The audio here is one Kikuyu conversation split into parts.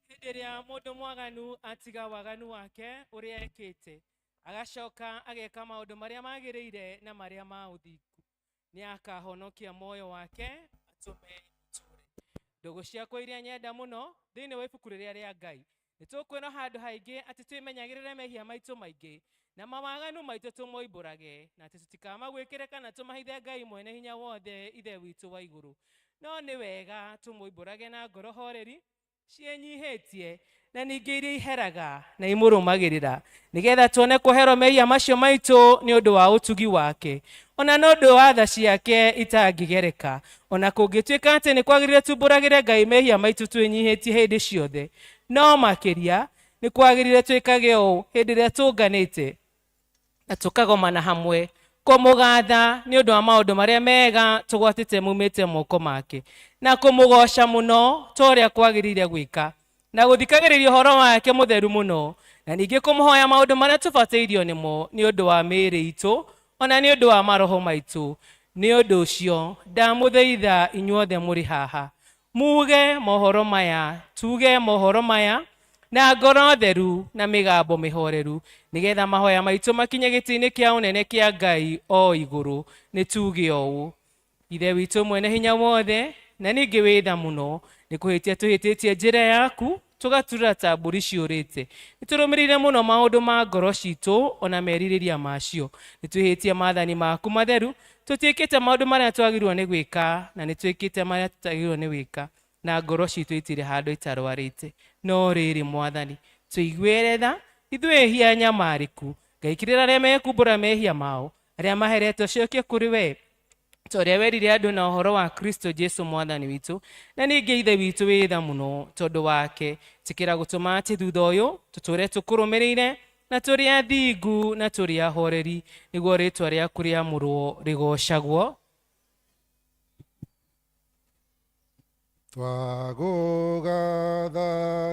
Hĩndĩ ĩrĩa mũndũ mwaganu atiga waganu wake ũrĩa ekĩte, agacoka ageka maũndũ marĩa magĩrĩire na marĩa ma ũthingu, nĩakahonokia muoyo wake atũme ũtũũre. Ndũgũ ciakwa iria nyenda mũno thĩinĩ wa ibuku rĩrĩa rĩa Ngai, nĩ tũkwĩrwo handũ haingĩ atĩ twĩmenyagĩrĩre mehia maitũ maingĩ na mawaganu maitũ tũmoimbũrage, na atĩ tũtikamagwĩkĩre kana tũmahithe Ngai mwene hinya wothe Ithe witũ wa igũrũ. No nĩ wega tũmoimbũrage na ngoro horeri ciĩnyihĩtie na ningĩ iria iheraga na imũrũmagĩrĩra, nĩgetha tuone kũherwo mehia macio maitũ nĩ ũndũ wa ũtugi wake, ona nĩ ũndũ wa tha ciake itangĩgereka. Ona kũngĩtuĩka atĩ nĩ kwagĩrĩire tumbũragĩre Ngai mehia maitũ twĩnyihĩtie hĩndĩ ciothe, no makĩria nĩ kwagĩrĩire twĩkage ũũ hĩndĩ ĩrĩa tũnganĩte na tũkagomana hamwe kũmũgatha nĩ ũndũ wa maũndũ marĩa mega tũgwatĩte mumĩte moko make, na kũmũgoca mũno ta ũrĩa kwagĩrĩire gwĩka, na gũthikagĩrĩria ũhoro wake mũtheru mũno, na ningĩ kũmũhoya maũndũ marĩa tũbatairio nĩmo nĩ ũndũ wa mĩĩrĩ itũ ona nĩ ũndũ wa maroho maitũ. Nĩ ũndũ ũcio ndamũthaitha inyuothe mũrĩ haha, muge mohoro maya, tuge mohoro maya na ngoro theru na mĩgambo mĩhoreru, nĩgetha mahoya maitũ makinye gĩtĩ-inĩ kĩa ũnene kĩa Ngai o igũrũ. Nĩ tuge ũũ: Ithe witũ mwene hinya wothe na ningĩ wĩ tha mũno, nĩ kũhĩtia tũhĩtĩtie njĩra yaku, tũgaturĩra ta mbũri ciũrĩte. Nĩ tũrũmĩrĩire mũno maũndũ ma ngoro citũ ona merirĩria macio. Nĩ twĩhĩtie maathani maku matheru, tũtiĩkĩte maũndũ marĩa twagĩrĩirwo nĩ gwĩka, na nĩ twĩkĩte marĩa tũtagĩrĩirwo nĩ gwĩka, na ngoro citũ itirĩ handũ itarwarĩte. No rĩrĩ, Mwathani, tũiguĩre tha, ithuĩ ehia anyamarĩku. Ngaikĩrĩra arĩa mekumbũra mehia mao, arĩa maheretwo cokie kũrĩ we, ta ũrĩa werire andũ na ũhoro wa Kristo Jesu Mwathani witũ. Na ningĩ Ithe witũ wĩ tha mũno, tondũ wake tĩkĩra gũtũma atĩ thutha ũyũ tũtũũre tũkũrũmĩrĩire na tũrĩ athingu na tũrĩ ahoreri, nĩguo rĩĩtwa rĩaku rĩamũrwo rĩgoocagwo. Twagũgatha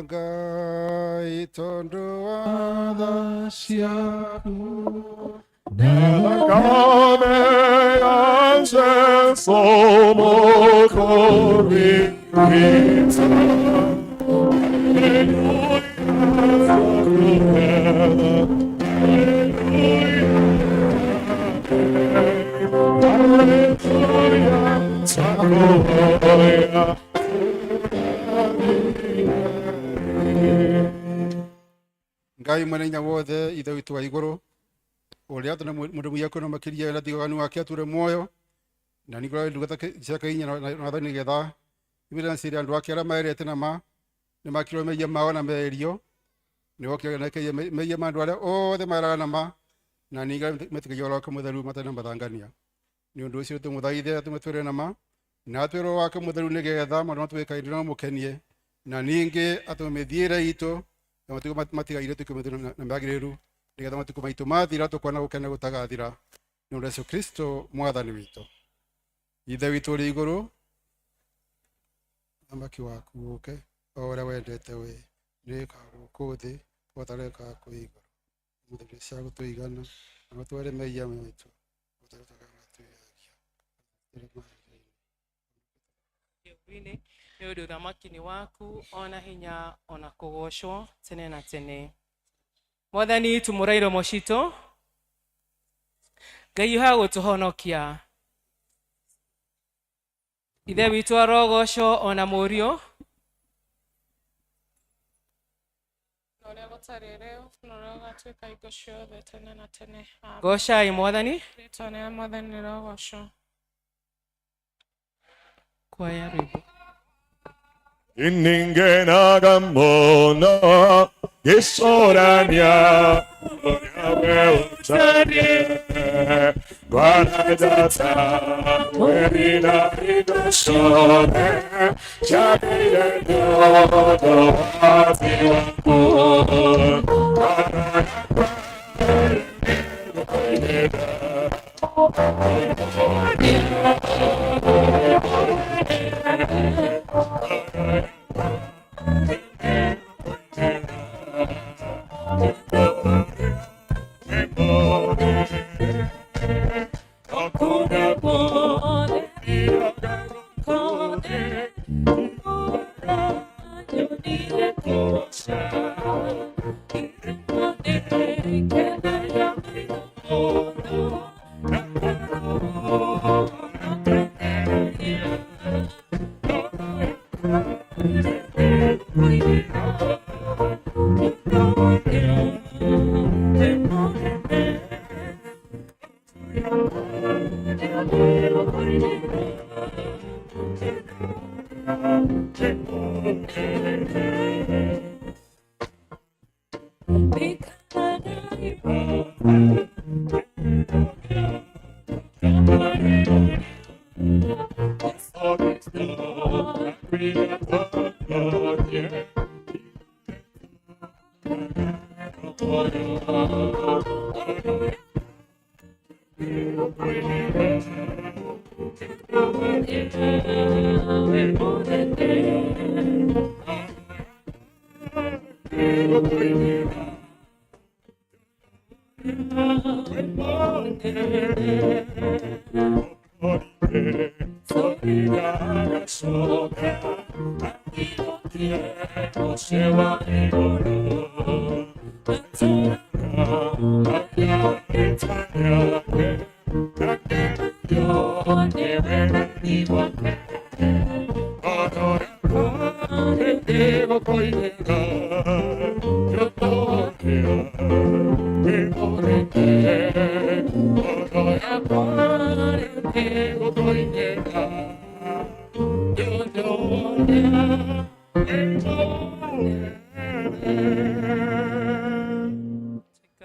Ngai tondũ wa tha ciaku. Thakame ya Jesu Mwokozi witũ. Hallelujah, twakuhoya. Ngai mwene hinya wothe, Ithe witũ wa igũrũ, ũrĩa atũ na mũndũ mũiya kwĩna makĩria ĩrĩa tigaganu wake ature muoyo, na ningĩ ndungata ciake inya na wathani nĩgetha imĩre ciĩre andũ ake arĩa maerete na ma nĩ makirwo mehia mao na merio, nĩ wokĩonekeire mehia ma andũ arĩa othe maeraga na ma, na ningĩ metĩkagia ũhoro wake mũtheru matarĩ na mathangania. Nĩ ũndũ ũcio tũmũthaithe atũmĩtwĩre na ma, na atwĩre ũhoro wake mũtheru nĩgetha maũndũ marĩa twĩkaga no mũkenie, na ningĩ atũme mĩthiĩre itũ na matukũ matigaire tuĩke mĩtheru na mĩagĩrĩru, nĩgetha matukũ maitũ mathira tũkona gũkena gũtagathira. Nĩ ũndũ wa Yesu Kristo Mwathani witũ. Ithe witũ ũrĩ igũrũ, ũthamaki waku ũke, o ũrĩa wendete we, nĩwĩkaga gũkũ thĩ o ta ũrĩa wĩkaga kũu igũrũ. Mũthenya cia gũtũigana, na ũtware mehia maitũ, o ta ũrĩa twĩkaga twĩhagia. Nĩ ũndũ ũthamaki nĩ waku, ona hinya, ona kũgocwo tene na tene. Mwathani, tumũra iromo citũ, Ngai ũhaga gũtũhonokia. Ithe witũ arogocwo ona Mũriũ. Na ũrĩa gũtarĩ rĩu, na ũrĩa ũgatuĩka hingo ciothe tene na tene. Amen. Gocai Mwathani. Rĩĩtwa rĩa Mwathani rĩrogocwo. Kwaya rwĩmbo. Iningenaga mũno ngĩcũrania ũrĩa we ũtariĩ, ngona njata mweri na indo ciothe ciagĩire nĩ ũndũ wa waku. Ngoro yakwa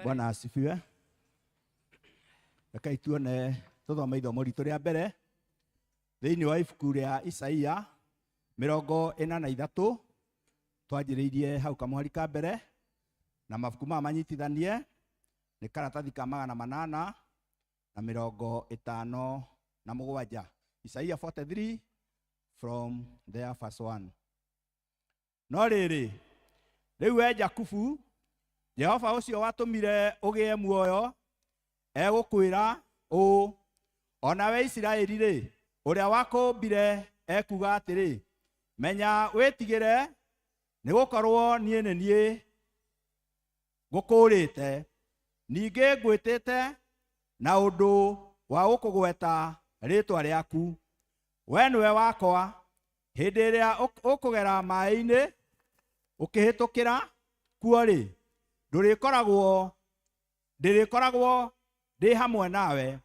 Bwana asifiwe. Reke tuone tuthome ithomo ritũ rĩa mbere thĩinĩ wa ibuku rĩa Isaia 43 twanjĩrĩirie hau kamũhari ka mbere na mabuku maya manyitithanie nĩ karatathi ka 857 Isaia 43 from there verse 1. No rĩrĩ, rĩu we Jakubu, Jehova ũcio watũmire ũgĩe muoyo egũkwĩra ũũ, ona we Isiraeli rĩ, ũrĩa wakũmbire ekuuga atĩrĩ, menya wĩtigĩre, nĩgũkorwo niĩ nĩ niĩ ngũkũũrĩte, ningĩ ngwĩtĩte na ũndũ wa gũkũgweta rĩĩtwa rĩaku. We nĩwe wakwa, hĩndĩ ĩrĩa ũkũgera maĩ-inĩ ũkĩhĩtũkĩra kuo rĩ, ndĩrĩkoragwo ndĩ hamwe nawe.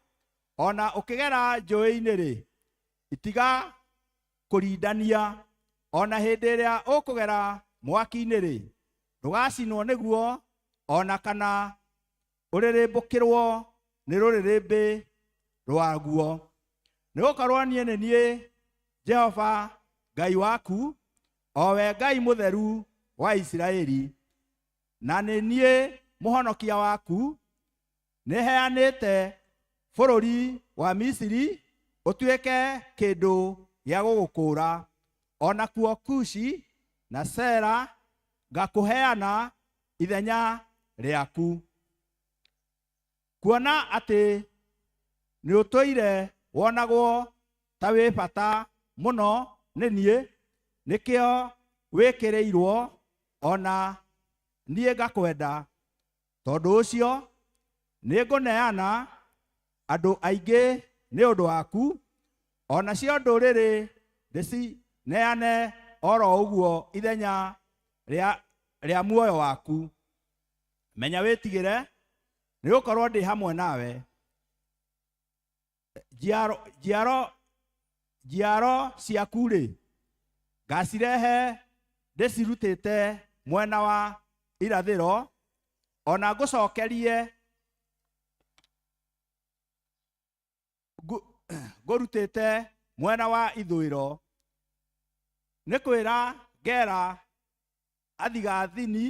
Ona ũkĩgera njũĩ-inĩ rĩ, itiga kũrindania. Ona hĩndĩ ĩrĩa ũkũgera mwaki-inĩ rĩ, ndũgacinwo nĩguo, ona kana ũrĩrĩmbũkĩrwo nĩ rũrĩrĩmbĩ rwaguo. Nĩgũkorwo niĩ nĩ niĩ Jehova Ngai waku, o we Ngai mũtheru wa Isiraeli, na nĩ niĩ mũhonokia waku. Nĩheanĩte bũrũri wa Misiri ũtuĩke kĩndũ gĩa gũgũkũũra, ona kuo Kushi na Sera ngakũheana ithenya rĩaku. Kuona atĩ nĩũtũire wonagwo ta wĩ bata mũno nĩ niĩ, nĩkĩo wĩkĩrĩirwo ona niĩ ngakwenda. Tondũ ũcio nĩngũneana andũ aingĩ nĩ ũndũ waku, ona cio ndũrĩrĩ ndĩcineane oro ũguo ithenya rĩa muoyo waku. Menya wĩtigĩre, nĩgũkorwo ndĩ hamwe nawe. Njiaro ciaku rĩ, ngacirehe ndĩcirutĩte mwena wa irathĩro, ona ngũcokerie ngũrutĩte mwena wa ithũĩro. Nĩ kwĩra ngera athigathini,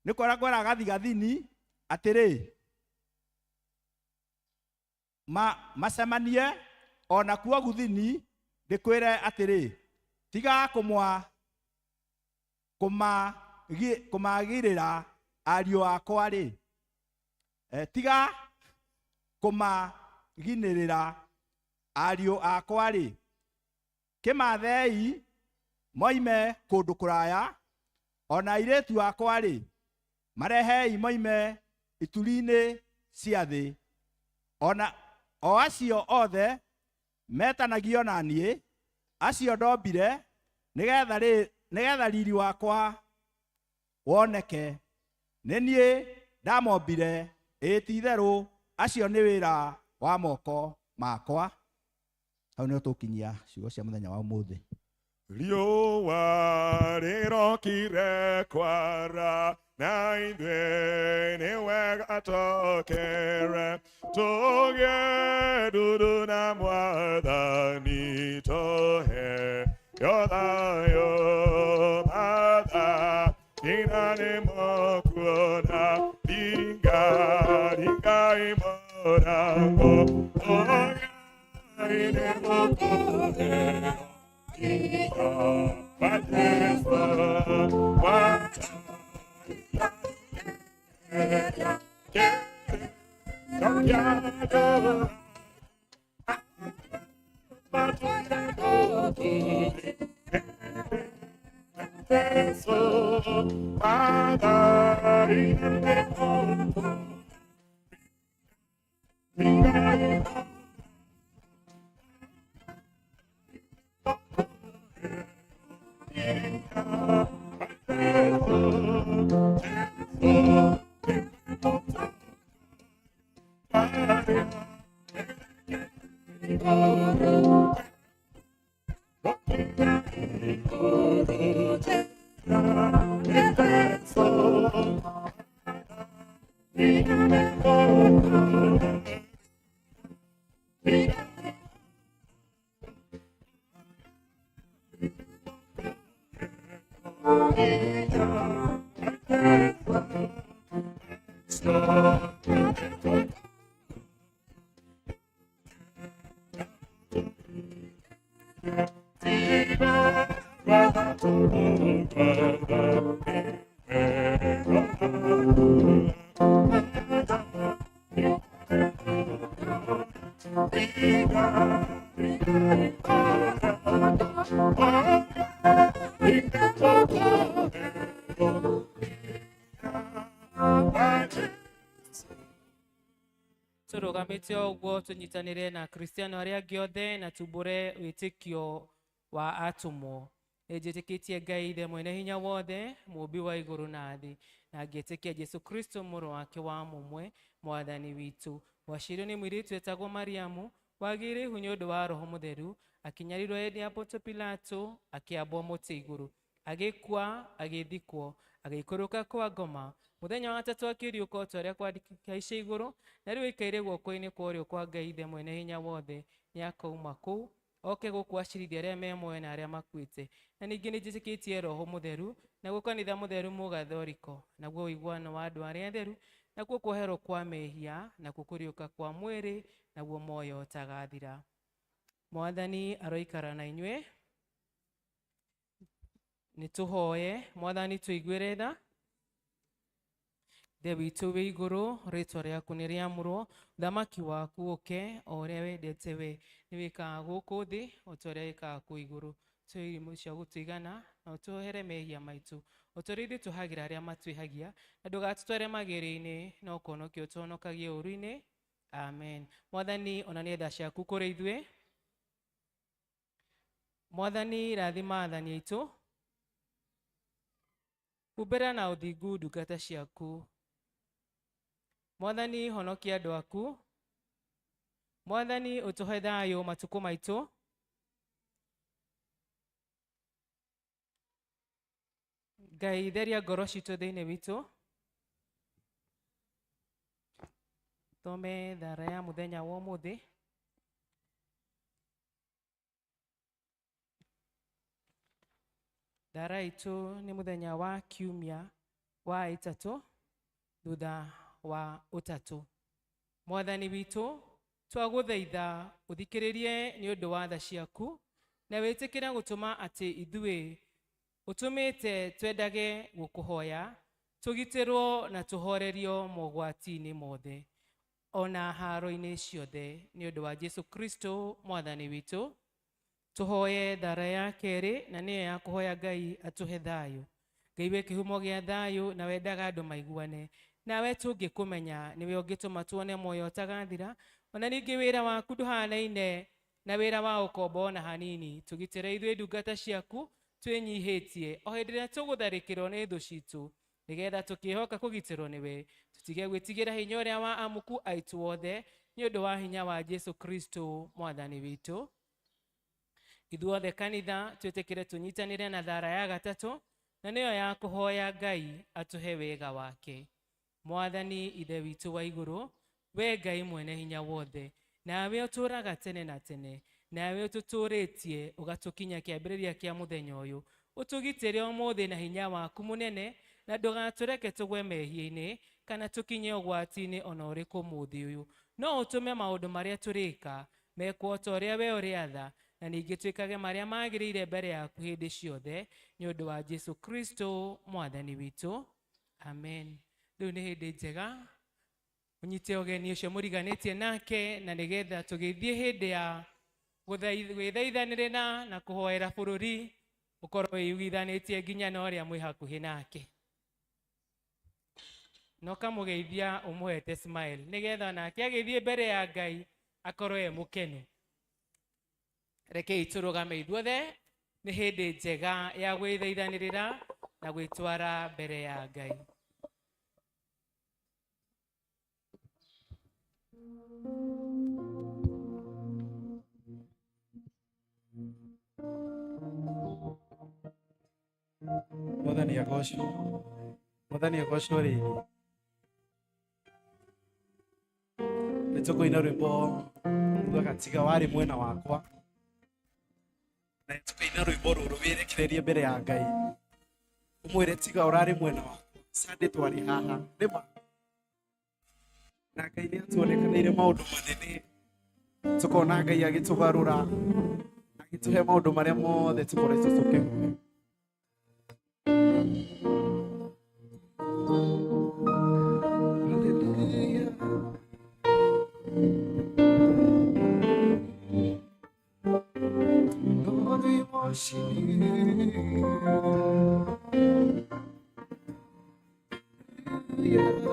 nĩ kwĩra ngwĩra gathigathini atĩrĩ, Macemanie o nakuo guthini ndikwire atiri tiga kumagirira ariũ akwa rĩ tiga kumaginĩrĩra ariũ akwa rĩ kĩmathei moime kũndũ kũraya ona airĩtu akwa rĩ marehei moime ituri-inĩ cia thĩ ona o acio othe metanagio na niĩ acio ndombire nĩgetha riri wakwa woneke nĩ niĩ ndamombire ĩĩ ti-itherũ acio nĩ wĩra wa moko makwa. Hau nĩho tũkinyia ciugo cia mũthenya wa ũmũthĩ. Riũa rĩrokire kwara na ithuĩ nĩ wega tũkĩre tũgĩe ndundu na Mwathani tũheo thayũ matha nina nĩ mũkuona ringa ringai mũrango ũgai nĩ mũkũheo Tũrũgamĩte ũguo tũnyitanĩre na Kristiano arĩa angĩ othe na tumbũre wĩtĩkio wa atũmwo. Nĩnjĩtĩkĩtie Ngai Ithe mwene hinya wothe, mũũmbi wa igũrũ na thĩ, na ngĩtĩkia Jesũ Kristo mũrũ wake wa mũmwe, Mwathani witũ. Waciarirwo nĩ mũirĩtu wetagwo Mariamu, wagĩire ihu nĩ ũndũ wa Roho Mũtheru, akĩnyarirwo hĩndĩ ya Ponto Pilato, akĩambwo mũtĩ igũrũ, agĩkua, agĩthikwo, agĩikũrũka kwa ngoma. Mũthenya wa gatatũ akĩriũka o ta ũrĩa kwandĩkĩtwo igũrũ, na rĩu aikaire guoko-inĩ kwa ũrĩo kwa Ngai Ithe mwene hinya wothe. Nĩakauma kũu oke gũkũ acirithie arĩa me muoyo na arĩa makuĩte. Na ningĩ nĩnjĩtĩkĩtie Roho Mũtheru, naguo kanitha mũtheru mũgathoriko, naguo ũiguano wa andũ arĩa atheru, nakuo kuoherwo kwa mehia, nakuo kũriũka kwa mwĩrĩ, naguo muoyo ũtagathira. Mwathani aroikara na inyuĩ. Nĩtũhoye. Mwathani tũiguĩre tha. Ithe witũ wĩ igũrũ, rĩtwa rĩaku nĩ rĩamũrwo, ũthamaki waku ũke o ũrĩa wendete we nĩ wĩkaga gũkũ thĩ o ta ũrĩa wĩkaga kũu igũrũ. Tũhe irio cia gũtũigana na ũtũohere mehia maitũ o ta ũrĩa ithuĩ tũhagĩra arĩa matwĩhagia, na ndũgatũtware magerio-inĩ, no kũhonokia ũtũhonokagie ũũru-inĩ. Amen. Mwathani onania tha ciaku kũrĩ ithuĩ. Mwathani rathima athani aitũ, humbĩra na ũthingu ndungata ciaku. Mwathani honokia andũ aku. Mwathani ũtũhe thayũ matukũ maitũ. Ngai theria ngoro citũ thĩinĩ witũ. Thome thara ya mũthenya wa ũmũthĩ. Thara itũ nĩ mũthenya wa kiumia wa ĩtatũ thutha wa ũtatũ. Mwathani witũ Twagũthaitha ũthikĩrĩrie nĩ ũndũ wa tha ciaku na wĩtĩkĩre gũtũma atĩ ithuĩ ũtũmĩte twendage gũkũhoya tũgitĩrwo na tũhorerio mogwati-inĩ mothe ona haro-inĩ ciothe nĩ ũndũ wa Jesu Kristo mwathani witũ. Tũhoye thara ya kerĩ na nĩyo ya kũhoya Ngai atũhe thayũ. Ngai wĩ kĩhumo gĩa thayũ na wendaga andũ maiguane nawe tũngĩkũmenya nĩwe ũngĩtũma tuone muoyo ũtagathira ona ningĩ wĩra waku ndũhanaine na wĩra wa ũkombo ona hanini. Tũgitĩre ithuĩ ndungata ciaku twĩnyihĩtie o hĩndĩ ĩrĩa tũgũtharĩkĩrwo nĩ thũ citũ nĩgetha tũkĩhoka kũgitĩrwo nĩwe tũtige gwĩtigĩra hinya ũrĩa wa amuku aitũ othe nĩ ũndũ wa hinya wa Jesu Kristo mwathani witũ. Ithuothe kanitha twĩtĩkĩre tũnyitanĩre na thara ya gatatũ na nĩyo ya kũhoya Ngai atũhe wega wake. Mwathani ithe witũ wa igũrũ, we Ngai mwene hinya wothe, nawe ũtũũraga tene na tene, nawe ũtũtũũrĩtie ũgatũkinya kĩambĩrĩria kĩa mũthenya ũyũ, ũtũgitĩre ũmũthĩ na hinya waku mũnene na ndũgatũreke tũgwe mehia-inĩ kana tũkinye ũgwati-inĩ ona ũrĩkũ ũmũthĩ ũyũ. No ũtũme maũndũ marĩa tũrĩka mekwo ta ũrĩa we ũrĩatha na ningĩ twĩkage marĩa magĩrĩire mbere yaku hĩndĩ ciothe nĩ ũndũ wa Jesu Kristo mwathani witũ. Amen. Rĩu nĩ hĩndĩ njega ũnyite ũgeni ũcio mũriganĩtie nake na nĩgetha tũgĩthiĩ hĩndĩ ya gwĩthaithanĩrĩra na kũhoera bũrũri ũkorwo wĩiguithanĩtie nginya na ũrĩa mwĩ hakuhĩ nake. Na ũkamũgeithia ũmũhete smile nĩgetha nake agĩthiĩ mbere ya Ngai akorwo e mũkenu. Rekei tũrũgame ithuothe, nĩ hĩndĩ njega ya gwĩthaithanĩrĩra na gwĩtwara mbere ya Ngai. Mwathani agocwo. Mwathani agocwo rĩngĩ. Nĩ tũkũina rwĩmbo rugaga tiga warĩ mwena wakwa. Na nĩ tũkũina rwĩmbo rũrũ wĩrekererie mbere ya Ngai. Ũmwĩre tiga ũrarĩ mwena wakwa. Sunday twarĩ haha. Nĩma. Na Ngai nĩ atuonekanĩire maũndũ manene. Tũkona Ngai agĩtũgarũra. Agĩtũhe maũndũ marĩa mothe tũkoretwo tũkĩhoya. Hallelujah. Lord, we worship you. Yeah.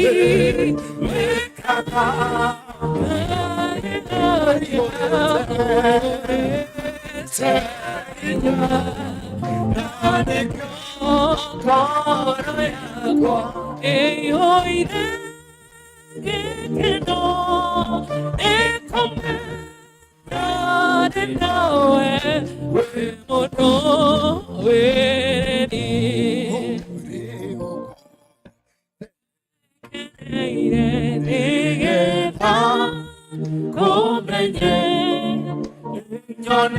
Lord,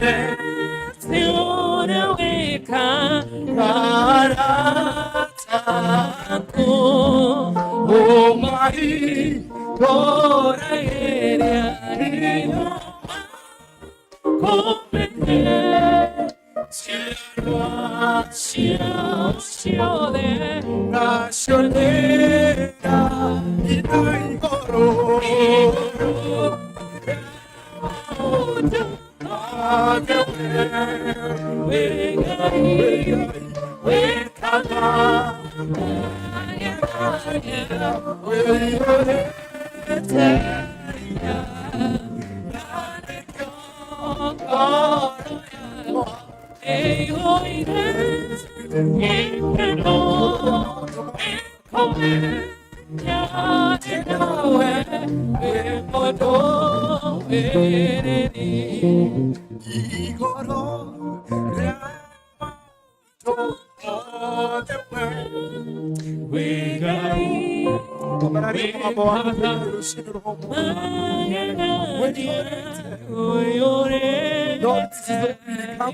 this is the we come to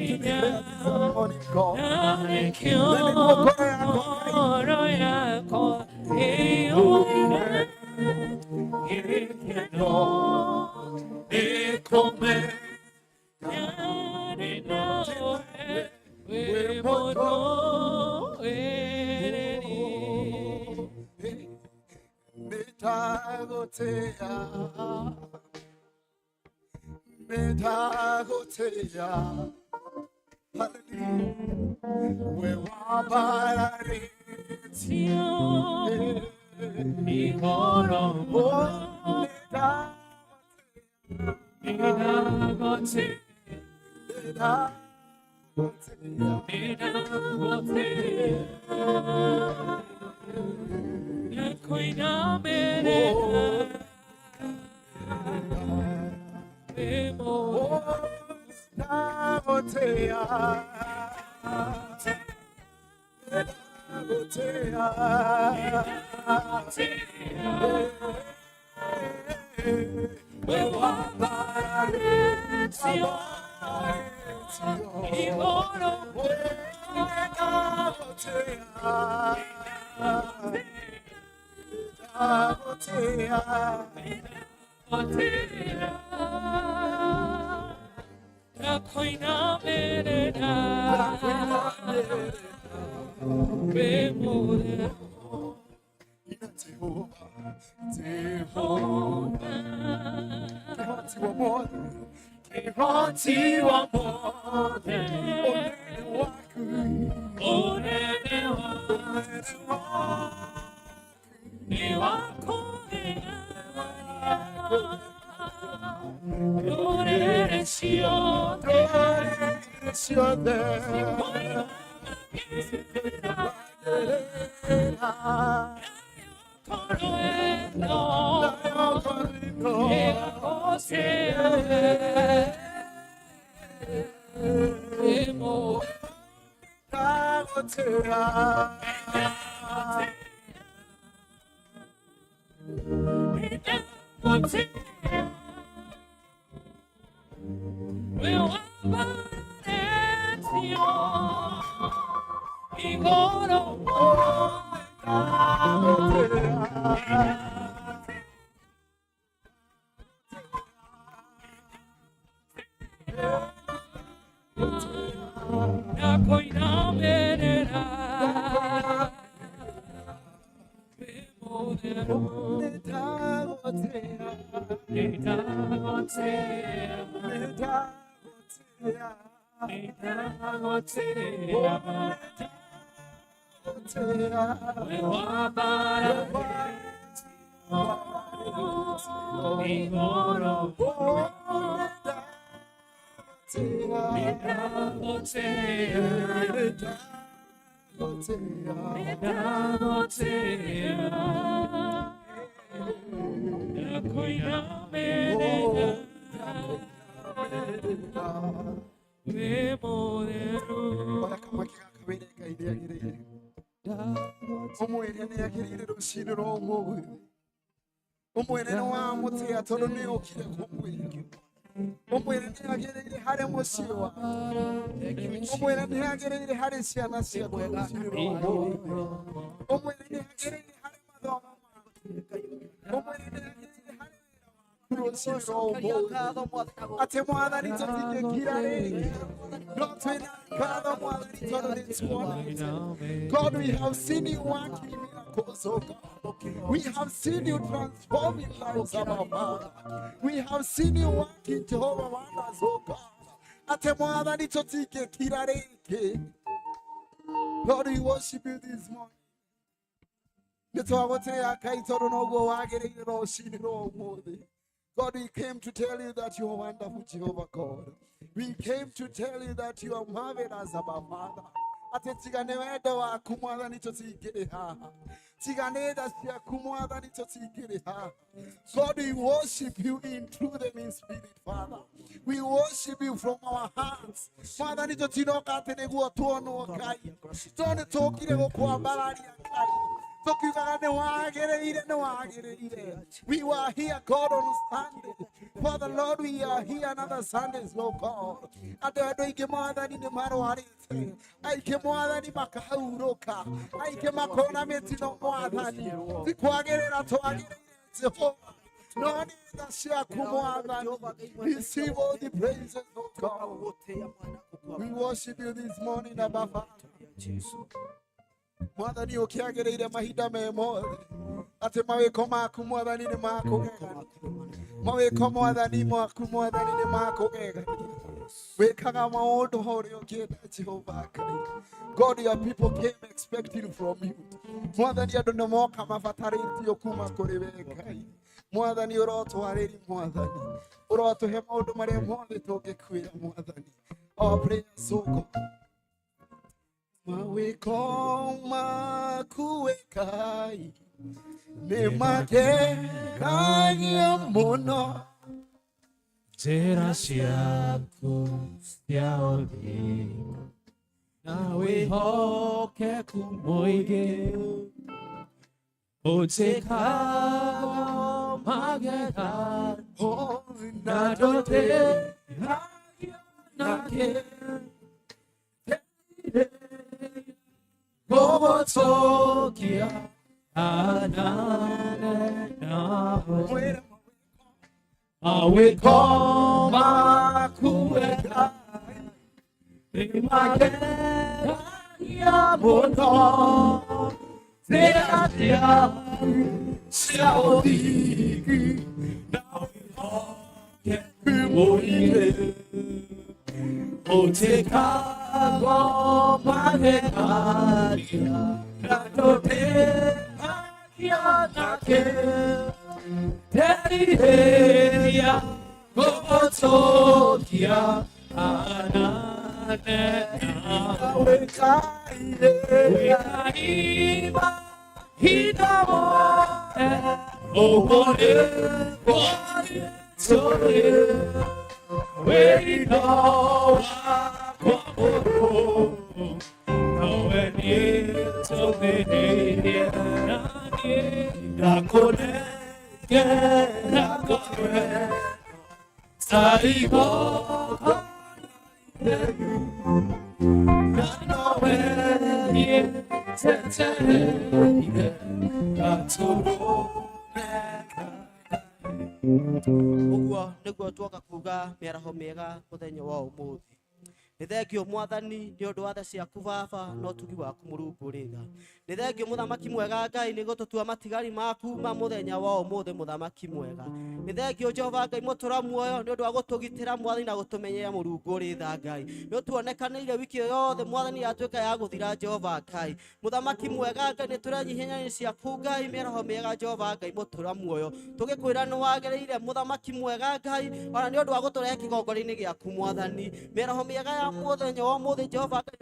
declare this morning, God. God, we have seen you working miracles, oh God. We have seen you transforming lives, our Father. We have seen you working Jehovah wonders, oh God. Lord, we worship you this morning. God, we came to tell you that you are wonderful, Jehovah God. We came to tell you that you are marvelous, our Father. God, we worship you in truth and in spirit, Father. We worship you from our hearts. Father, we were here, God, on Sunday. Father, Lord, we are here another Sunday, oh God. Receive all the praises, oh God. We worship you this morning, Abba Father. Mwathani ukiagĩrĩire mahinda me mothe atĩ mawĩko maku Mwathani nĩ makũgegania mawĩko Mwathani maku Mwathani nĩ makũgegania wĩkaga maũndũ ũrĩa ũngĩenda Jehova Ngai. God, your people came expecting from you. Mwathani andũ nĩ moka mabatarĩtio kuma kũrĩ we Ngai. Mwathani ũrotwarĩri Mwathani ũrotũhe maũndũ marĩa mothe tũngĩkwĩra Mwathani. Our prayers, oh God. Mawĩko maku we Ngai nĩ magegagia mũno njĩra ciaku cia ũthingu na wĩhokeku mũingĩ ũnjĩkaga magegania na ndũteithagio nakĩ gũgũtũkia anane nawe mawĩko maku we Ngai nĩ magegagia mũno njĩra ciaku cia ũthingu na wĩhokeku mũingĩ ũnjĩkaga magegania na ndũteithagio nakĩ nderirĩria gũgũtũkia anane nawe wĩkai mahinda mothe ũguo nĩguo tũrĩ wĩino wakwa mũrũ nowe niĩ tũthĩrĩirie na niĩ ndakũnengera ngoro ta igongona itheru na nowe niĩ njetereire gatũrũme ka Ũguo nĩguo tuoka kuga mĩaraho mĩega mũthenya wa ũmũthĩ. Nĩ thengio mwathani nĩ ũndũ wa tha ciaku baba na ũtugi waku Mũrungu ũrĩ tha. Nĩ thengio mũthamaki mwega Ngai nĩ gũtũtua matigari maku ma mũthenya wa ũmũthĩ mũthamaki mwega. Nĩ thengio Jehova Ngai mũtũra muoyo nĩ ũndũ wa gũtũgitĩra mwathani na gũtũmenyerera Mũrungu ũrĩ tha Ngai. Nĩ ũtuonekanĩire wiki ĩyo yothe mwathani yatuĩka ya gũthira Jehova Ngai. Mũthamaki mwega Ngai nĩ tũrenyihia nyayo ciaku Ngai mĩaraho mĩega Jehova Ngai mũtũra muoyo. Tũgĩkwĩra nĩ wagĩrĩire mũthamaki mwega Ngai ona nĩ ũndũ wa gũtũrehe kĩgongona-inĩ gĩaku mwathani. Mĩaraho mĩega ya mũthenya wa ũmũthĩ Jehova Ngai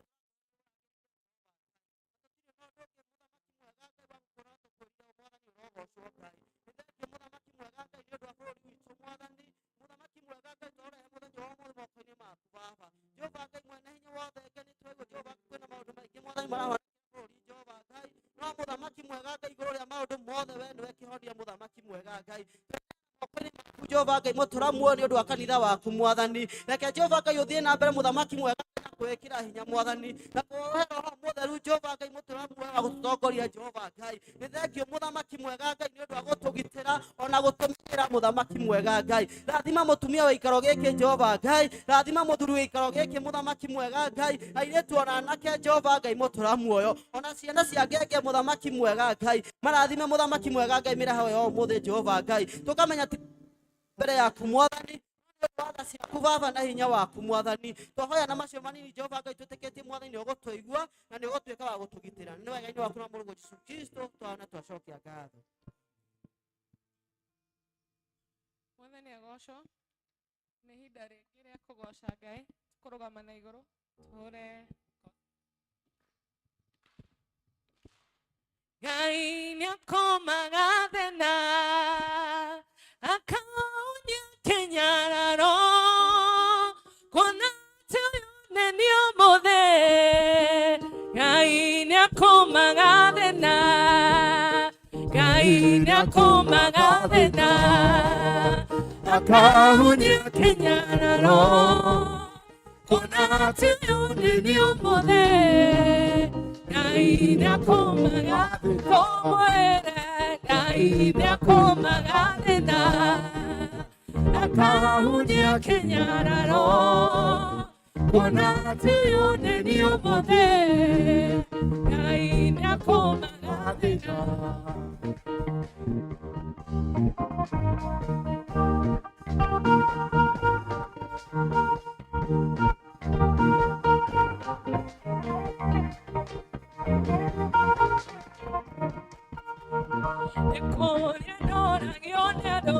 Jehova Ngai mũtũra muoyo nĩ ũndũ wa kanitha waku mwathani. Reke Jehova Ngai ũthiĩ na mbere mũthamaki mwega na kwĩkĩra hinya mwathani na kũhe roho mũtheru Jehova Ngai mũtũra muoyo wa gũtũtongoria Jehova Ngai. Nĩ thengio mũthamaki mwega Ngai nĩ ũndũ wa gũtũgitĩra ona gũtũmenyerera mũthamaki mwega Ngai. Rathima mũtumia wa gĩikaro gĩkĩ Jehova Ngai, rathima mũthuri wa gĩikaro gĩkĩ mũthamaki mwega Ngai, airĩtu ona anake Jehova Ngai mũtũra muoyo, ona ciana cia ngenge mũthamaki mwega Ngai, marathime mũthamaki mwega Ngai mĩraho ya ũmũthĩ Jehova Ngai. Tũkamenya ti mbere yaku mwathani watha ciaku baba na hinya waku mwathani. Twahoya na macio manini Jehova Ngai twĩtĩkĩtie mwathani nĩ ũgũtũigua na nĩ ũgũtuĩka wa gũtũgitĩra. Nĩ wega-inĩ waku na Mũrũguo Jesũ Kristo twaona twacokia ngatho. Mwathani agocwo. Nĩ ihinda rĩngĩ rĩa kũgoca Ngai, tũkũrũgama na igũrũ tũhũre Ngai nĩakomaga thĩna akaunya kĩnyararo kuona atĩ ũyũ nĩ niĩ ũmũthĩ. Ngai nĩakomaga thĩna, Ngai nĩakomaga thĩna akahunya kĩnyararo kuona atĩ ũyũ nĩ niĩ ũmũthĩ. Ngai nĩakomaga kũmwĩre, Ngai nĩakomaga thĩna akahunya kĩnyararo kuona atĩ ũyũ nĩ niĩ ũmũthĩ. Ngai nĩakomaga thĩna. Nĩkũrĩa ndoragio nĩ andũ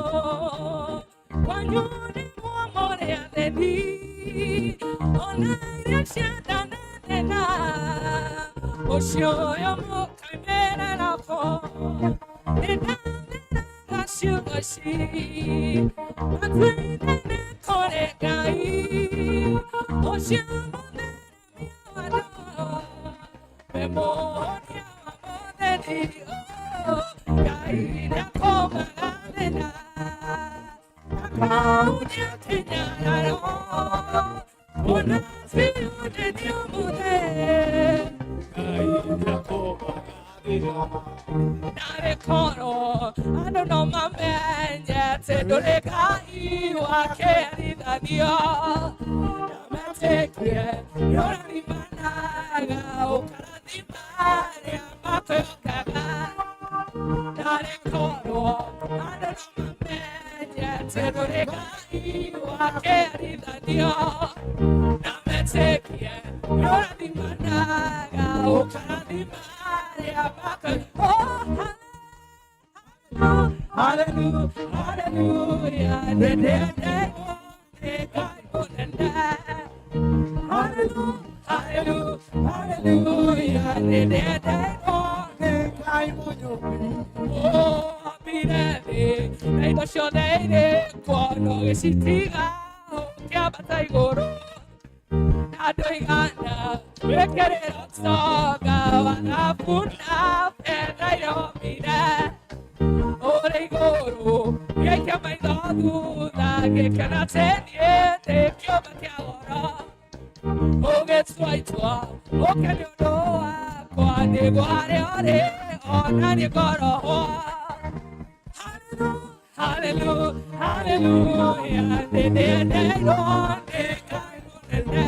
kwanyu nĩguo mũrĩ athĩni ona iria ciendana thĩna ũcio ũyũ mũkaimĩrĩra ko nĩndamĩraga ciugo ici matu-inĩ nĩ kũrĩ Ngai ũcio mũtheremia wa andũ we mũhonia wa mũthĩni. Ngai nĩakomaga thĩna akahunya kĩnyararo kuona atĩ ũyũ nĩ niĩ ũmũthĩ. Ngai nĩakomaga thĩna. Narĩ korwo andũ no mamenye atĩ ndũrĩ Ngai wa kĩerithanio na metĩkie nĩũrathimanaga ũkarathima arĩa makwĩhokaga. Narĩ korwo andũ no mamenye atĩ ndũrĩ Ngai wa kĩerithanio na metĩkie nĩũrathimanaga ũkarathima arĩa makwĩhokaga. Hallelujah, hallelujah, hallelujah, hallelujah, hallelujah, Oh, ambire na indo ciothe irĩ kuo no gĩcitiga ũkĩambata igũrũ na ndũigana wĩkĩrĩrwo ũtonga wa thahabu na betha iromire ũrĩ igũrũ gĩaikia maitho thutha gĩkena atĩ niĩ ndĩ kĩũmbe kĩa goro ũgĩtua itua ũke nĩ ũndũ wakwa nĩguo harĩa ũrĩ ona niĩ ngorwo. Hallelujah, hallelujah, hallelujah, nĩ ndĩendeirwo nĩ Ngai mũnene.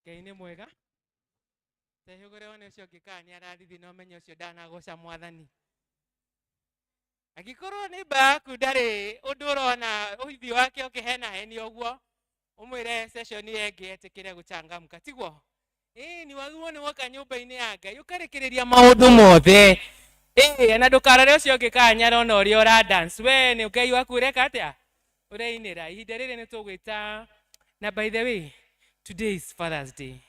Ngai nĩ mwega tehũgũre one ũcio ũngĩ kana nĩ arathithi na ũmenye ũcio ndanagoca mwathani. Angĩkorwo nĩ yaku ndarĩ ũndũ ũrona ũthiũ wake ũkĩhenahenia ũguo, ũmwĩre session ĩyo ĩngĩ etĩkĩre gũchangamka, tiguo? Ĩĩ nĩ wagĩrĩirwo nĩ woka nyũmba-inĩ ya Ngai ũkarekereria maũndũ mothe. Ĩĩ na ndũkarore ũcio ũngĩ kana nĩ arona ũrĩa ũra dance, we nĩ Ngai waku ũreka atĩa? Ũreinĩra. Ihinda rĩrĩ nĩ tũgwĩta, na by the way, today is Father's Day.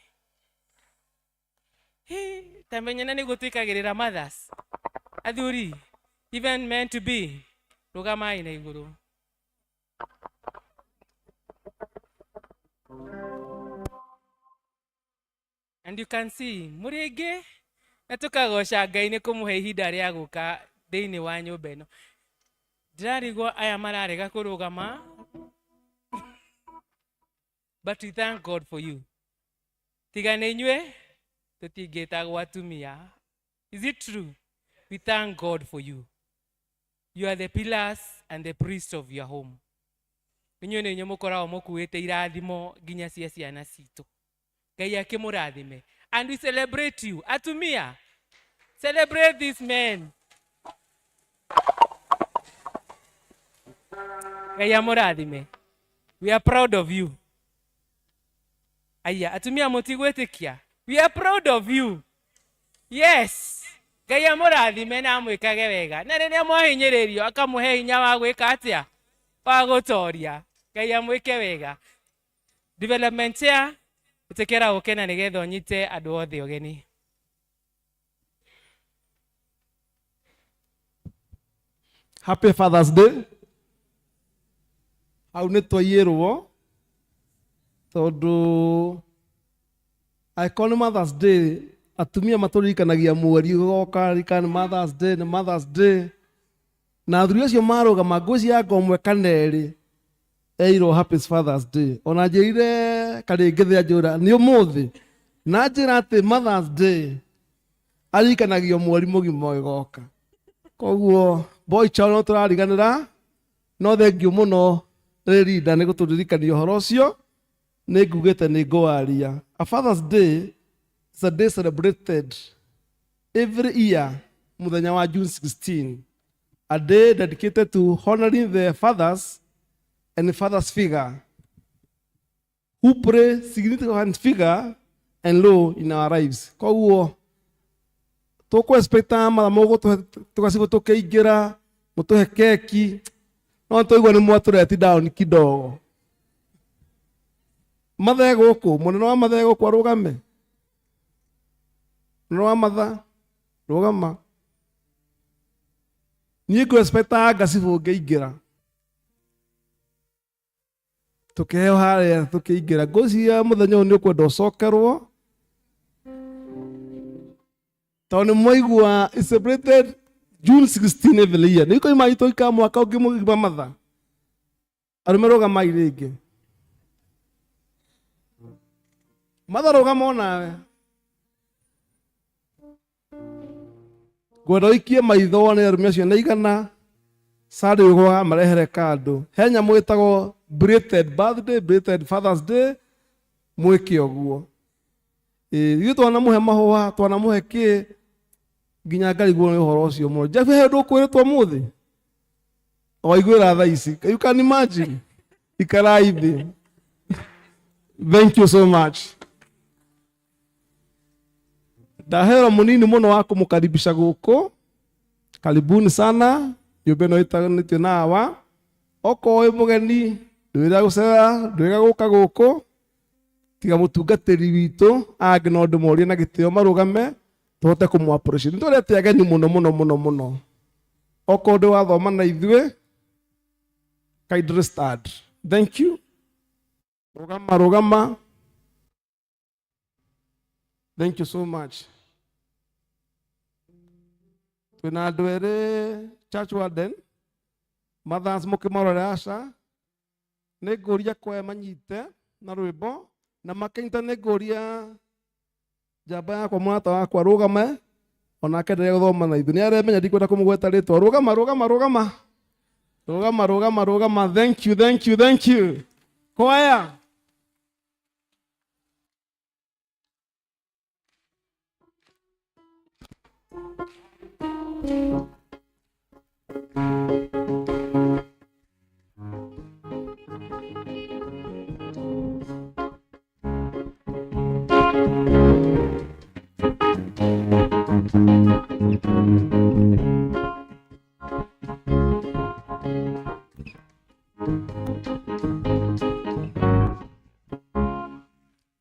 Hĩ, ta menyana nĩguo twĩkagĩrĩra mothers. Athuri, even men to be, rũgamai na igũrũ. And you can see, mũrĩ aingĩ na tũkagoca Ngai nĩ kũmũhe ihinda rĩa gũka thĩinĩ wa nyũmba ĩno. Ndĩrarigwo aya mararega kũrũgama, but we thank God for you. Tiga nĩ inyuĩ tũtingĩtagwo atumia. Is it true? We thank God for you. You are the pillars and the priest of your home. Inyuĩ nĩ inyuĩ mũkoragwo mũkuĩte irathimo nginya cia ciana citũ. Ngai akĩmũrathime. And we celebrate you. Atumia, celebrate these men. Ngai amũrathime. We are proud of you. Aya, atumia mũtigwĩtĩkia. We are proud of you. Yes. Ngai amũrathime na amwĩkage wega. Na rĩrĩa mwahinyĩrĩrio akamũhe hinya wa gwĩka atĩa? Wa gũtoria. Ngai amwĩke wega. Development chair, ĩtĩkĩra ũke na nĩgetha ũnyite andũ othe ũgeni. Happy Father's Day. Hau nĩ twaiyĩrwo tondũ angĩkorwo nĩ Mother's Day atumia matũririkanagia mweri ũgoka ririkana nĩ Mother's Day, nĩ Mother's Day, na athuri acio marũgama ngwĩciria anga ũmwe kana erĩ eirwo Happy Father's Day. Ona njĩrire karĩngĩ anjũra nĩ ũmũthĩ, na njĩra atĩ Mother's Day aririkanagio mweri mũgima ũgĩgoka. Koguo boy child no tũrariganĩra, no thengiũ mũno rĩrinda nĩ gũtũririkania ũhoro ũcio. Nĩ ngugĩte nĩ ngũwaria. A Father's Day is a day celebrated every year mũthenya wa June 16, a day dedicated to honoring the fathers and the father's figure who play significant figure and role in our lives. Koguo tũkũ expecta matha mũgũtũhe tũgacibũ tũkĩingĩra mũtũhe keki, no tũigua nĩ mwatũreti down kidogo. Matha gũkũ, mũnene wa matha gũkũ arũgame. Mũnene wa matha rũgama. Niĩ ngũ expectaga ngacibũ ngĩingĩra tũkĩheo harĩa tũkĩingĩra. Ngwĩciria mũthenya ũyũ nĩ ũkwenda ũcokerwo tondũ nĩ mwaigua it's celebrated June 16 every year. Nĩ ikoima tũikara mwaka ũngĩ mũgima matha. Arũme rũgamai rĩngĩ. Matha rũgama onawe. Ngwenda ũikie maitho wone arũme acio nĩ aigana. Sari ũgũa marehere kandũ. He nyamũ ĩtagwo belated birthday, belated Father's Day, mwĩke ũguo. Ĩĩ ithuĩ twanamũhe mahũa, twanamũhe kĩ, nginya ngarigwo nĩ ũhoro ũcio mũno. Jeff, he ũndũ ũkwĩrĩtwo ũmũthĩ? Waiguĩra thaa ici. You can imagine. Ikarai thĩ. Thank you so much. Ndahera munini muno wa kumukaribisha guku. Karibuni sana. Nyũmba ĩno ĩtanĩtio na awa. Okorwo wĩ mũgeni ndwĩra gũcera, ndwĩra gũka gũkũ, tiga mũtungatĩri witũ angĩ no ndĩmorie na gĩtĩo marũgame tũhote kũmũ appreciate. Nĩ tũrete ageni mũno mũno mũno mũno. Okorwo ndĩ wathoma na ithuĩ, kindly stand. Thank you. Rũgama, rũgama. Thank you so much. Twĩna andũ erĩ church warden, mothers mũkĩmarore aca, nĩ ngũria kwaya manyite na rwĩmbo, na makĩnyita nĩ ngũria njamba yakwa mũrata wakwa rũgame, onake ndarĩa gũthoma na ithuĩ, nĩ aremenya ndikwenda kũmũgweta rĩtwa. Rũgama, rũgama, rũgama. Rũgama, rũgama, rũgama. Thank you, thank you, thank you. Kwaya.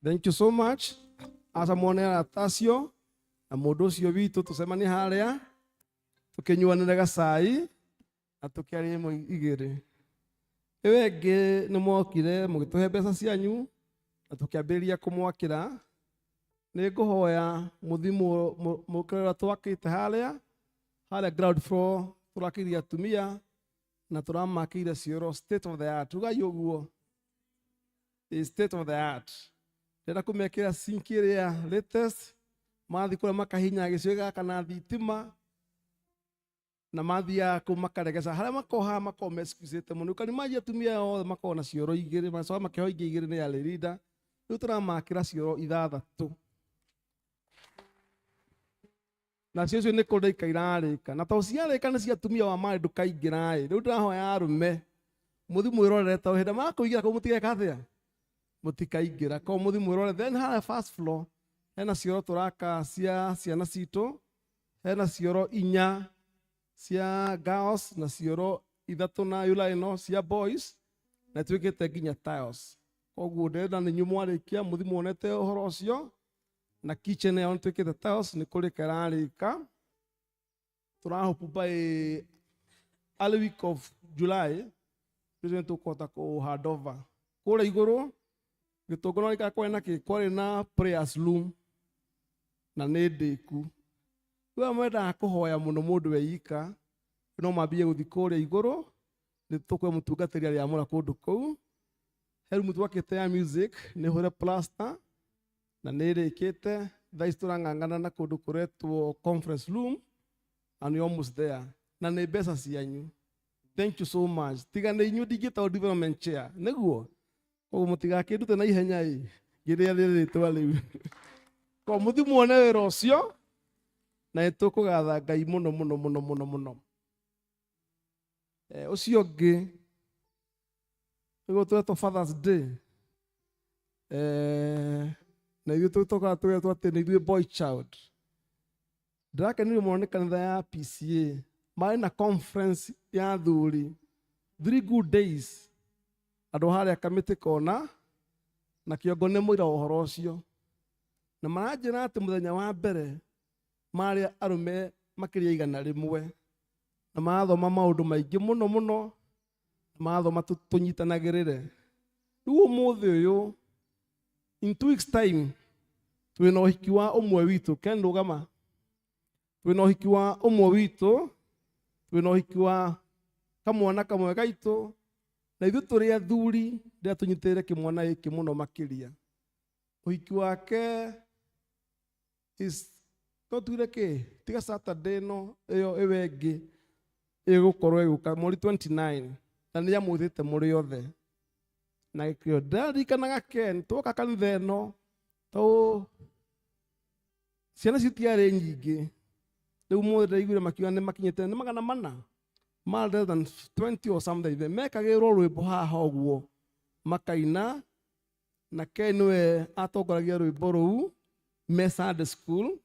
Thank you so much. Aca muone arata acio na mũndũ ũcio witũ tũcemanie harĩa tũkĩnyuanĩre gacai na tũkĩarie ĩmwe igĩrĩ. Ĩyo ĩngĩ nĩ mwokire mũgĩtũhe mbeca cianyu na tũkĩambĩrĩria kũmwakĩra. Nĩ ngũhoya mũthiĩ mũkĩrora twakĩte harĩa harĩa ground floor tũrakĩire atumia na tũramakĩire cioro state of the art. Ugai ũguo. State of the art. Ndĩrenda kũmekĩra sink ĩrĩa latest, mathiĩ kũrĩa makahinya gĩcigo gĩgaka na thitima, na mathiaga kũu makaregeca harĩa makoragwo haha makoragwo mesqueezĩte mũno. Can imagine atumia othe makoragwo na cioro igĩrĩ, macoka makĩheo ingĩ igĩrĩ nĩ arĩ leader. Rĩu tũramakĩra cioro ithathatũ. Nacio icio nĩ kũrĩka irarĩka. Na tondũ ciarĩka nĩ cia atumia wa marĩ ndũkaingĩra ĩ. Rĩu ndĩrahoya arũme mũthiĩ mwĩrorere tondũ hĩndĩ makũingĩra kũu mũtigeka atĩa? Mũtikaingĩra. Koguo mũthiĩ mwĩrorere. Then harĩa first floor hena cioro tũraka cia ciana citũ, hena cioro inya cia girls na cioro ithatũ na urinal cia boys, na twĩkĩte nginya tiles. Koguo ndĩrenda nĩ inyuĩ mwarĩkia mũthiĩ muonete ũhoro ũcio. Na kitchen ĩyo nĩ twĩkĩte tiles, nĩ kũrĩka ĩrarĩka. Tũrahope by early week of July nĩ tũkũhota kũ hand over. Kũrĩa igũrũ gĩtũngũrũ gĩkara kwarĩ na kĩ, kwarĩ na prayers room na nĩ ndĩku. Rĩu arĩa mendaga kũhoya mũno mũndũ weika no mambie gũthiĩ kũrĩa igũrũ, nĩ tũkũhe mũtungatĩri arĩamũra kũndũ kũu. He room twakĩte ya music, nĩ hũre plaster na nĩ ĩrĩkĩte. Thaa ici tũrang'ang'ana na kũndũ kũretwo conference room and we almost there. Na nĩ mbeca cianyu. Thank you so much. Tiga nĩ inyuĩ ndingĩtwo development chair. Nĩguo? Koguo mũtigakĩndute na ihenya ĩ, ngĩrĩa rĩtwa rĩu. Koguo mũthiĩ muone wĩra ũcio na nĩ tũkũgatha Ngai mũno mũno mũno mũno mũno. Ũcio ũngĩ nĩguo twetwo Father's Day. Na ithuĩ tũtokaga tũgetwo atĩ nĩ ithuĩ boy child. Ndĩrakenirio mũno nĩ kanitha ya PCA. Marĩ na conference ya athuri 3 good days. Andũ harĩa Kamĩtĩ Kona na kĩongo nĩ mũira wa ũhoro ũcio. Na maranjĩra atĩ mũthenya wa mbere marĩ arũme makĩria 100 na marathoma maũndũ maingĩ mũno mũno, na marathoma tũnyitanagĩrĩre. Rĩu ũmũthĩ ũyũ in 2 weeks time twĩna ũhiki wa ũmwe witũ. Ken rũgama. Twĩna ũhiki wa ũmwe witũ, twĩna ũhiki wa kamwana kamwe gaitũ, na ithuĩ tũrĩ athuri rĩrĩa tũnyitĩrĩre kĩmwana gĩkĩ mũno makĩria. Ũhiki wake is no tugire kĩ, tiga Saturday ĩno ĩyo ĩyo ĩngĩ ĩgũkorwo ĩgũka mweri 29, na nĩ amwĩtĩte mũrĩ othe. Na gĩkĩo ndĩraririkanaga Ken twoka kanitha ĩno tondũ ciana citiarĩ nyingĩ. Rĩu ũmũthĩ ndĩraiguire makiuga nĩ makinyĩte nĩ 400, more than 20 or something. Mekagĩrwo rwĩmbo haha ũguo. Makaina na Ken nĩwe atongoragia rwĩmbo rũu me Sunday school.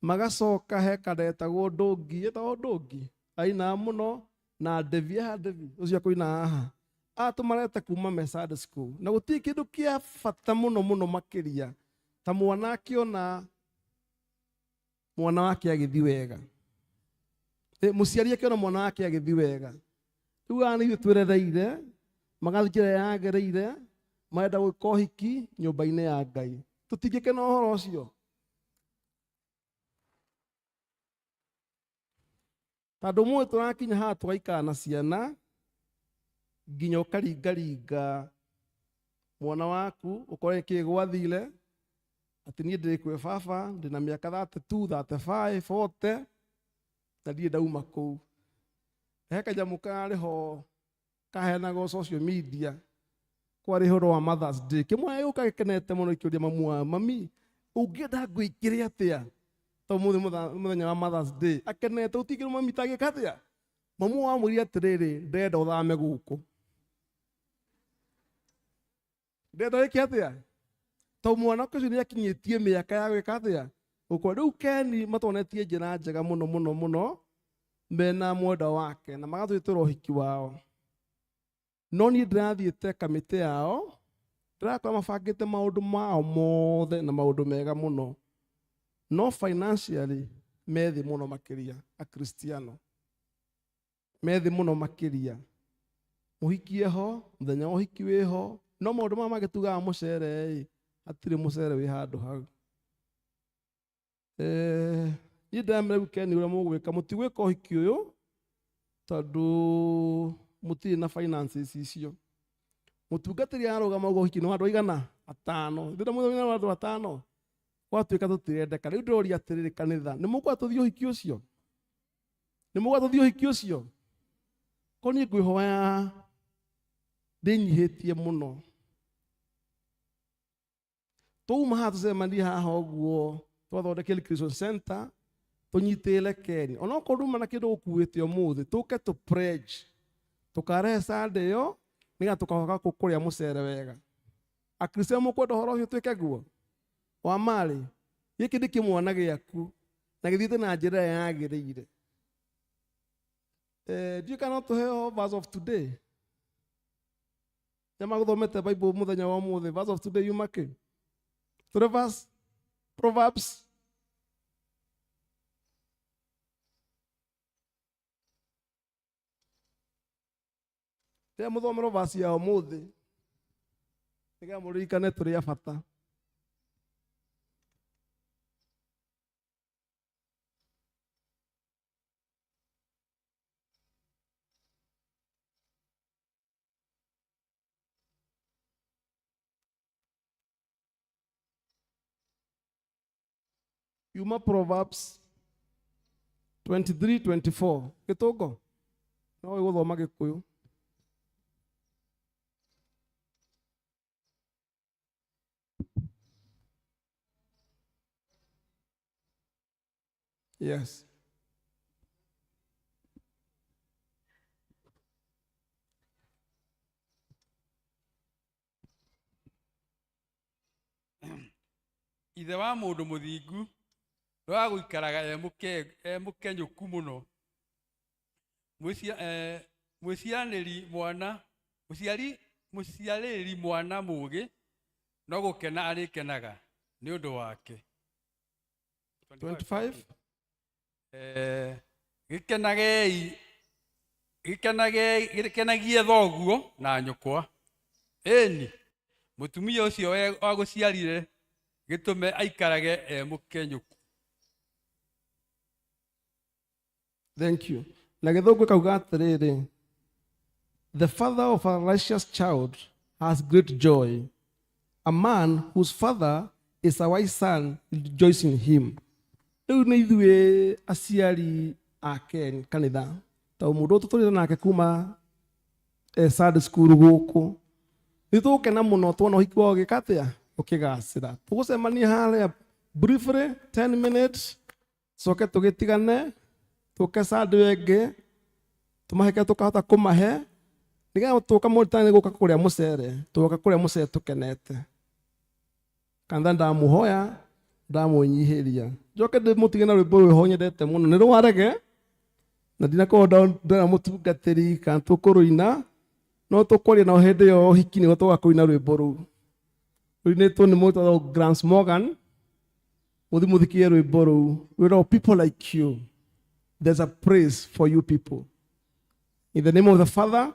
Magacoka he kanda etagwo Ndũngi, etagwo Ndũngi, ainaga mũno na Devi, haha Devi ũcio akũina haha, aya tũmarete kuma me Sunday school, na gũtirĩ kĩndũ kĩa bata mũno mũno makĩria ta mwana akĩona mwana wake agĩthiĩ wega, mũciari akĩona mwana wake agĩthiĩ wega. Rĩu aya nĩ ithuĩ twĩrereire, magathiĩ njĩra ĩrĩa yagĩrĩire, marenda gwĩka ũhiki nyũmba-inĩ ya Ngai, tũtingĩkena ũhoro ũcio? Tondũ ũmũthĩ tũrakinya haha tũgaikara na ciana nginya ũkaringaringa mwana waku ũkore kĩ gwathire, atĩ niĩ ndĩ kwĩ baba ndĩna mĩaka 32, 35, 40 na ndirĩ ndauma kũu. He kanyamũ kararĩ ho kaheanagwo social media kwarĩ ũhoro wa Mother's Day, kĩmwana gĩũka gĩkenete mũno gĩkĩũria mamu wao, mami ũngĩenda ngwĩkĩre atĩa to mũthĩ mũthenya wa Mother's Day? Akenete gũtingĩrwo mami tangĩka atĩa. Mamu wao amwĩrire atĩrĩrĩ, ndĩrenda ũthame gũkũ, ndĩrenda wĩke atĩa, to mwanake ũcio nĩ akinyĩtie mĩaka ya gwĩka atĩa gũkũ. Rĩu Ken matuonetie njĩra njega mũno mũno mũno mena mwendwa wake na magatwĩtĩra ũhiki wao, no niĩ ndĩrathiĩte kamĩtĩ yao, ndĩrakora mabangĩte maũndũ mao mothe na maũndũ mega mũno, no financially me thĩ mũno makĩria, akristiano me thĩ mũno makĩria. Mũhiki eho, mũthenya wa ũhiki wĩho, no maũndũ maya mangĩ tugaga mũcere ĩ, hatirĩ mũcere wĩ handũ hau. Niĩ ndĩramera rĩu Ken ũrĩa mũgwĩka, mũtigwĩka ũhiki ũyũ tondũ mũtirĩ na finances icio. Mũtungatĩri arũgama ũguo ũhiki nĩ wa andũ aigana? Atano. Ndĩrenda mũthenya wa andũ atano. Gwatuĩka tũtirendeka. Rĩu ndĩroria atĩrĩrĩ kanitha, nĩ mũkwenda tũthiĩ ũhiki ũcio? Nĩ mũkwenda tũthiĩ ũhiki ũcio? Ko niĩ ngwĩhoya ndĩnyihĩtie mũno. Twauma haha tũcemanie haha ũguo twathondeke recreation center tũnyitĩrĩre Ken, onokorwo nduma na kĩndũ ũkuĩte ũmũthĩ, tũke tũ pledge tũkarehe Sunday ĩyo nĩgetha tũkahoka kũrĩa mũcere wega. Akristiano mũkwenda ũhoro ũcio twĩke guo wa marĩ, gĩkĩ nĩ kĩmwana gĩaku na gĩthiĩte na njĩra ĩrĩa yagĩrĩire. Ndiũĩ kana no tũheo verse of today, arĩa magũthomete Bible mũthenya wa ũmũthĩ, verse of today yuma kĩ? Tũrĩ verse Proverbs rĩrĩa mũthomerwo verse ya ũmũthĩ nĩgetha mũririkane tũrĩ a bata. Yuma Proverbs 23:24. Gĩtũngo no gũthoma Gĩkũyũ. Yes. Ithe wa mũndũ mũthingu nĩ wa gũikaraga e mũkenyũku mũno. Mũciarĩri mwana, mũciari, mũciarĩri mwana mũũgĩ no gũkena arĩkenaga nĩ ũndũ wake. 25. Gĩkenagei, gĩkenagei, gĩkenagie thoguo na nyũkwa. Ĩni, mũtumia ũcio wagũciarire gĩtũme aikarage e mũkenyũku. Thank you. Na gĩthũngũ kauga atĩrĩrĩ, the father of a righteous child has great joy. A man whose father is a wise son rejoices in him. Rĩu nĩ ithuĩ aciari a Ken kanitha, tondũ mũndũ ũyũ tũtũrĩte nake kuma Sunday school gũkũ, nĩ tũgũkena mũno tuona ũhiki wao ũgĩka atĩa, ũkĩgacĩra. Tũgũcemania harĩa briefly 10 minutes, coke tũgĩtigane, tũke Sunday ĩngĩ, tũmahe kĩrĩa tũkahota kũmahe, Nigetha tũka mũritani gũka kũrĩa mũcere, tũgoka kũrĩa mũcere tũkenete. Kanitha ndamũhoya, ndamwĩnyihĩria. Njoke ndĩmũtige na rwĩmbo rwĩho nyendete mũno, nĩ rwarege na ndinakorwo ndona mũtungatĩri kana tũkũrũina, no tũkwaria nao hĩndĩ ĩyo ũhiki nĩguo tũgoka kũina rwĩmbo rũu. Rũinĩtwo nĩ mũndũ wĩtagwo Grants Morgan. Mũthiĩ mũthikie rwĩmbo rũu. Rwĩtagwo People Like You. There's a praise for you people. In the name of the Father,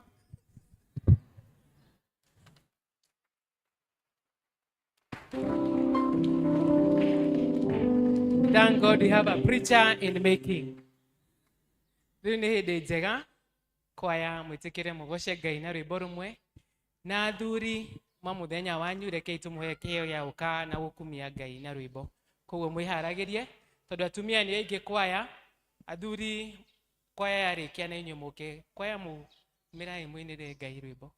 Thank God we have a preacher in making. Rĩu nĩ hĩndĩ njega kwaya mwĩtĩkĩre mũgoce Ngai na rwĩmbo rũmwe na athuri ma mũthenya wanyu rekei tũmũhe kĩheo gĩa gũka na gũkumia Ngai na rwĩmbo. Koguo mwĩharagĩrie tondũ atumia nĩ aingĩ kwaya, athuri kwaya yarĩkia na inyuĩ mũke kwaya mumĩrai mũinĩre Ngai rwĩmbo.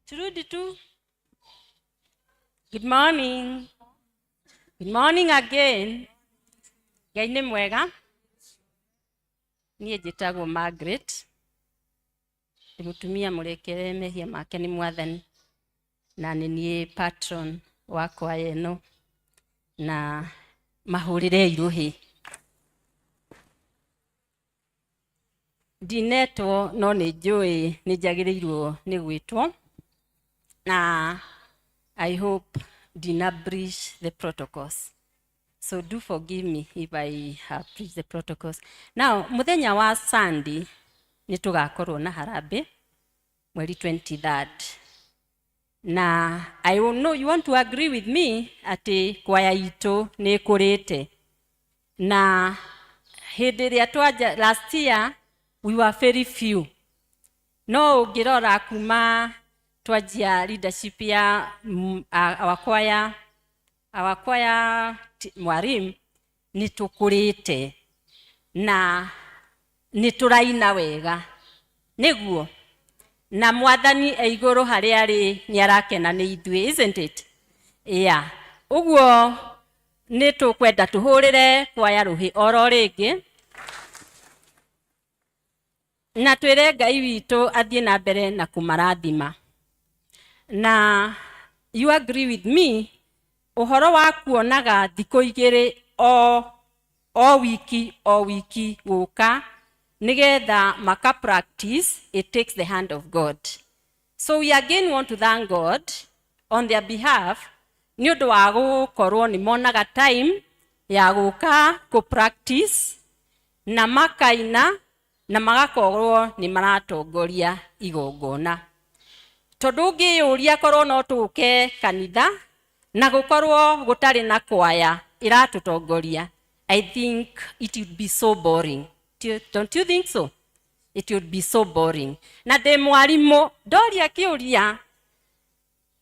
Turudi tu. Good morning. Good morning again. Ngai nĩ mwega. Niĩ njĩtagwo Margaret. Ndĩ mũtumia mũrekere mehia make nĩ Mwathani. Na nĩ niĩ patron wa kwaya ĩno na mahũrĩre irũhĩ. Ndinetwo no nĩ njũĩ nĩ njagĩrĩirwo nĩ gwĩtwo na I hope did not breach the protocols. So do forgive me if I have breached the protocols. Now, muthenya wa Sunday nĩ tũgakorwo na harambee mweri 23rd. Na I will know you want to agree with me atĩ kwaya itũ nĩ ĩkũrĩte. Na hĩndĩ ĩrĩa twanja last year we were very few. No ũngĩrora kuma twanjia leadership ya our choir mwarimu nĩ tũkũrĩte na nĩ tũraina wega nĩguo na Mwathani e igũrũ harĩa arĩ nĩ arakena nĩ ithuĩ, isn't it? Yeah. Ũguo nĩ tũkwenda tũhũrĩre kwaya rũhĩ oro rĩngĩ na twĩre Ngai witũ athiĩ na mbere na kũmarathima. Na you agree with me ũhoro wa kuonaga thikũ igĩrĩ o wiki gũka nĩgetha maka practice, it takes the hand of God. So we again want to thank God on their behalf nĩ ũndũ wa gũkorwo nĩ monaga time ya gũka kũ practice na makaina na magakorwo nĩ maratongoria igongona. Tondũ ũngĩyũria korwo no tũke kanitha na gũkorwo gũtarĩ na kwaya ĩratũtongoria, I think it would be so boring. Don't you think so? It would be so boring. Na ndĩ mwarimũ ndoria kĩũria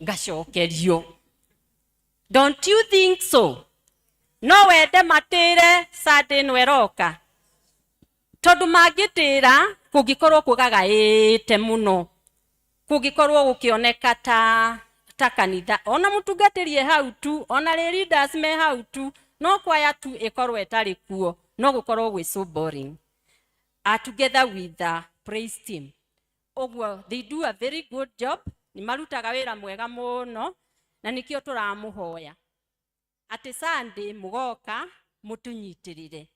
ngacokerio. Don't you think so? No wende matĩre Sunday ĩno ĩroka, tondũ mangĩtĩra kũngĩkorwo kũgagaĩte mũno, kũngĩkorwo gũkĩoneka ta kanitha ona mũtungatĩri e hau tu, ona rĩ leaders me hau tu, no kwaya tu ĩkorwo ĩtarĩ kuo, no gũkorwo gwĩ so boring. Together with the praise team. Ũguo they do a very good job, nĩ marutaga wĩra mwega mũno na nĩkĩo tũramũhoya atĩ Sunday mũgoka mũtũnyitĩrĩre,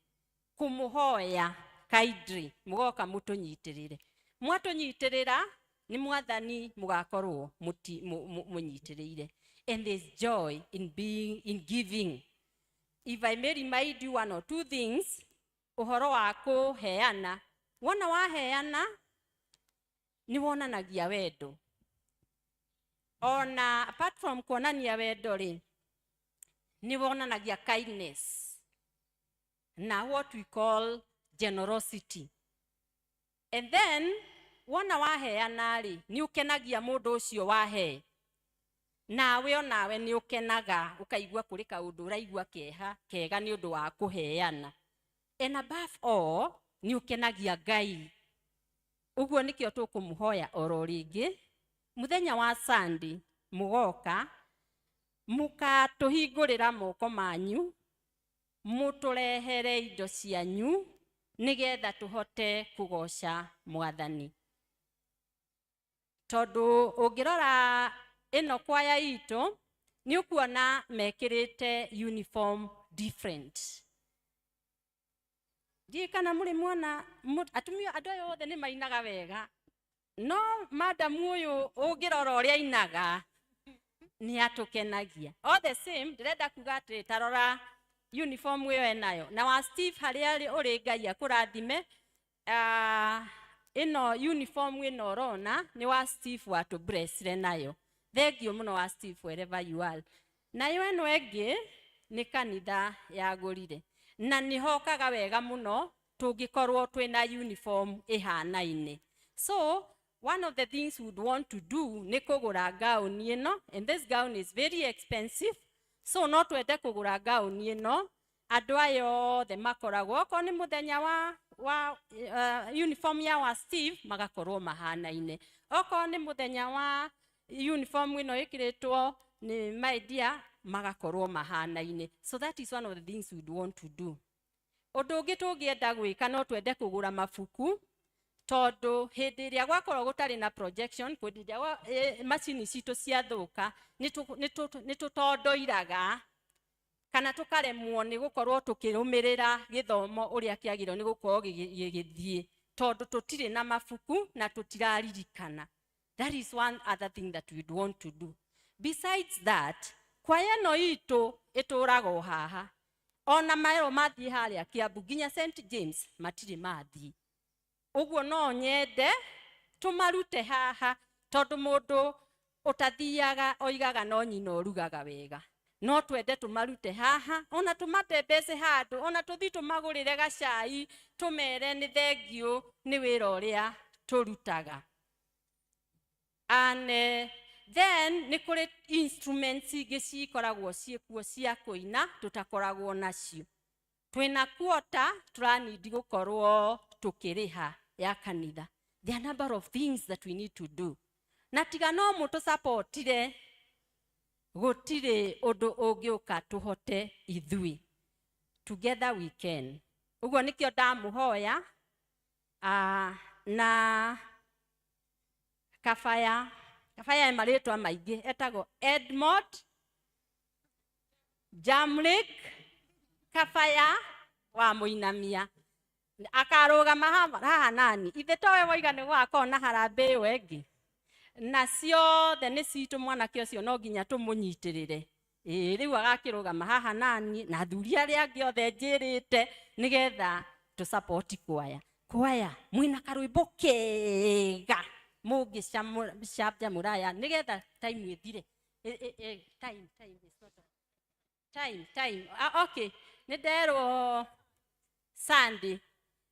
kũmũhoya kindly mũgoka mũtũnyitĩrĩre. Mwatũnyitĩrĩra nĩ Mwathani mũgakorwo mũnyitĩrĩire. And there's joy in being in giving. If I may remind you one or two things, ũhoro wa kũheana, wona waheana nĩ wonanagia wendo. Ona apart from kuonania wendo rĩ, nĩ wonanagia kindness na what we call generosity. And then wona waheana rĩ, nĩ ũkenagia mũndũ ũcio wahe, nawe onawe nĩ ũkenaga ũkaigua kũrĩ kaũndũ ũraigua keha kega nĩ ũndũ wa kũheana. And above all nĩ ũkenagia Ngai. Ũguo nĩkĩo tũkũmũhoya oro rĩngĩ mũthenya wa Sunday mũgoka mũkatũhingũrĩra moko manyu, mũtũrehere indo cianyu nĩgetha tũhote kũgoca Mwathani. Tondu ũngĩrora ĩno kwaya itũ nĩ ũkuona mekĩrĩte uniform different. Ndiĩ kana mũrĩ mwana atumia andũ aya othe nĩ mainaga wega, no madamu ũyũ ũngĩrora ũrĩa ainaga nĩ atũkenagia. All the same, ndĩrenda kuga atĩ tarora uniform ĩyo enayo na wa Steve harĩa arĩ, ũrĩ Ngai akũrathime. Ĩno uniform ĩno ũrona nĩ wa Steve watũblessire nayo. Thengiũ mũno wa Steve wherever you are. Nayo ĩno ĩngĩ nĩ kanitha yagũrire na nĩ hokaga wega mũno tũngĩkorwo twĩna uniform ĩhanaine. So one of the things we would want to do nĩ kũgũra gown ĩno, and this gown is very expensive, so no twende kũgũra gown ĩno andũ aya othe makoragwo, okorwo nĩ mũthenya wa uniform ya wa Steve magakorwo mahanaine, okorwo nĩ mũthenya wa uniform ĩno ĩkĩrĩtwo nĩ my dear magakorwo mahanaine. So that is one of the things we would want to do. Ũndũ ũngĩ tũngĩenda gwĩka, no twende kũgũra mabuku, tondũ hĩndĩ ĩrĩa gwakorwo gũtarĩ na projection, hĩndĩ ĩrĩa macini citũ ciathũka, nĩ tũtondoiraga kana tũkaremwo nĩ gũkorwo tũkĩrũmĩrĩra gĩthomo ũrĩa kĩagĩrĩirwo nĩ gũkorwo gĩgĩthiĩ, tondũ tũtirĩ na mabuku na tũtiraririkana. That is one other thing that we'd want to do. Besides that, kwaya ĩno itũ ĩtũraga o haha, ona merwo mathiĩ harĩa Kiambu nginya St James matirĩ mathiĩ. Ũguo no nyende tũmarute haha, tondũ mũndũ ũtathiaga oigaga no nyina ũrugaga wega. No twende tũmarute haha, ona tũmatembece handũ, ona tũthiĩ tũmagũrĩre gacai, tũmere nĩ thengiũ nĩ wĩra ũrĩa tũrutaga. And then nĩ kũrĩ instruments ingĩ cikoragwo ciĩkuo cia kũina tũtakoragwo nacio. Twĩna quota tũranindi gũkorwo tũkĩrĩha ya kanitha. There are a number of things that we need to do. Na tiga no mũtũsupportire, gũtirĩ ũndũ ũngĩũka tũhote ithuĩ. Together we can. Ũguo nĩkĩo ndamũhoya, na kabaya kabaya e marĩtwa maingĩ, etagwo Edmond Jamlik Kabaya wa Mũinamia, akarũgama haha nani ithe towe woiga nĩ gũgakorwo na harambee ĩyo ĩngĩ, na ciothe nĩ citũ. Mwanake ũcio no nginya tũmũnyitĩrĩre. Ĩĩ, rĩu agakĩrũgama haha nani na athuri arĩa angĩ othe njĩrĩte, nĩgetha tũ support kwaya. Kwaya mwĩna karwĩmbo kega mũngĩcanjamũraya nĩgetha time ĩthire. Time is not time time. Ah, okay, nĩ nderwo Sunday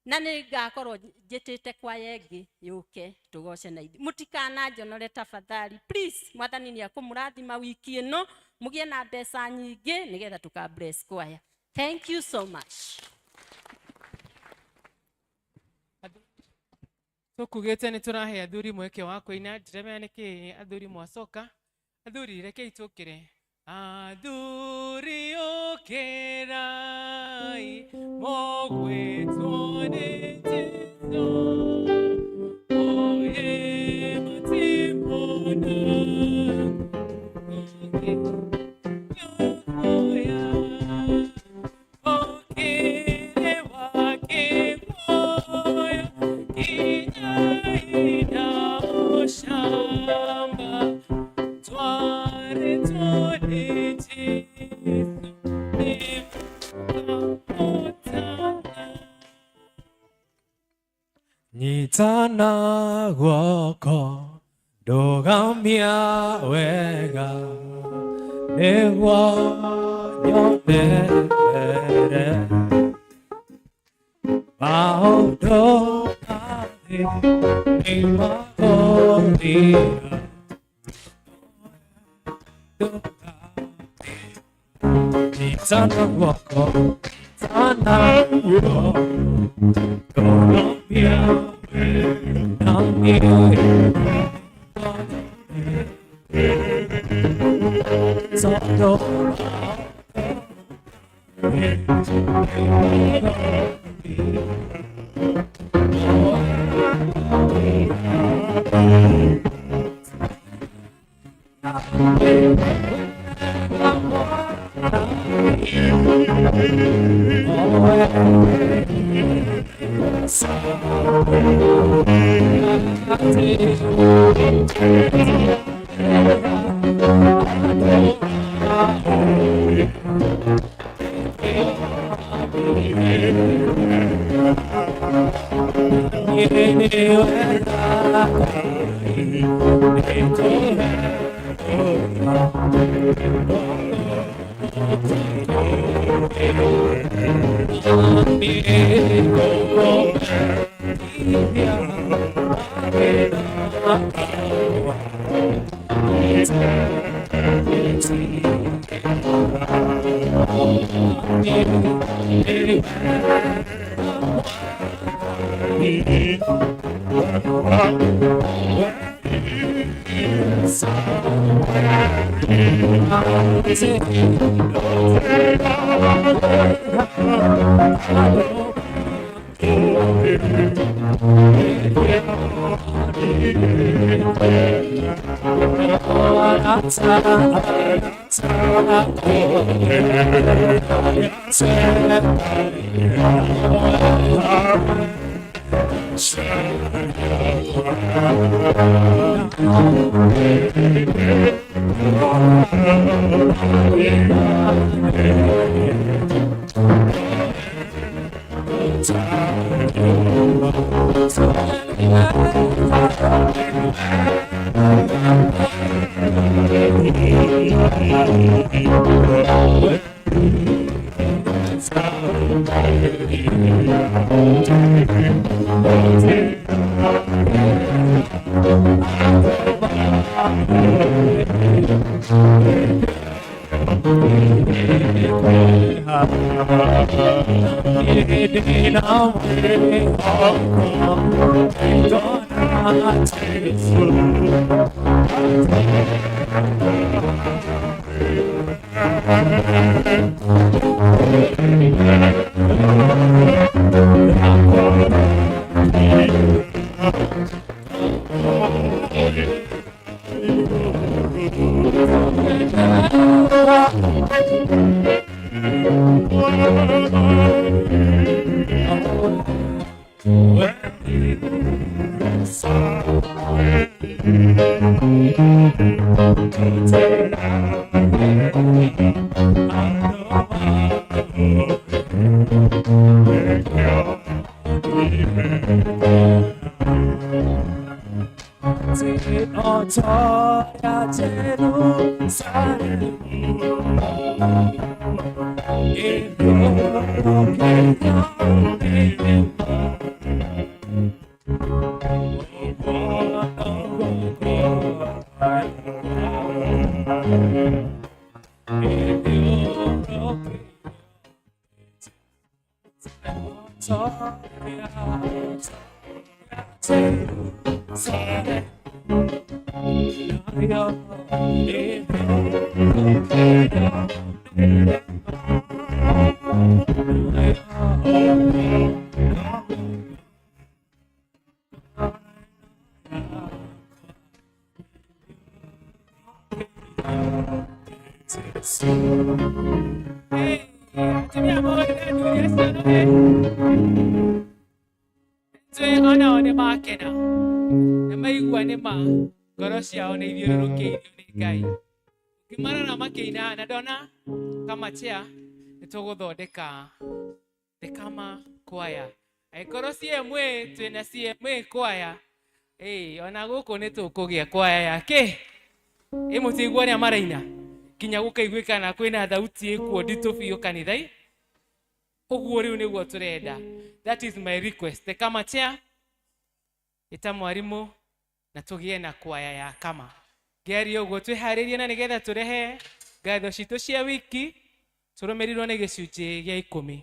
na nĩ ngakorwo njĩtĩte kwaya ĩngĩ yũke tũgoce na ithuĩ. Mũtikananjonore tafadhali, please. Mwathani nĩ akũmũrathima wiki ĩno mũgĩe na mbeca nyingĩ nĩgetha tũka bless kwaya. Thank you so much. Tũkugĩte nĩ tũrahe athuri mweke wa kũina. Ndiramenya nĩkĩ athuri mwacoka. Athuri, rekei tũkĩre. Athuri, ũkĩrai, mũgwĩtwo nĩ Jesũ, oye matimona. Okere wake moyo kinya ina shamba tware twone Jesu nĩmũkahotana. Nyitana guoko, ndũgamia wega, nĩguo nyone mbere maũndũ ma thĩ nĩmagũthira. Nyitana guoko, nyitana guoko, ndũgamia wega na niĩ tondũ Onao nĩ makena na maigua nĩ ma ngoro ciao nĩ ithiũrũrũkĩirio nĩ Ngai. Ũngĩmarora makĩina na ndona kamachia nĩ tũgũthondeka the Kama choir. Angĩkorwo CMA twĩna CMA choir, ona gũkũ nĩ tũkũgĩa choir ya kĩ? Ĩ mũtigua ũrĩa maraina nginya gũkaiguĩkana kwĩna thauti ĩkuo nditũ biũ kanitha-inĩ. Ũguo rĩu nĩguo tũrenda. That is my request. The Kama chair, ĩta mwarimũ na tũgĩe na kwaya ya Kama. Ngĩaria ũguo twĩharĩrie na nĩgetha tũrehe ngatho citũ cia wiki tũrũmĩrĩirwo nĩ gĩcunjĩ gĩa 10.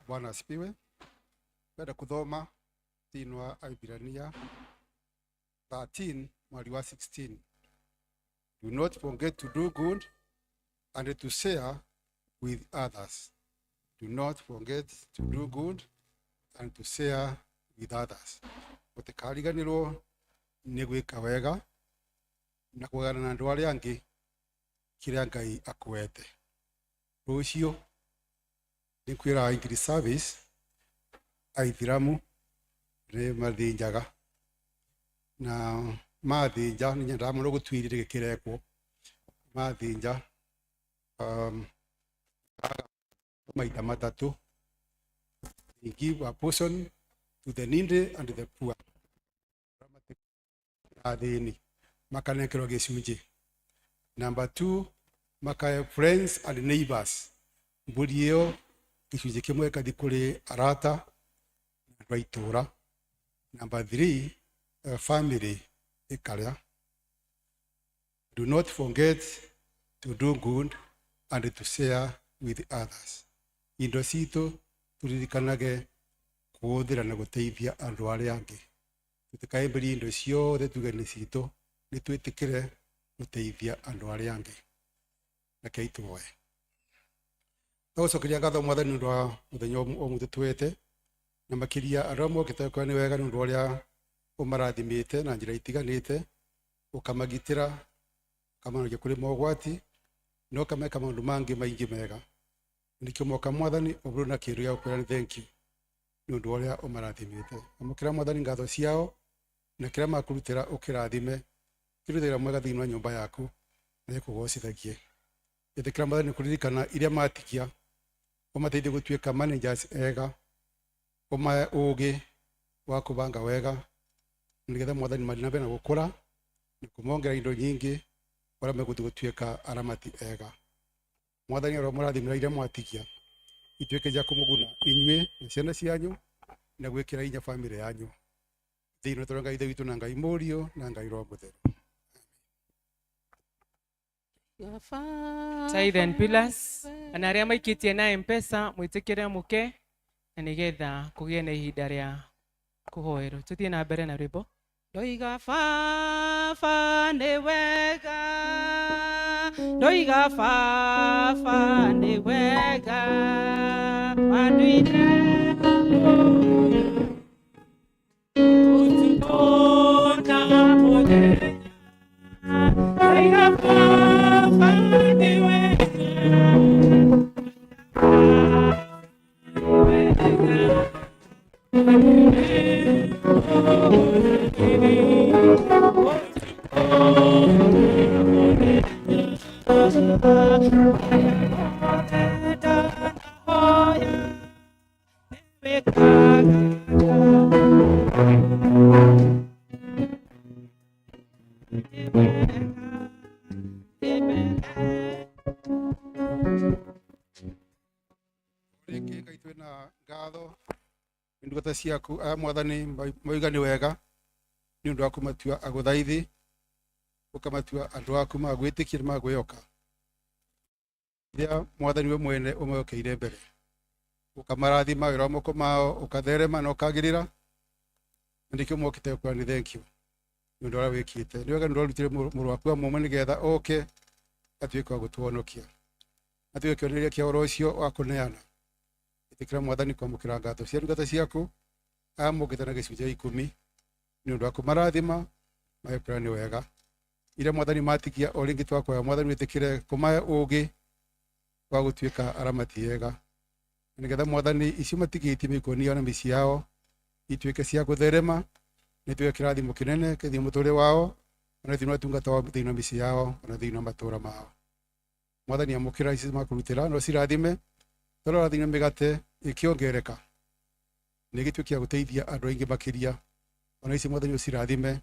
Bwana asifiwe. Kwenda kuthoma thĩinĩ wa Aibrania 13 mwari wa 16. Do not forget to do good and to share with others. Do not forget to do good and to share with others. Mũtikariganĩrwo nĩ gwĩka wega na kũgayana na andũ arĩa angĩ kĩrĩa Ngai akũhete. Rũciũ nĩ kwĩra English service aithiramu nĩ mathĩnjaga na mathĩnja nĩ nyendaga mũno gũtuĩria gĩkĩrekwo mathĩnja maita matatũ. They give a portion to the needy and the poor. Athĩni makanengerwo gĩcunjĩ. Number 2, makahe friends and neighbors. Mbũri ĩyo gĩcunjĩ kĩmwe ĩgathiĩ kũrĩ arata na andũ a itũũra. Number 3, family ĩkarĩa. Do not forget to do good and to share with others. Indo citũ tũririkanage kũhũthĩra na gũteithia andũ arĩa angĩ. Tũtikaĩmbĩrie indo ciothe tuge nĩ citũ, nĩ twĩtĩkĩre gũteithia andũ arĩa angĩ. Rekei tũhoe. Tũgũcokeria ngatho Mwathani nĩ ũndũ wa mũthenya ũmũthĩ twete, na makĩria andũ arĩa mokĩte kuona nĩ wega nĩ ũndũ ũrĩa ũmarathimĩte na njĩra itiganĩte, ũkamagitĩra, ũkamahonokia kũrĩ mogwati, na ũkameka maũndũ mangĩ maingĩ mega. Nĩkĩo moka Mwathani ũbũrũ na kĩndũ gĩa gũkwĩra nĩ thank you nĩ ũndũ ũrĩa ũmarathimĩte. Amũkĩra Mwathani ngatho ciao na kĩrĩa makũrutĩra ũkĩrathime, kĩrutĩra mwega thĩinĩ wa nyũmba yaku na ĩkũgocithagie. Ĩtĩkĩra Mwathani kũririkana iria matigia, ũmateithie gũtuĩka managers ega, ũmahe ũũgĩ wa kũbanga wega, nĩgetha Mwathani mathiĩ na mbere na gũkũra na kũmongerera indo nyingĩ ũrĩa megũthiĩ gũtuĩka aramati ega. Mwathani aromũrathimĩra iria mwatigia, ituĩke cia kũmũguna inyuĩ na ciana cianyu na gwĩkĩra hinya bamĩrĩ yanyu. Thĩinĩ wa Ngai Ithe witũ na Ngai Mũriũ na Ngai Roho Mũtheru. Tithe and pillars na arĩa maikĩtie na Mpesa mwĩtĩkĩre mũke na nĩgetha kũgĩe na ihinda rĩa kũhoerwo. Tũthiĩ na mbere na rwĩmbo. Ndoiga baba nĩ wega, ndoiga baba nĩ wega, wanduire ũtukũ na mũthenya. Ndoiga baba nĩ wega, Rĩngĩ Ngai twĩna ngatho nĩ ndungata ciaku aya Mwathani moiga nĩ wega nĩ ũndũ wa kũmatua agũthaithi, ũkamatua andũ aku magwĩtĩkia na magwĩhoka. Rĩrĩa Mwathani we mwene ũmeokeire mbere, ũkamarathima wĩra wa moko mao, ũkatherema na ũkagĩrĩra, na nĩkĩo mokĩte gũkwĩra nĩ thank you nĩ ũndũ ũrĩa wĩkĩte. Nĩ wega nĩ ũrarutire mũrũ waku wa mũmwe nĩgetha oke atuĩke wa gũtũhonokia, atuĩke kĩonereria kĩa ũhoro ũcio wa kũneana. Ĩtĩkĩra Mwathani kwamũkĩra ngatho cia ndungata ciaku aya mokĩte na gĩcunjĩ gĩa ikũmi nĩ ũndũ wa kũmarathima magĩkwĩra nĩ wega. Iria Mwathani matigia o rĩngĩ twakũhoya Mwathani wĩtĩkĩre kũmahe ũũgĩ Wa gũtuĩka aramati ega nĩgetha mwathani icio matigĩtie mĩkoni yao na mĩciĩ yao ituĩke cia gũtherema nĩ tuĩke kĩrathimo kĩnene kĩthiĩ mũtũrĩre wao ona thĩinĩ wa ũtungata wao thĩinĩ wa mĩciĩ yao ona thĩinĩ wa matũũra mao. Mwathani amũkĩra ici makũrutĩra no cirathime tondũ rathime mĩgate ĩkĩongereka nĩ gĩtuĩke gĩa gũteithia andũ aingĩ makĩria ona ici mwathani ũcirathime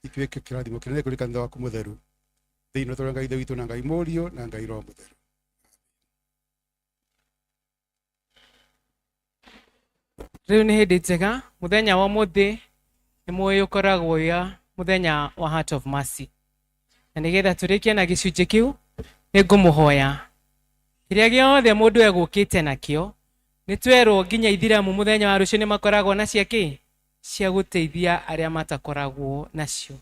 ituĩke kĩrathimo kĩnene kũrĩ kanitha waku mũtheru thĩinĩ wa Ngai Ithe witũ na Ngai Mũriũ na Ngai Roho Mũtheru. Rĩu nĩ hĩndĩ njega mũthenya wa ũmũthĩ nĩ mũĩ ũkoragwo wĩ mũthenya wa Heart of Mercy, na nĩgetha tũrĩkie na gĩcunjĩ kĩu nĩ ngũmũhoya kĩrĩa gĩothe mũndũ egũkĩte nakĩo nĩ twerwo nginya ithiramu mũthenya wa rũciũ nĩ makoragwo na cia kĩ cia gũteithia arĩa matakoragwo nacio,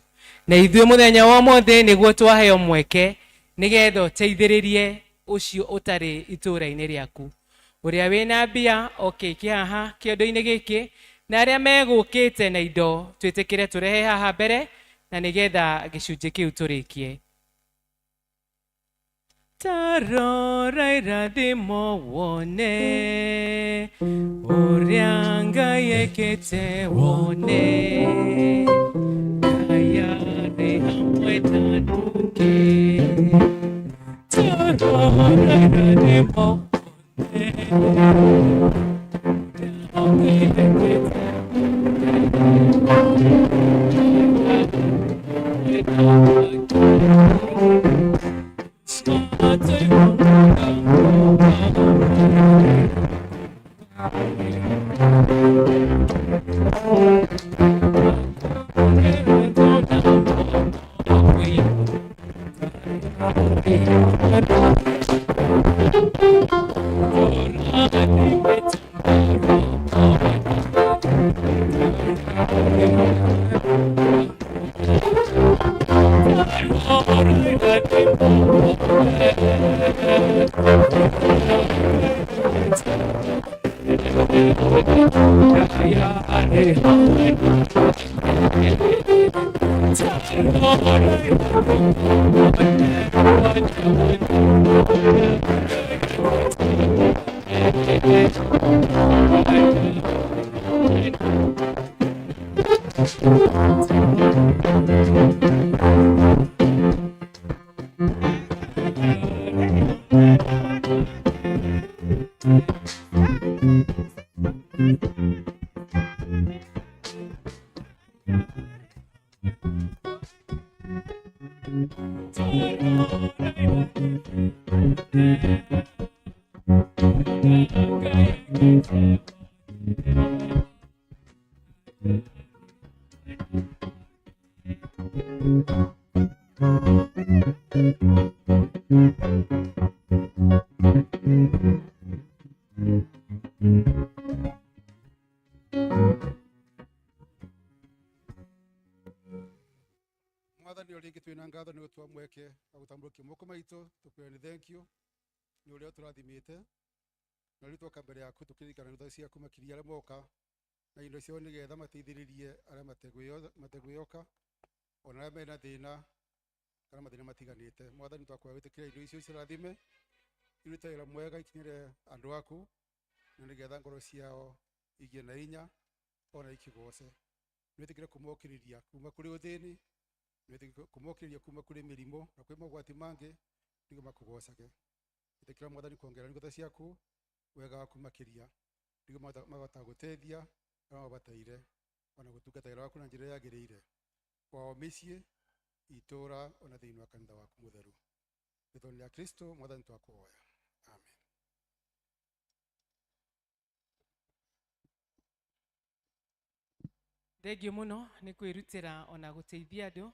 na ithuĩ mũthenya wa ũmũthĩ nĩguo twaheo mweke nĩgetha ũteithĩrĩrie ũcio ũtarĩ itũũra-inĩ rĩaku ũrĩa wĩna mbia okĩke haha kĩondo-inĩ gĩkĩ na arĩa megũkĩte na indo twĩtĩkĩre tũrehe haha mbere na nĩgetha gĩcunjĩ kĩu tũrĩkie. Tarora irathimo wone ũrĩa Ngai ekĩte wone Ngai arĩ hamwe na nduge. Tarora irathimo wone ũrĩa Ngai ekĩte Mwathani o rĩngĩ twĩna ngatho nĩ gũtua mweke wa gũtambũrũkia moko maitũ tũkwĩra nĩ thank you nĩ ũrĩa ũtũrathimĩte na rĩu twoka mbere yaku tũkĩririkana nĩ ciaku makĩria arĩa moka na indo ciao nĩgetha mateithĩrĩrie arĩa mategwĩyoka ona arĩa mena thĩna kana mathĩna matiganĩte. Mwathani twakũhoya wĩtĩkĩre indo icio cirathime irute wĩra mwega ikinyĩre andũ aku na nĩgetha ngoro ciao igĩe na hinya ona ikĩgoce. Nĩwĩtĩkĩre kũmokĩrĩria kuma kũrĩ ũthĩni, nĩwĩtĩkĩre kũmokĩrĩria kuma kũrĩ mĩrimũ na kwĩ mogwati mangĩ nĩguo makũgocage. Ĩtĩkĩra Mwathani kuongerera ngũtha ciaku wega waku makĩria nĩguo mahota gũteithia arĩa mabataire ona gũtungata wĩra waku na njĩra ĩrĩa yagĩrĩire kwao mĩciĩ itũũra ona thĩinĩ wa kanitha waku mũtheru. Rĩtwa-inĩ rĩa Kristo Mwathani twakũhoya, amen. Thengio mũno nĩ kwĩrutĩra ona gũteithia andũ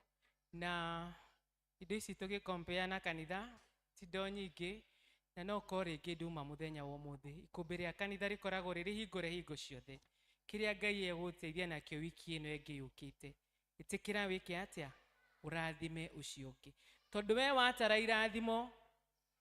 na indo ici tũgĩkompea na kanitha ti indo nyingĩ na no ũkorwo rĩngĩ nduma mũthenya wa ũmũthĩ. Ikũmbĩ rĩa kanitha rĩkoragwo rĩrĩ hingũre hingo ciothe. Kĩrĩa Ngai egũgũteithia nakĩo wiki ĩno ĩngĩ yũkĩte, ĩtĩkĩra wĩke atĩa ũrathime ũcio ũngĩ, tondũ we watara irathimo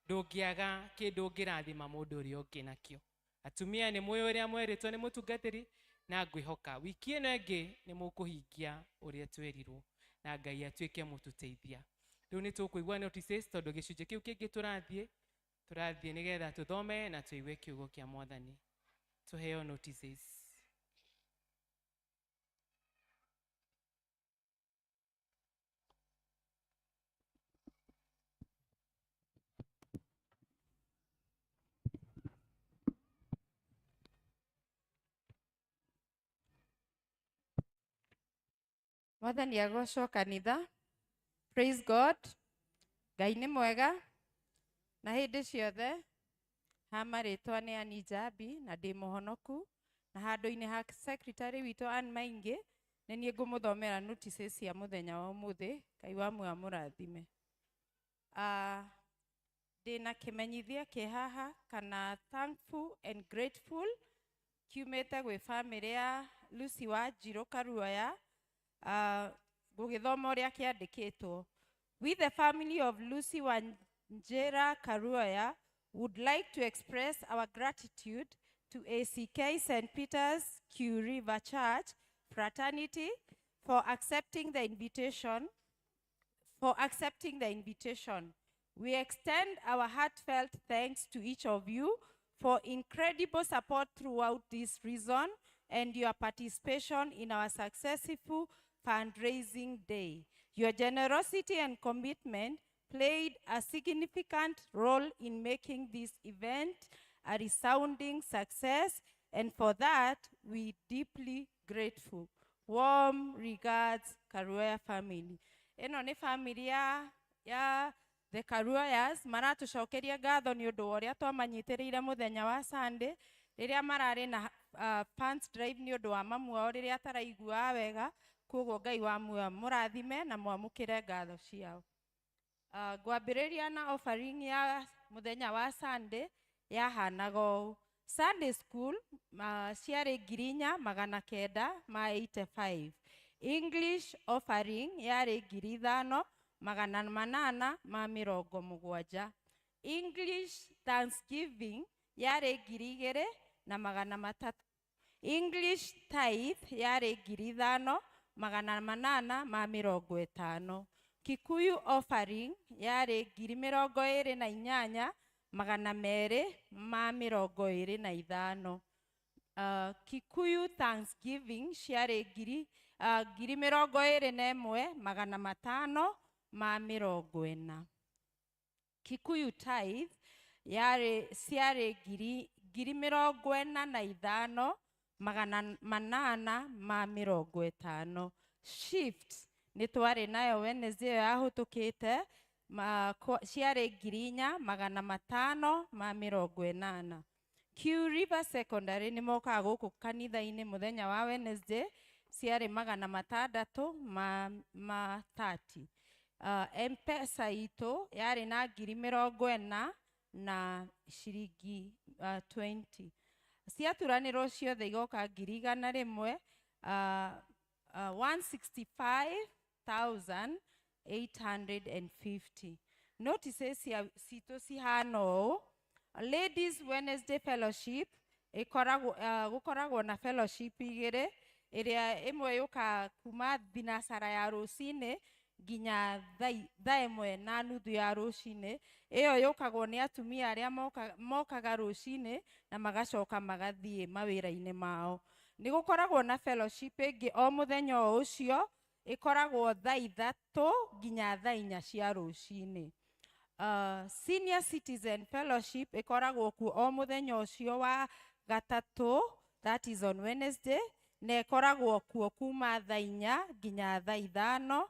ndũngĩaga kĩndũ ũngĩrathima mũndũ ũrĩa ũngĩ nakĩo. Atumia nĩ mũĩ ũrĩa mwerĩtwo nĩ mũtungatĩri na ngwĩhoka wiki ĩno ĩngĩ nĩ mũkũhingia ũrĩa twerirwo na Ngai atuĩke mũtũteithia. Rĩu nĩ tũkũigua notices tondũ gĩcunjĩ kĩu kĩngĩ tũrathiĩ Tũrathiĩ nĩgetha tũthome na tũigue kiugo kĩa mwathani. Tũheo notices. Mwathani agocwo kanitha. Praise God. Ngai nĩ mwega na hĩndĩ ciothe. Ha marĩtwa nĩ Ann Njambi na ndĩ mũhonoku, na handũ-inĩ ha secretary witũ Ann Maingi nĩ niĩ ngũmũthomera notices cia mũthenya wa ũmũthĩ. Ngai wa muoyo amũrathime. Ndĩna kĩmenyithia kĩ haha kana thankful and grateful kiumĩte gwĩ bamĩrĩ ya Lucy Wanjirũ Karuoya. Ngũgĩthoma ũrĩa kĩandĩkĩtwo. We the family of Lucy Wanjira Karuoya would like to express our gratitude to ACK St. Peter's Q River Church Fraternity for accepting the invitation. For accepting the invitation. We extend our heartfelt thanks to each of you for incredible support throughout this season and your participation in our successful fundraising day. Your generosity and commitment played a significant role in making this event a resounding success, and for that, we deeply grateful. Warm regards, Karuoya family. Ĩno nĩ family ya the Karuoyas maratucokeria ngatho nĩ ũndũ wa ũrĩa twamanyitĩrĩire mũthenya wa Sunday rĩrĩa mararĩ na funds drive nĩ ũndũ wa mamu wao rĩrĩa ataraiguaga wega. Koguo Ngai wa muoyo mũrathime na mwamũkĩre ngatho ciao. Ngwambĩrĩria na offering ya mũthenya wa Sunday yahanaga ũũ. Sunday school ciarĩ 4,985. English offering yarĩ 5,870. English Thanksgiving yarĩ 2,300. English tithe yarĩ 5,850. Kikuyu offering yarĩ 28,225. Kikuyu Thanksgiving ciarĩ 21,540. Kikuyu tithe yarĩ ciarĩ 45,850. Shift nĩ twarĩ nayo Wednesday ĩyo yahĩtũkĩte, ciarĩ 4,580. Q River Secondary nĩ mokaga gũkũ kanitha-inĩ mũthenya wa Wednesday, ciarĩ 630. M-Pesa itũ yarĩ na 40,000 na ciringi 20. Ciaturanĩrwo ciothe igoka 100,000, 165,850. Notices citũ cihana ũũ. Ladies Wednesday Fellowship ĩkoragwo, gũkoragwo na fellowship igĩrĩ, ĩrĩa ĩmwe yũkaga kuma thinacara ya rũcinĩ nginya 1:30 ya rũcinĩ. Ĩyo yũkagwo nĩ atumia arĩa mokaga rũcinĩ na magacoka magathiĩ mawĩra-inĩ mao. Nĩ gũkoragwo na fellowship ĩngĩ o mũthenya o ũcio, ĩkoragwo 3:00 nginya 4:00 cia rũcinĩ. Senior Citizen Fellowship ĩkoragwo kuo o mũthenya ũcio wa gatatũ, that is on Wednesday, na ĩkoragwo kuo kuma 4:00 nginya 5:00,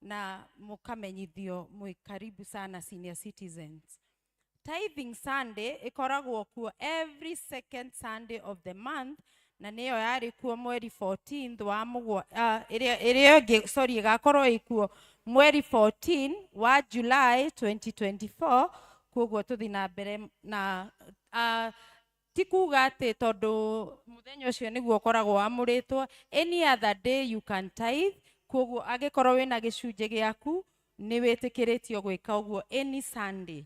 na mũkamenyithio mwĩ karibu sana senior citizens. Tithing Sunday ĩkoragwo kuo every second Sunday of the month, na nĩyo yarĩ kuo mweri 14 wa mũgwa, ĩrĩa ĩngĩ, sorry, ĩgakorwo ĩkuo mweri 14 wa July 2024. Koguo tũthiĩ na mbere na ti kuga atĩ tondũ mũthenya ũcio nĩguo ũkoragwo wamũrĩtwo, any other day you can tithe. Koguo angĩkorwo wĩna gĩcunjĩ gĩaku nĩ wĩtĩkĩrĩtio gwĩka ũguo any Sunday.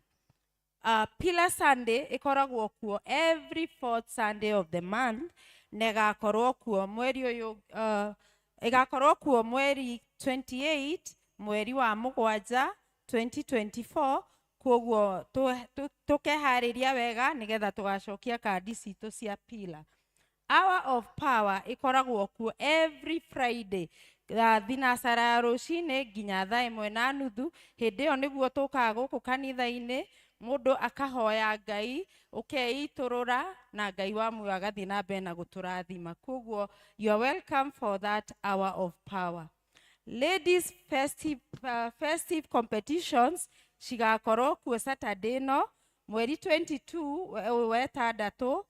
Pillar Sunday ĩkoragwo kuo every fourth Sunday of the month, na ĩgakorwo kuo mweri ũyũ, ĩgakorwo kuo mweri 28 mweri wa mũgwanja 2024. Koguo tũkeharĩria wega nĩgetha tũgacokia kandi citũ cia pila. Hour of Power ĩkoragwo kuo every Friday thaa thinacara ya rũcinĩ nginya thaa 1:30. Hĩndĩ ĩyo nĩguo tũkaga gũkũ kanitha-inĩ, mũndũ akahoya Ngai, ũkeitũrũra na Ngai wa muoyo agathiĩ na mbere na gũtũrathima. Koguo you are welcome for that Hour of Power. Ladies festive competitions cigakorwo kuo Saturday no mweri 22 wetandatũ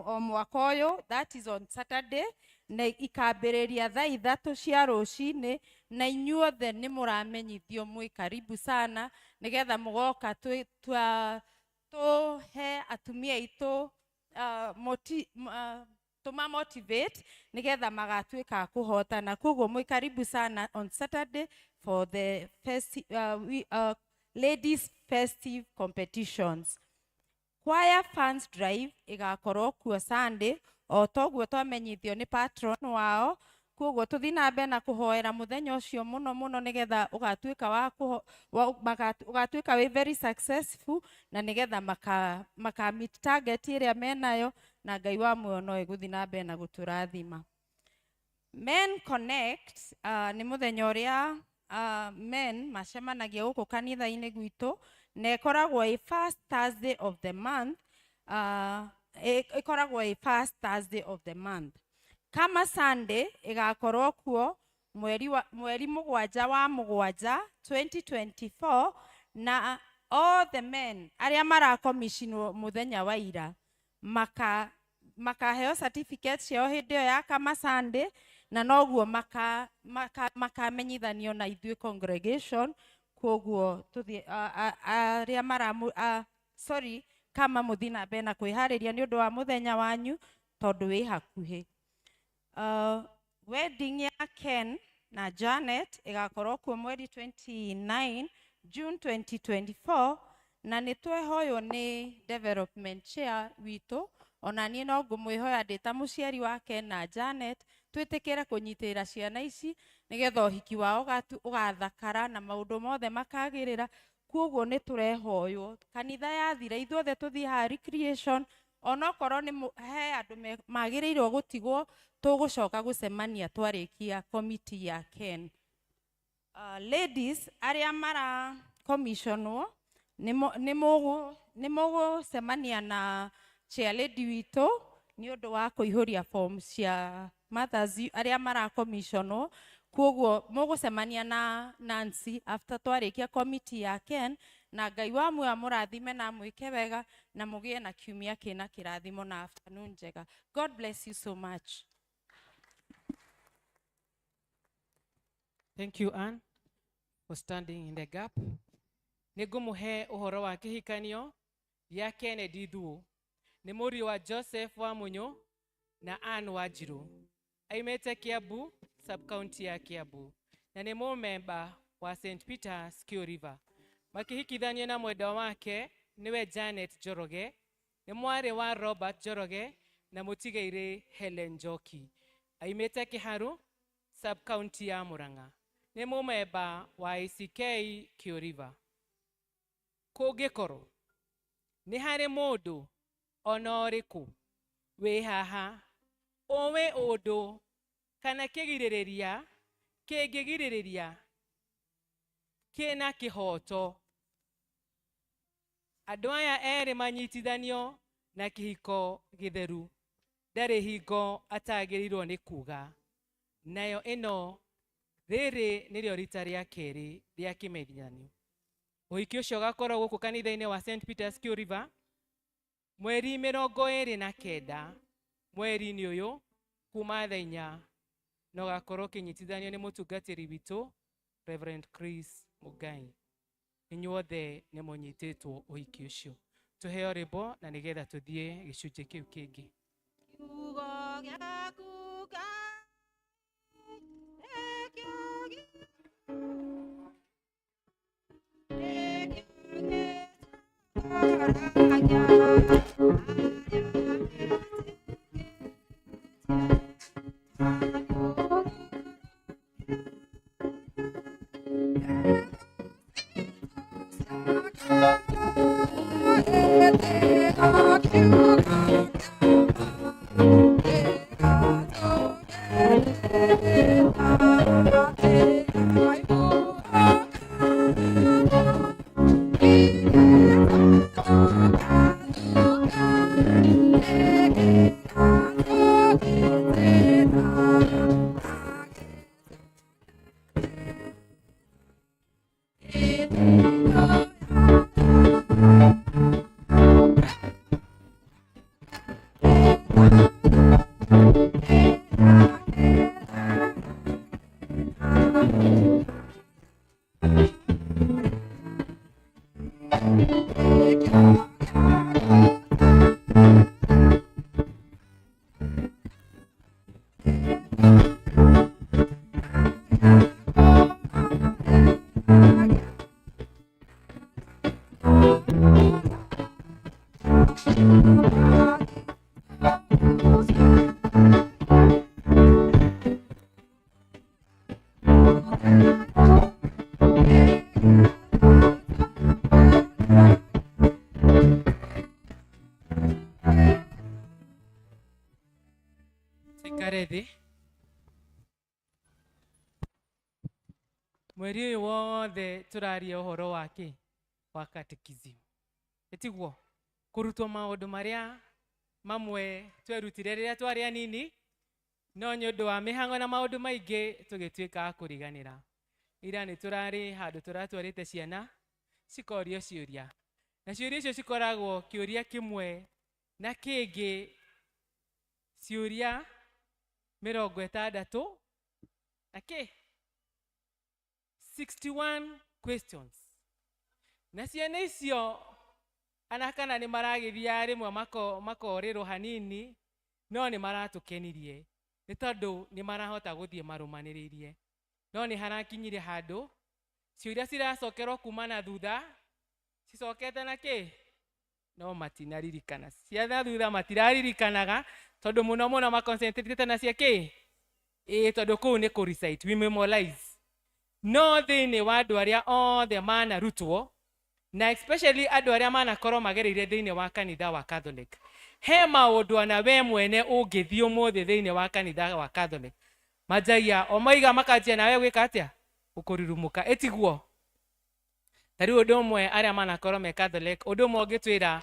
o mwaka ũyũ, that is on Saturday, na ikambĩrĩria thaa 3 cia rũcinĩ, na inyuothe nĩ mũramenyithio mwĩ karibu sana nĩgetha mũgoka tũhe atumia aitũ tũma motivate nĩgetha magatuĩka a kũhotana. Koguo mwĩ karibu sana on Saturday for the ladies festive competitions. Choir fans drive ĩgakorwo kuo Sunday o toguo twamenyithio nĩ patron wao. Koguo tũthiĩ na mbere na kũhoera mũthenya ũcio mũno mũno nĩgetha ũgatuĩka wa ũgatuĩka wĩ very successful na nĩgetha maka meet target ĩrĩa menayo, na Ngai wa muoyo no ĩgũthiĩ na mbere na gũtũrathima. Men Connect nĩ mũthenya ũrĩa men macemanagia gũkũ kanitha-inĩ gwitũ, na ĩkoragwo ĩ first Thursday of the month, ĩkoragwo ĩ first Thursday of the month. Kama Sunday ĩgakorwo kuo mweri 7 wa 7 2024, na all the men arĩa marakomicinwo mũthenya wa ira makaheo certificate ciao hĩndĩ ĩyo ya Kama Sunday, na noguo makamenyithanio na ithuĩ congregation. Koguo tũthiĩ arĩa sorry, kama mũthiĩ na mbere na kwĩharĩria nĩ ũndũ wa mũthenya wanyu tondũ wĩ hakuhĩ. Wedding ya Ken na Janet ĩgakorwo kuo mweri 29 June 2024, na nĩ twehoywo nĩ development chair witũ. Ona niĩ no ngũmwĩhoya ndĩ ta mũciari wa Ken na Janet twĩtĩkĩre kũnyitĩrĩra ciana ici nĩgetha ũhiki wao ũgathakara na maũndũ mothe makagĩrĩra. Koguo nĩ tũrehoywo kanitha yathira ithuothe tũthiĩ haha recreation, onokorwo nĩ he andũ magĩrĩirwo gũtigwo, tũgũcoka gũcemania twarĩkia committee ya Ken. Ladies arĩa mara commissionwo nĩ mũgũcemania na chair lady witũ nĩ ũndũ wa kũihũria form cia mothers arĩa mara commissionwo. Koguo mũgũcemania na Nancy after twarĩkia committee ya Ken, na Ngai wa muoyo amũrathime na amwĩke wega na mũgĩe na kiumia kĩna kĩrathimo na afternoon njega. God bless you so much. Thank you, Anne, for standing in the gap. Nĩngũmũhe ũhoro wa kĩhikanio gĩa Kennedy Thuo. Nĩ mũriũ wa Joseph wa Mũnyũ na Anne wa Njirũ. Aimĩte Kiambu, sub-county ya Kiambu, na nĩ mũmemba wa St. Peter's Kew River. Makĩhikithanio na mwendwa wake nĩwe Janet Njoroge, nĩ mwarĩ wa Robert Njoroge na mũtigairĩ Helen Njoki. Aimĩte Kĩharu, sub-county ya Murang'a. Nĩ mũmemba wa ACK Kew River. Kũngĩkorwo nĩ harĩ mũndũ ona ũrĩkũ wĩ haha ũĩ ũndũ kana kĩgirĩrĩria kĩngĩgirĩrĩria kĩna kĩhoto, andũ aya erĩ manyitithanio na kĩhiko gĩtheru, ndarĩ hingo atagĩrĩirwo nĩ kuga. Nayo ĩno rĩrĩ nĩrĩo rita rĩa kerĩ rĩa kĩmenyithanio. Ũhiki ũcio ũgakorwo gũkũ kanitha-inĩ wa St. Peter's Kew River mweri 29 mweri-inĩ ũyũ kuma thaa 4, na ũgakorwo ũkĩnyitithanio nĩ mũtungatĩri witũ Reverend Chris Mugai. Inyuothe nĩ mũnyitĩtwo ũhiki ũcio. Tũheo rwĩmbo na nĩgetha tũthiĩ gĩcunjĩ kĩu kĩngĩ. Kiugo gĩaku Ngai. Tuikare thĩ. Mweri ũyũ wothe tũraria ũhoro wa kĩ? Wa catechism. Ĩtiguo kũrutwo maũndũ marĩa mamwe twerutire rĩrĩa twarĩ anini, no nĩ ũndũ wa mĩhang'o na maũndũ maingĩ tũgĩtuĩka a kũriganĩra. Ira nĩ tũrarĩ handũ tũratwarĩte ciana cikorio ciũria, na ciũria icio cikoragwo kĩũria kĩmwe na kĩngĩ, ciũria 60 na kĩ 61 questions. Na ciana icio ana kana nĩ maragĩthiaga rĩmwe makorĩrwo hanini, no nĩ maratũkenirie nĩ tondũ nĩ marahota gũthiĩ marũmanĩrĩirie. No nĩ harakinyire handũ ciũria ciracokerwo kuma na thutha cicokete na kĩ, no matinaririkana. Cia thutha matiraririkanaga tondũ mũno mũno maconcentrate na cia kĩ, ĩĩ, tondũ kũu nĩ kũ recite, we memorize. No thĩinĩ wa andũ arĩa othe manarutwo, na especially andũ arĩa manakorwo magereire thĩinĩ wa kanitha wa Catholic, he maũndũ ona we mwene ũngĩthiĩ ũmũthĩ thĩinĩ wa kanitha wa Catholic manjagia o maiga makanjia nawe gwĩka atĩa, gũkũrurumũka. Ĩtiguo ta rĩu ũndũ ũmwe arĩa manakorwo me Catholic, ũndũ ũmwe ũngĩtwĩra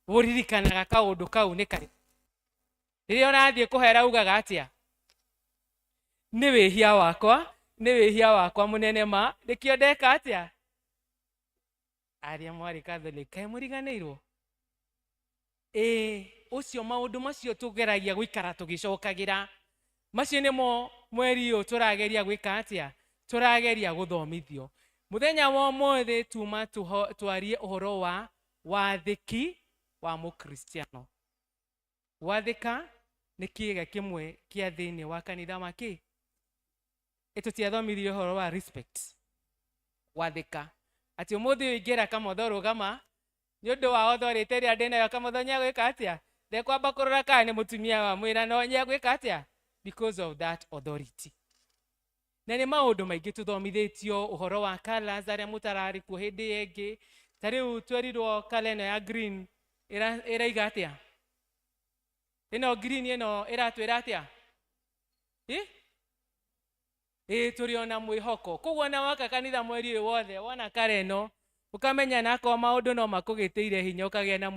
ũririkanaga kaũndũ kau nĩ karĩkũ? Rĩrĩa ũrathiĩ kũhera ugaga atĩa? Nĩ wĩhia wakwa, nĩ wĩhia wakwa mũnene ma, nĩkĩo ndeka atĩa? Arĩa mwarĩ Catholic, kaĩ mũriganĩirwo? Ĩĩ, ũcio maũndũ macio tũgeragia gũikara tũgĩcokagĩra, macio nĩmo mweri ũyũ tũrageria gwĩka atĩa? Tũrageria gũthomithio. Mũthenya wa ũmũthĩ tuma twarie ũhoro wa wathĩki wa mũkristiano. Gwathĩka nĩ kĩĩga kĩmwe kĩa thĩinĩ wa kanitha wa kĩ? Ĩtũtiathomithirie ũhoro wa respect. Gwathĩka. Atĩ ũmũthĩ ũyũ ingĩra Kamotho rũgama, nĩ ũndũ wa authority ĩrĩa ndĩnayo Kamotho nĩegwĩka atĩa? Ndekwamba kũrora kana nĩ mũtumia wa mwĩra, no nĩegwĩka atĩa? Because of that authority. Na nĩ maũndũ maingĩ tũthomithĩtio ũhoro wa colours arĩa mũtararĩ kuo hĩndĩ ĩyo ĩngĩ. Ta rĩu twerirwo colour ĩno ya green ĩraiga atĩa? Ĩno green ĩno ĩratwĩra atĩa? Ĩ tũrĩ ona mwĩhoko. Koguo ona waka kanitha mweri ũyũ wothe wona colour ĩno ũkamenya nakorwo maũndũ no makũgĩtĩire hinya ũkagĩa na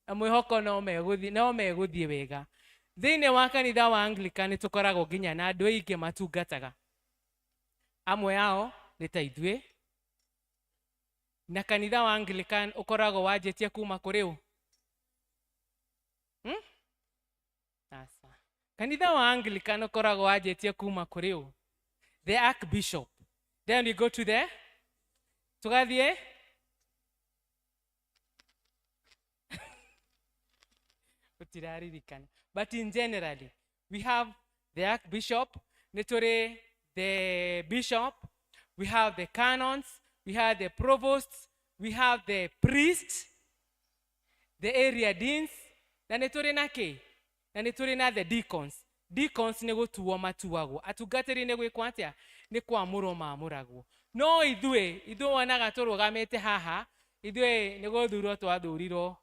na mwĩhoko no megũthiĩ wega. Thĩinĩ wa kanitha wa Anglican nĩ tũkoragwo nginya na andũ aingĩ matungataga. Amwe ao nĩ ta ithuĩ. Na kanitha wa Anglican ũkoragwo wanjĩtie kuma kũrĩ ũ? Aca. Kanitha wa Anglican ũkoragwo wanjĩtie kuma kũrĩ ũ? The Archbishop. Then we go to the tũgathiĩ gũtiraririkana. But in generally we have the Archbishop, nĩ tũrĩ the bishop, we have the canons, we have the provosts, we have the priests, the area deans, na nĩ tũrĩ na kĩ? Na nĩ tũrĩ na the deacons. Deacons nĩ gũtuo matuagwo, atungatĩri nĩ gwĩkwo atĩa? Nĩ kwamũrwo mamũragwo. No ithuĩ wonaga tũrũgamĩte haha, ithuĩ nĩ gũthurwo twathurirwo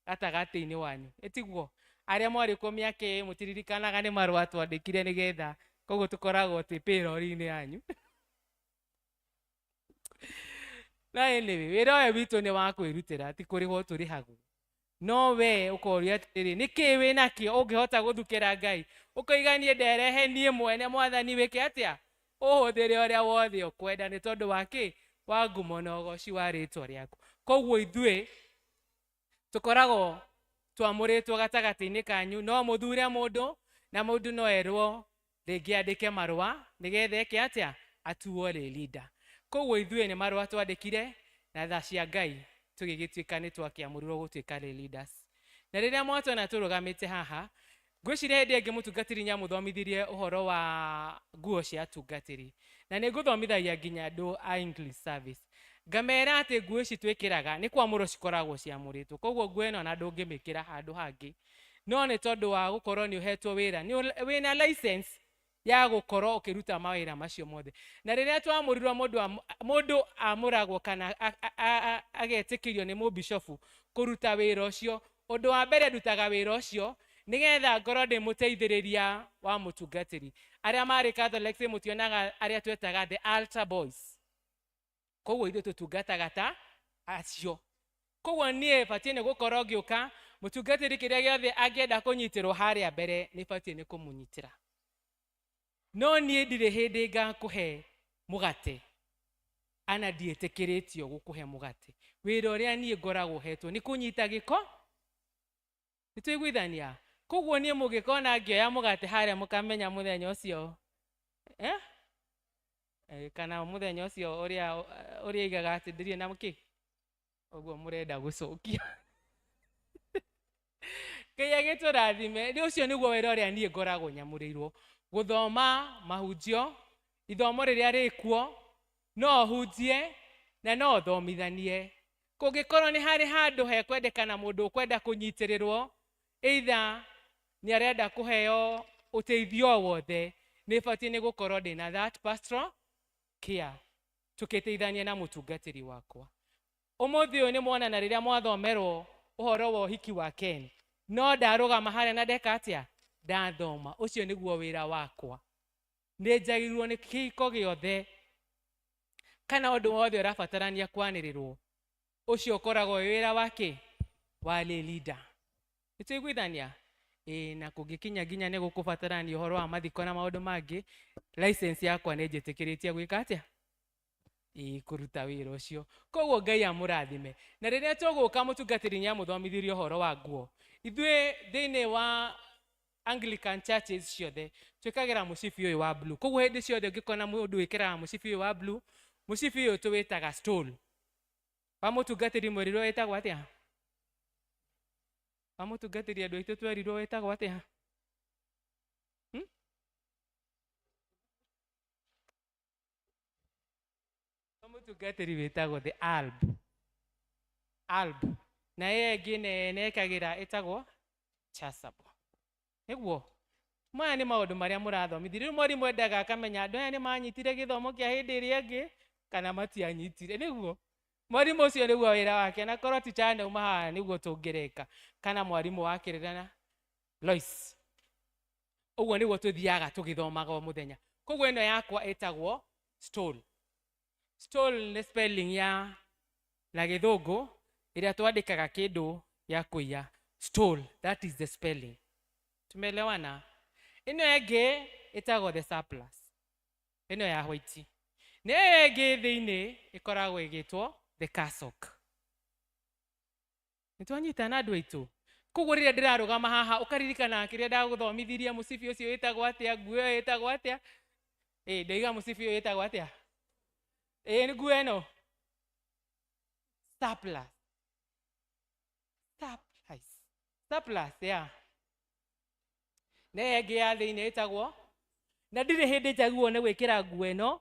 gatagatĩ-inĩ wanyu. Ĩtiguo arĩa mwarĩ kuo mĩaka ĩyo mũtiririkanaga nĩ marũa twandĩkire nĩgetha, koguo tũkoragwo twĩ payroll-inĩ yanyu. Na anyway, wĩra ũyũ witũ nĩ wa kwĩrutĩra, ti kũrĩhwo tũrĩhagwo. No we ũkoria atĩrĩrĩ, nĩkĩ wĩ nakĩo ũngĩhota gũthukĩra Ngai? Ũkoiga niĩ nderehe niĩ mwene mwathani wĩke atĩa? Ũhũthĩre ũrĩa wothe ũkwenda nĩ tondũ wa kĩ? wa ngumo na ũgoci wa rĩtwa rĩaku. Koguo ithuĩ tũkoragwo twamũrĩtwo gatagatĩ-inĩ kanyu, no mũthure mũndũ na mũndũ no erwo rĩngĩ andĩke marũa nĩgetha eke atĩa, atuo lay leader. Koguo ithuĩ nĩ marũa twandĩkire na tha cia Ngai tũgĩgĩtuĩka nĩ twakĩamũrirwo gũtuĩka lay leaders. Na rĩrĩa mwatwona tũrũgamĩte haha, ngwĩciria hĩndĩ ĩngĩ mũtungatĩri nĩamũthomithirie ũhoro wa nguo cia atungatĩri, na nĩ ngũthomithagia nginya andũ a English service, ngamera atĩ nguo ici twĩkĩraga nĩ kwamũrwo cikoragwo ciamũrĩtwo. Koguo nguo ĩno ona ndũngĩmĩkĩra handũ hangĩ, no nĩ tondũ wa gũkorwo nĩ ũhetwo wĩra, nĩ wĩna license ya gũkorwo ũkĩruta mawĩra macio mothe. Na rĩrĩa twamũrirwo mũndũ amũragwo kana agetĩkĩrio nĩ mũbishofu kũruta wĩra ũcio, ũndũ wa mbere ndutaga wĩra ũcio nĩgetha ngorwo ndĩ mũteithĩrĩria wa mũtungatĩri. Arĩa marĩ Catholics mũtionaga arĩa twetaga the altar boys. Koguo ithuĩ tũtungataga ta acio. Koguo niĩ batiĩ nĩ gũkorwo ngĩũka mũtungatĩri kĩrĩa gĩothe angĩenda kũnyitĩrwo harĩa mbere nĩ batiĩ nĩ kũmũnyitĩra. No niĩ ndirĩ hĩndĩ ngakũhe mũgate, ana ndiĩtĩkĩrĩtio gũkũhe mũgate. Wĩra ũrĩa niĩ ngoragwo hetwo nĩ kũnyita gĩko. Nĩ tũiguithania? Koguo niĩ mũngĩkona ngĩoya mũgate harĩa mũkamenya mũthenya ũcio, kana mũthenya ũcio ũrĩa aigaga atĩ ndirĩ na kĩ, ũguo mũrenda gũcokia. Ngai agĩtũrathime. Rĩu ũcio nĩguo wĩra ũrĩa niĩ ngoragwo nyamũrĩirwo, gũthoma mahunjio, ithomo rĩrĩa rĩkuo, no hunjie na no thomithanie. Kũngĩkorwo nĩ harĩ handũ hekwendekana mũndũ ũkwenda kũnyitĩrĩrwo, either nĩ arenda kũheo ũteithio wothe, nĩ batiĩ nĩ gũkorwo ndĩna that pastoral care, tũkĩteithania na mũtungatĩri wakwa. Ũmũthĩ ũyũ nĩ mwona na rĩrĩa mwathomerwo ũhoro wa ũhiki wa Ken, no ndarũgama harĩa na ndeka atĩa, ndathoma. Ũcio nĩguo wĩra wakwa. Nĩ njagĩrĩirwo nĩ kĩhiko gĩothe kana ũndũ wothe ũrabatarania kwanĩrĩrwo, ũcio ũkoragwo wĩ wĩra wake wa lay leader. Nĩ tũiguithania? Ĩĩ, na kũngĩkinya nginya nĩ gũkũbatarania ũhoro wa mathiko na maũndũ mangĩ, license yakwa nĩ njĩtĩkĩrĩtie gwĩka atĩa, ĩĩ, kũruta wĩra ũcio. Koguo Ngai amũrathime. Na rĩrĩa tũgũka mũtungatĩri nĩ amũthomithirie ũhoro wa nguo. Ithuĩ thĩinĩ wa Anglican churches ciothe twĩkagĩra mũcibi ũyũ wa blue. Koguo hĩndĩ ciothe ũngĩkona mũndũ wĩkĩraga mũcibi ũyũ wa blue, mũcibi ũyũ tũwĩtaga stole. Wa mũtungatĩri mwerirwo wĩtagwo atĩa? Wa mũtungatĩri andũ aitũ twerirwo wĩtagwo atĩa? Wa mũtungatĩri wĩtagwo the alb. Alb. Na ĩyo ĩngĩ nene ĩkagĩra ĩtagwo chasuble. Nĩguo maya nĩ maũndũ marĩa mũrathomithia. Rĩu mwarimũ endaga akamenya andũ aya nĩ manyitire gĩthomo kĩa hĩndĩ ĩrĩa ĩngĩ kana matianyitire. Nĩguo mwarimũ ũcio nĩguo wĩra wake, na korwo teacher ndauma haha nĩguo tũngĩreka, kana mwarimũ wa kĩrĩra na Lois. Ũguo nĩguo tũthiaga tũgĩthomaga o mũthenya. Koguo ĩno yakwa ĩtagwo stole. Stole nĩ spelling ya na gĩthũngũ ĩrĩa twandĩkaga kĩndũ ya kũiya. Stole, that is the spelling. Tumeelewana? Ĩno ĩngĩ ĩtagwo the surplus. Ĩno ya white. Na ĩyo ĩngĩ thĩinĩ ĩkoragwo ĩgĩtwo the cassock. Nĩ twanyitana andũ aitũ? Koguo rĩrĩa ndĩrarũgama haha ũkaririkana kĩrĩa ndagũthomithirie, mũcibi ũcio wĩtagwo atĩa, nguo ĩyo ĩtagwo atĩa? Ĩ, ndaiga mũcibi ũyũ wĩtagwo atĩa? Ĩ, nguo ĩno surplus. Surplus. Surplus, yeah. Na ĩyo ĩngĩ ya thĩinĩ ĩtagwo, na ndirĩ hĩndĩ njagĩrĩirwo nĩ gwĩkĩra nguo ĩno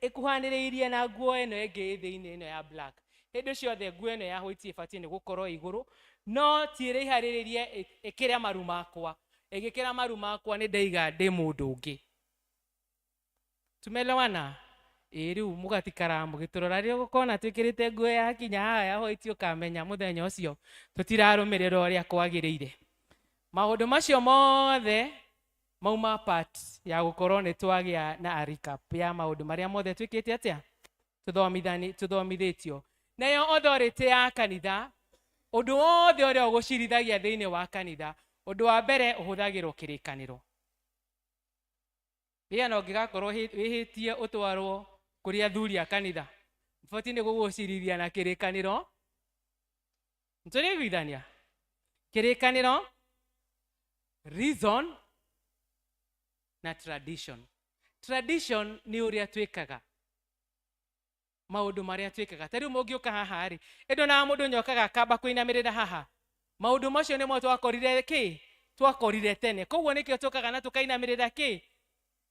ĩkuhanĩrĩirie na nguo ĩno ĩngĩ thĩinĩ ĩno ya black. Hĩndĩ ciothe nguo ĩno ya white ĩbatiĩ nĩ gũkorwo igũrũ, no ti ĩrĩiharĩrĩrie ĩkĩre maru makwa. Ĩgĩkĩra maru makwa nĩ ndaiga ndĩ mũndũ ũngĩ. Tumeelewana? Ĩĩ, rĩu mũgatikara mũgĩtũrora. Rĩrĩa ũgũkona twĩkĩrĩte nguo ya kinya haha ya white ũkamenya mũthenya ũcio tũtirarũmĩrĩra ũrĩa kwagĩrĩire. Maũndũ macio mothe mauma part ya gũkorwo nĩ twagĩa na a recap ya maũndũ marĩa mothe twĩkĩte atĩa, tũthomithĩtio. Nayo authority ya kanitha, ũndũ wothe ũrĩa ũgũcirithagia thĩinĩ wa kanitha, ũndũ wa mbere ũhũthagĩrwo kĩrĩkanĩro. Rĩrĩa no ũngĩgakorwo wĩhĩtie ũtwarwo Kũrĩ athuri a kanitha batiĩ nĩ gũgũcirithia na kĩrĩkanĩro. Nĩtũrĩiguithania kĩrĩkanĩro, reason na tradition. Tradition nĩ ũrĩa twĩkaga maũndũ marĩa twĩkaga. Ta rĩu mũngĩũka haha rĩ, ĩndũ na mũndũ nyokaga akamba kũinamĩrĩra haha, maũndũ macio nĩmo twakorire kĩ twakorire tene, koguo nĩkĩo tũkaga na tũkainamĩrĩra kĩ.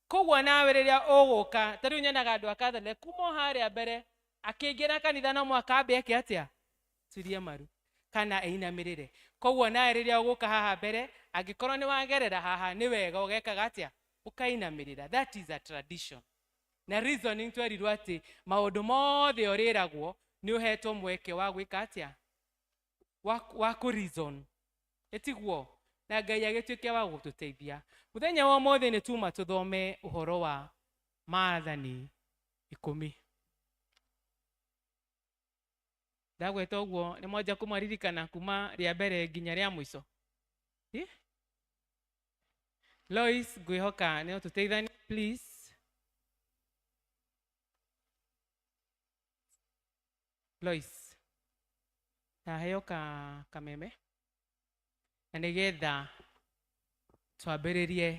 Koguo nawe rĩrĩa ũgũka, ta rĩu nyonaga andũ a Catholic kuma o harĩa mbere akĩingĩra kanitha no mũhaka ambe eke atĩa? Turie maru kana einamĩrĩre. Koguo nawe rĩrĩa ũgũka haha mbere, angĩkorwo nĩ wagerera haha, nĩ wega ũgekaga atĩa? Ũkainamĩrĩra. That is a tradition. Na reasoning twerirwo atĩ maũndũ mothe ũrĩragwo nĩ ũhetwo mweke wa gwĩka atĩa? Wa kũ reason. Ĩtiguo? Na Ngai agĩtuĩke wa gũtũteithia. Mũthenya wa ũmũthĩ nĩ tuma tũthome ũhoro wa maathani 10. Ndagweta ũguo nĩ mwanja kũmaririkana kuma rĩa mbere nginya rĩa mũico. Lois, ngwĩhoka nĩ ũtũteithanie please. Lois, ndaheo ka kameme na nĩgetha twambĩrĩrie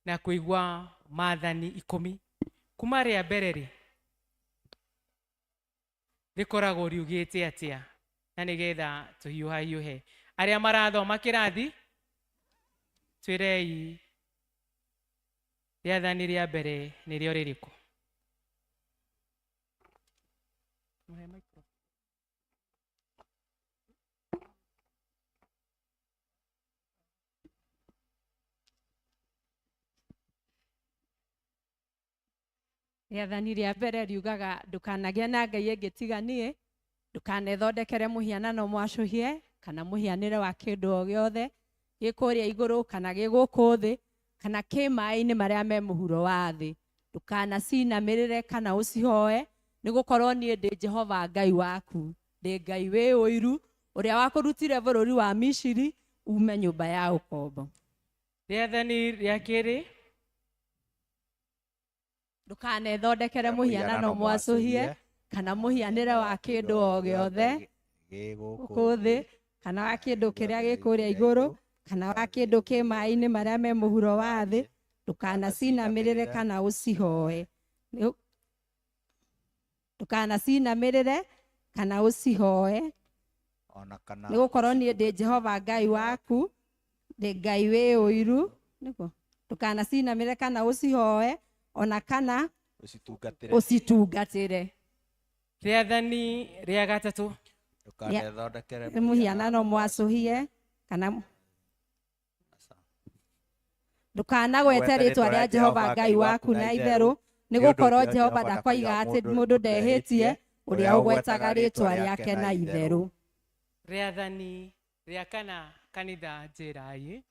na kũigua maathani 10. Kuma rĩa mbere rĩ, rĩkoragwo riugĩte atĩa, na nĩgetha tũhiũhahiũhe. Arĩa marathoma kĩrathi, twĩrei rĩathani rĩa mbere nĩrĩo rĩrĩkũ? Rĩathani rĩa mbere riugaga ndũkanagĩe na ngai ĩngĩ tiga niĩ, ndũkanethondekere mũhianano mwacũhie kana mũhianĩre wa kĩndũ o gĩothe gĩ kũrĩa igũrũ kana gĩ gũkũ thĩ kana kĩ maĩ-inĩ marĩa me mũhuro wa thĩ. Ndũkanacinamĩrĩre kana ũcihoe, nĩgũkorwo niĩ ndĩ Jehova Ngai waku, ndĩ Ngai wĩ ũiru ũrĩa wakũrutire bũrũri wa Misiri ume nyũmba ya ũkombo. Rĩathani rĩa kerĩ, ndũkanethondekere mũhianano mwacũhie kana mũhianĩre wa kĩndũ o gĩothe gũkũ thĩ kana wa kĩndũ kĩrĩa gĩ kũrĩa igũrũ kana wa kĩndũ kĩ maĩ-inĩ marĩa me mũhuro wa thĩ. Ndũkanacinamĩrĩre kana ũcihoe. Ndũkanacinamĩrĩre kana ũcihoe, nĩgũkorwo niĩ ndĩ Jehova Ngai waku, ndĩ Ngai wĩ ũiru. Ndũkanacinamĩrĩre kana ũcihoe ona kana ũcitungatĩre. Rĩathani rĩa gatatũ, ndũkanethondekere mũhianano mwacũhie kana ndũkanagwete rĩtwa rĩa Jehova Ngai waku na itherũ, nĩgũkorwo Jehova ndakoiga atĩ mũndũ ndehĩtie ũrĩa ũgwetaga rĩtwa rĩake na itherũ. Rĩathani rĩa kana, kanitha njĩrai,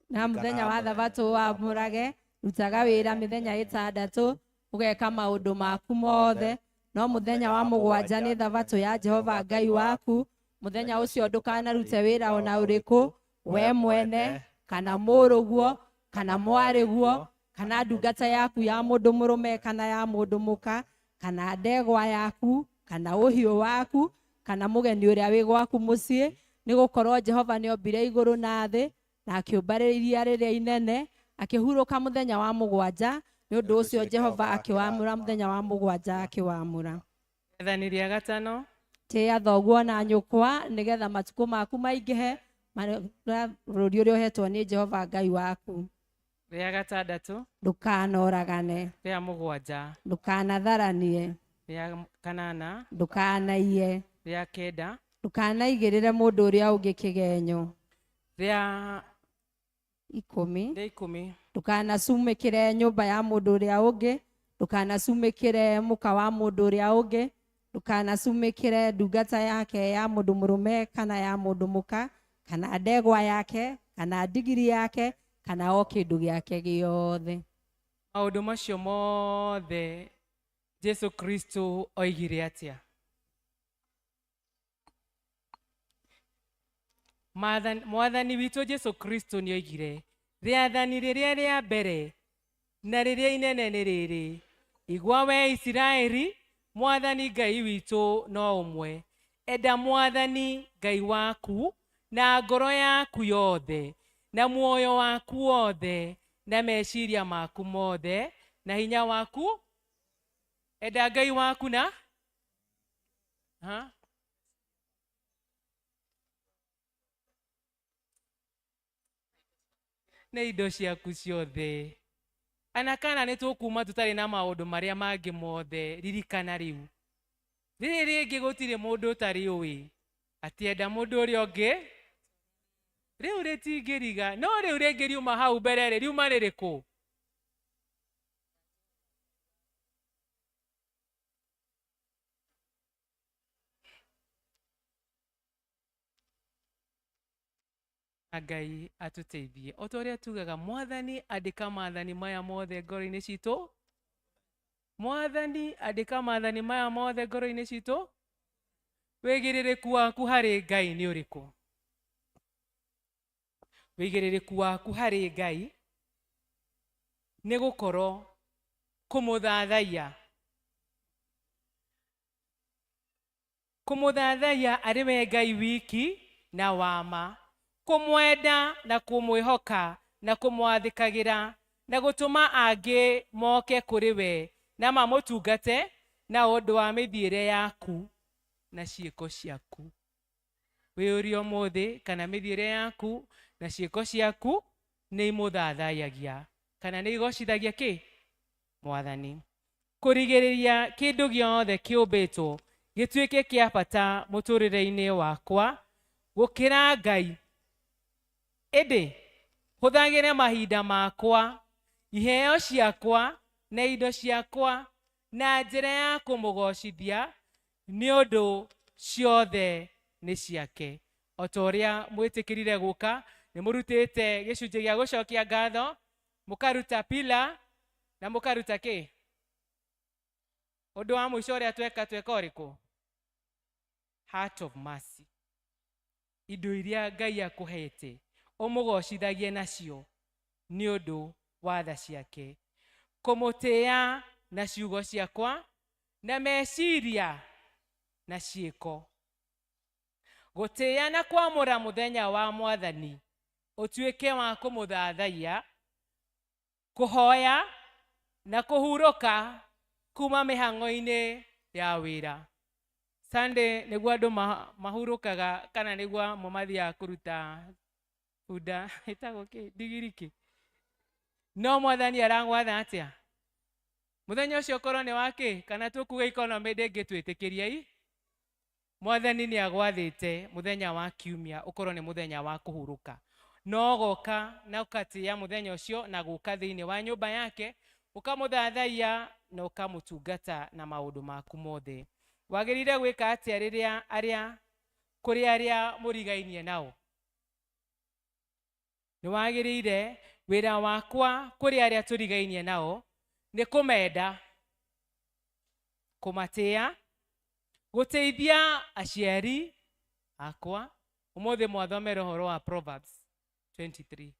na mũthenya wa thabatũ wamũrage, rutaga wĩra mĩthenya 6, ũgeka maũndũ maku mothe, no mũthenya wa 7 nĩ thabatũ ya Jehova Ngai waku. Mũthenya ũcio ndũkanarute wĩra ona ũrĩkũ, we mwene kana mũrũguo kana mwarĩguo kana ndungata yaku ya mũndũ mũrũme kana ya mũndũ mũka kana ndegwa yaku kana ũhiũ waku kana mũgeni ũrĩa wĩ gwaku mũciĩ, nĩgũkorwo Jehova nĩombire igũrũ na thĩ na akĩũmba iria rĩrĩa inene, akĩhurũka mũthenya wa 7. Nĩ ũndũ ũcio Jehova akĩwamũra mũthenya wa 7 akĩwamũra. Rĩathani rĩa gatano, tĩĩa thoguo na nyũkwa nĩgetha matukũ maku maingĩhe bũrũri ũrĩa ũhetwo nĩ Jehova Ngai waku. Rĩa gatandatũ, ndũkanoragane. Rĩa 7, ndũkanatharanie. Rĩa 8, ndũkanaiye. Rĩa 9, ndũkanaigĩrĩre mũndũ ũrĩa ũngĩ kĩgenyo. Rĩa 10, 10, ndũkanacumĩkĩre nyũmba ya mũndũ ũrĩa ũngĩ, ndũkanacumĩkĩre mũka wa mũndũ ũrĩa ũngĩ, ndũkanacumĩkĩre ndungata yake ya mũndũ mũrũme kana ya mũndũ mũka kana ndegwa yake kana ndigiri yake kana o kĩndũ gĩake gĩothe. Maũndũ macio mothe Jesu Kristo oigire atĩa? Mwathani witũ Jesu Kristo nĩoigire rĩathani rĩrĩa rĩa mbere na rĩrĩa inene nĩ rĩrĩ, Igua we Isiraeli, Mwathani Ngai witũ no ũmwe. Enda Mwathani Ngai waku na ngoro yaku yothe, na muoyo waku wothe, na meciria maku mothe, na hinya waku. Enda Ngai waku na ha? Na indo ciaku ciothe. Ana kana nĩ tũkuma tũtarĩ na maũndũ marĩa mangĩ mothe, ririkana rĩu. Rĩrĩ rĩngĩ gũtirĩ mũndũ ũtarĩ ũĩ atienda mũndũ ũrĩa ũngĩ, rĩu rĩtingĩriga. No rĩu rĩngĩ riuma hau mbere rĩ, riuma rĩrĩkũ? Ngai atũteithie. O ta ũrĩa tugaga, Mwathani andĩka maathani maya mothe ngoro-inĩ citũ. Mwathani andĩka maathani maya mothe ngoro-inĩ citũ. Wĩigĩrĩrĩku waku harĩ Ngai nĩ ũrĩkũ? Wĩigĩrĩrĩku waku harĩ Ngai nĩ gũkorwo kũmũthathaiya. Kũmũthathaiya arĩ we Ngai wiki na wa ma, kũmwenda na kũmwĩhoka na kũmwathĩkagĩra na gũtũma angĩ moke kũrĩ we na mamũtungate na ũndũ wa mĩthiĩre yaku na ciĩko ciaku. Wĩyũrie ũmũthĩ kana mĩthiĩre yaku na ciĩko ciaku nĩ imũthathayagia kana nĩ igocithagia kĩ? Mwathani. Kũrigĩrĩria kĩndũ gĩothe kĩũmbĩtwo gĩtuĩke kĩa bata mũtũrĩre-inĩ wakwa gũkĩra Ngai. Ĩndĩ hũthagĩre mahinda makwa, iheo ciakwa na indo ciakwa na njĩra ya kũmũgocithia nĩ ũndũ ciothe nĩ ciake. O ta ũrĩa mwĩtĩkĩrire gũka, nĩ mũrutĩte gĩcunjĩ gĩa gũcokia ngatho, mũkaruta pila na mũkaruta kĩ? Ũndũ wa mũico ũrĩa tweka ũrĩkũ? Heart of mercy. Indo iria Ngai akũhete ũmũgocithagie nacio nĩ ũndũ wa tha ciake. Kũmũtĩĩa na ciugo ciakwa na meciria na ciĩko. Gũtĩĩa na kwamũra mũthenya wa Mwathani ũtuĩke wa kũmũthathaiya, kũhoya na kũhurũka kuma mĩhang'o-inĩ ya wĩra. Sunday nĩguo andũ mahurũkaga kana nĩguo amwe mathiaga kũruta bunda ĩtagwo kĩ? Ndigiri kĩ? No Mwathani aragwatha atĩa? Mũthenya ũcio ũkorwo nĩ wa kĩ? Kana tũkuga economy ndĩngĩtwĩtĩkĩria i? Mwathani nĩ agwathĩte mũthenya wa kiumia ũkorwo nĩ mũthenya wa kũhurũka. No goka na ũkatĩĩa mũthenya ũcio na gũka thĩinĩ wa nyũmba yake, ũkamũthathaiya na ũkamũtungata na maũndũ maku mothe. Wagĩrĩire gwĩka atĩa rĩrĩa arĩa kũrĩ arĩa mũrigainie nao? Nĩ wagĩrĩire wĩra wakwa kũrĩ arĩa tũrigainie nao nĩ kũmenda, kũmatĩĩa, gũteithia aciari akwa. Ũmũthĩ mwathomera ũhoro wa Proverbs 23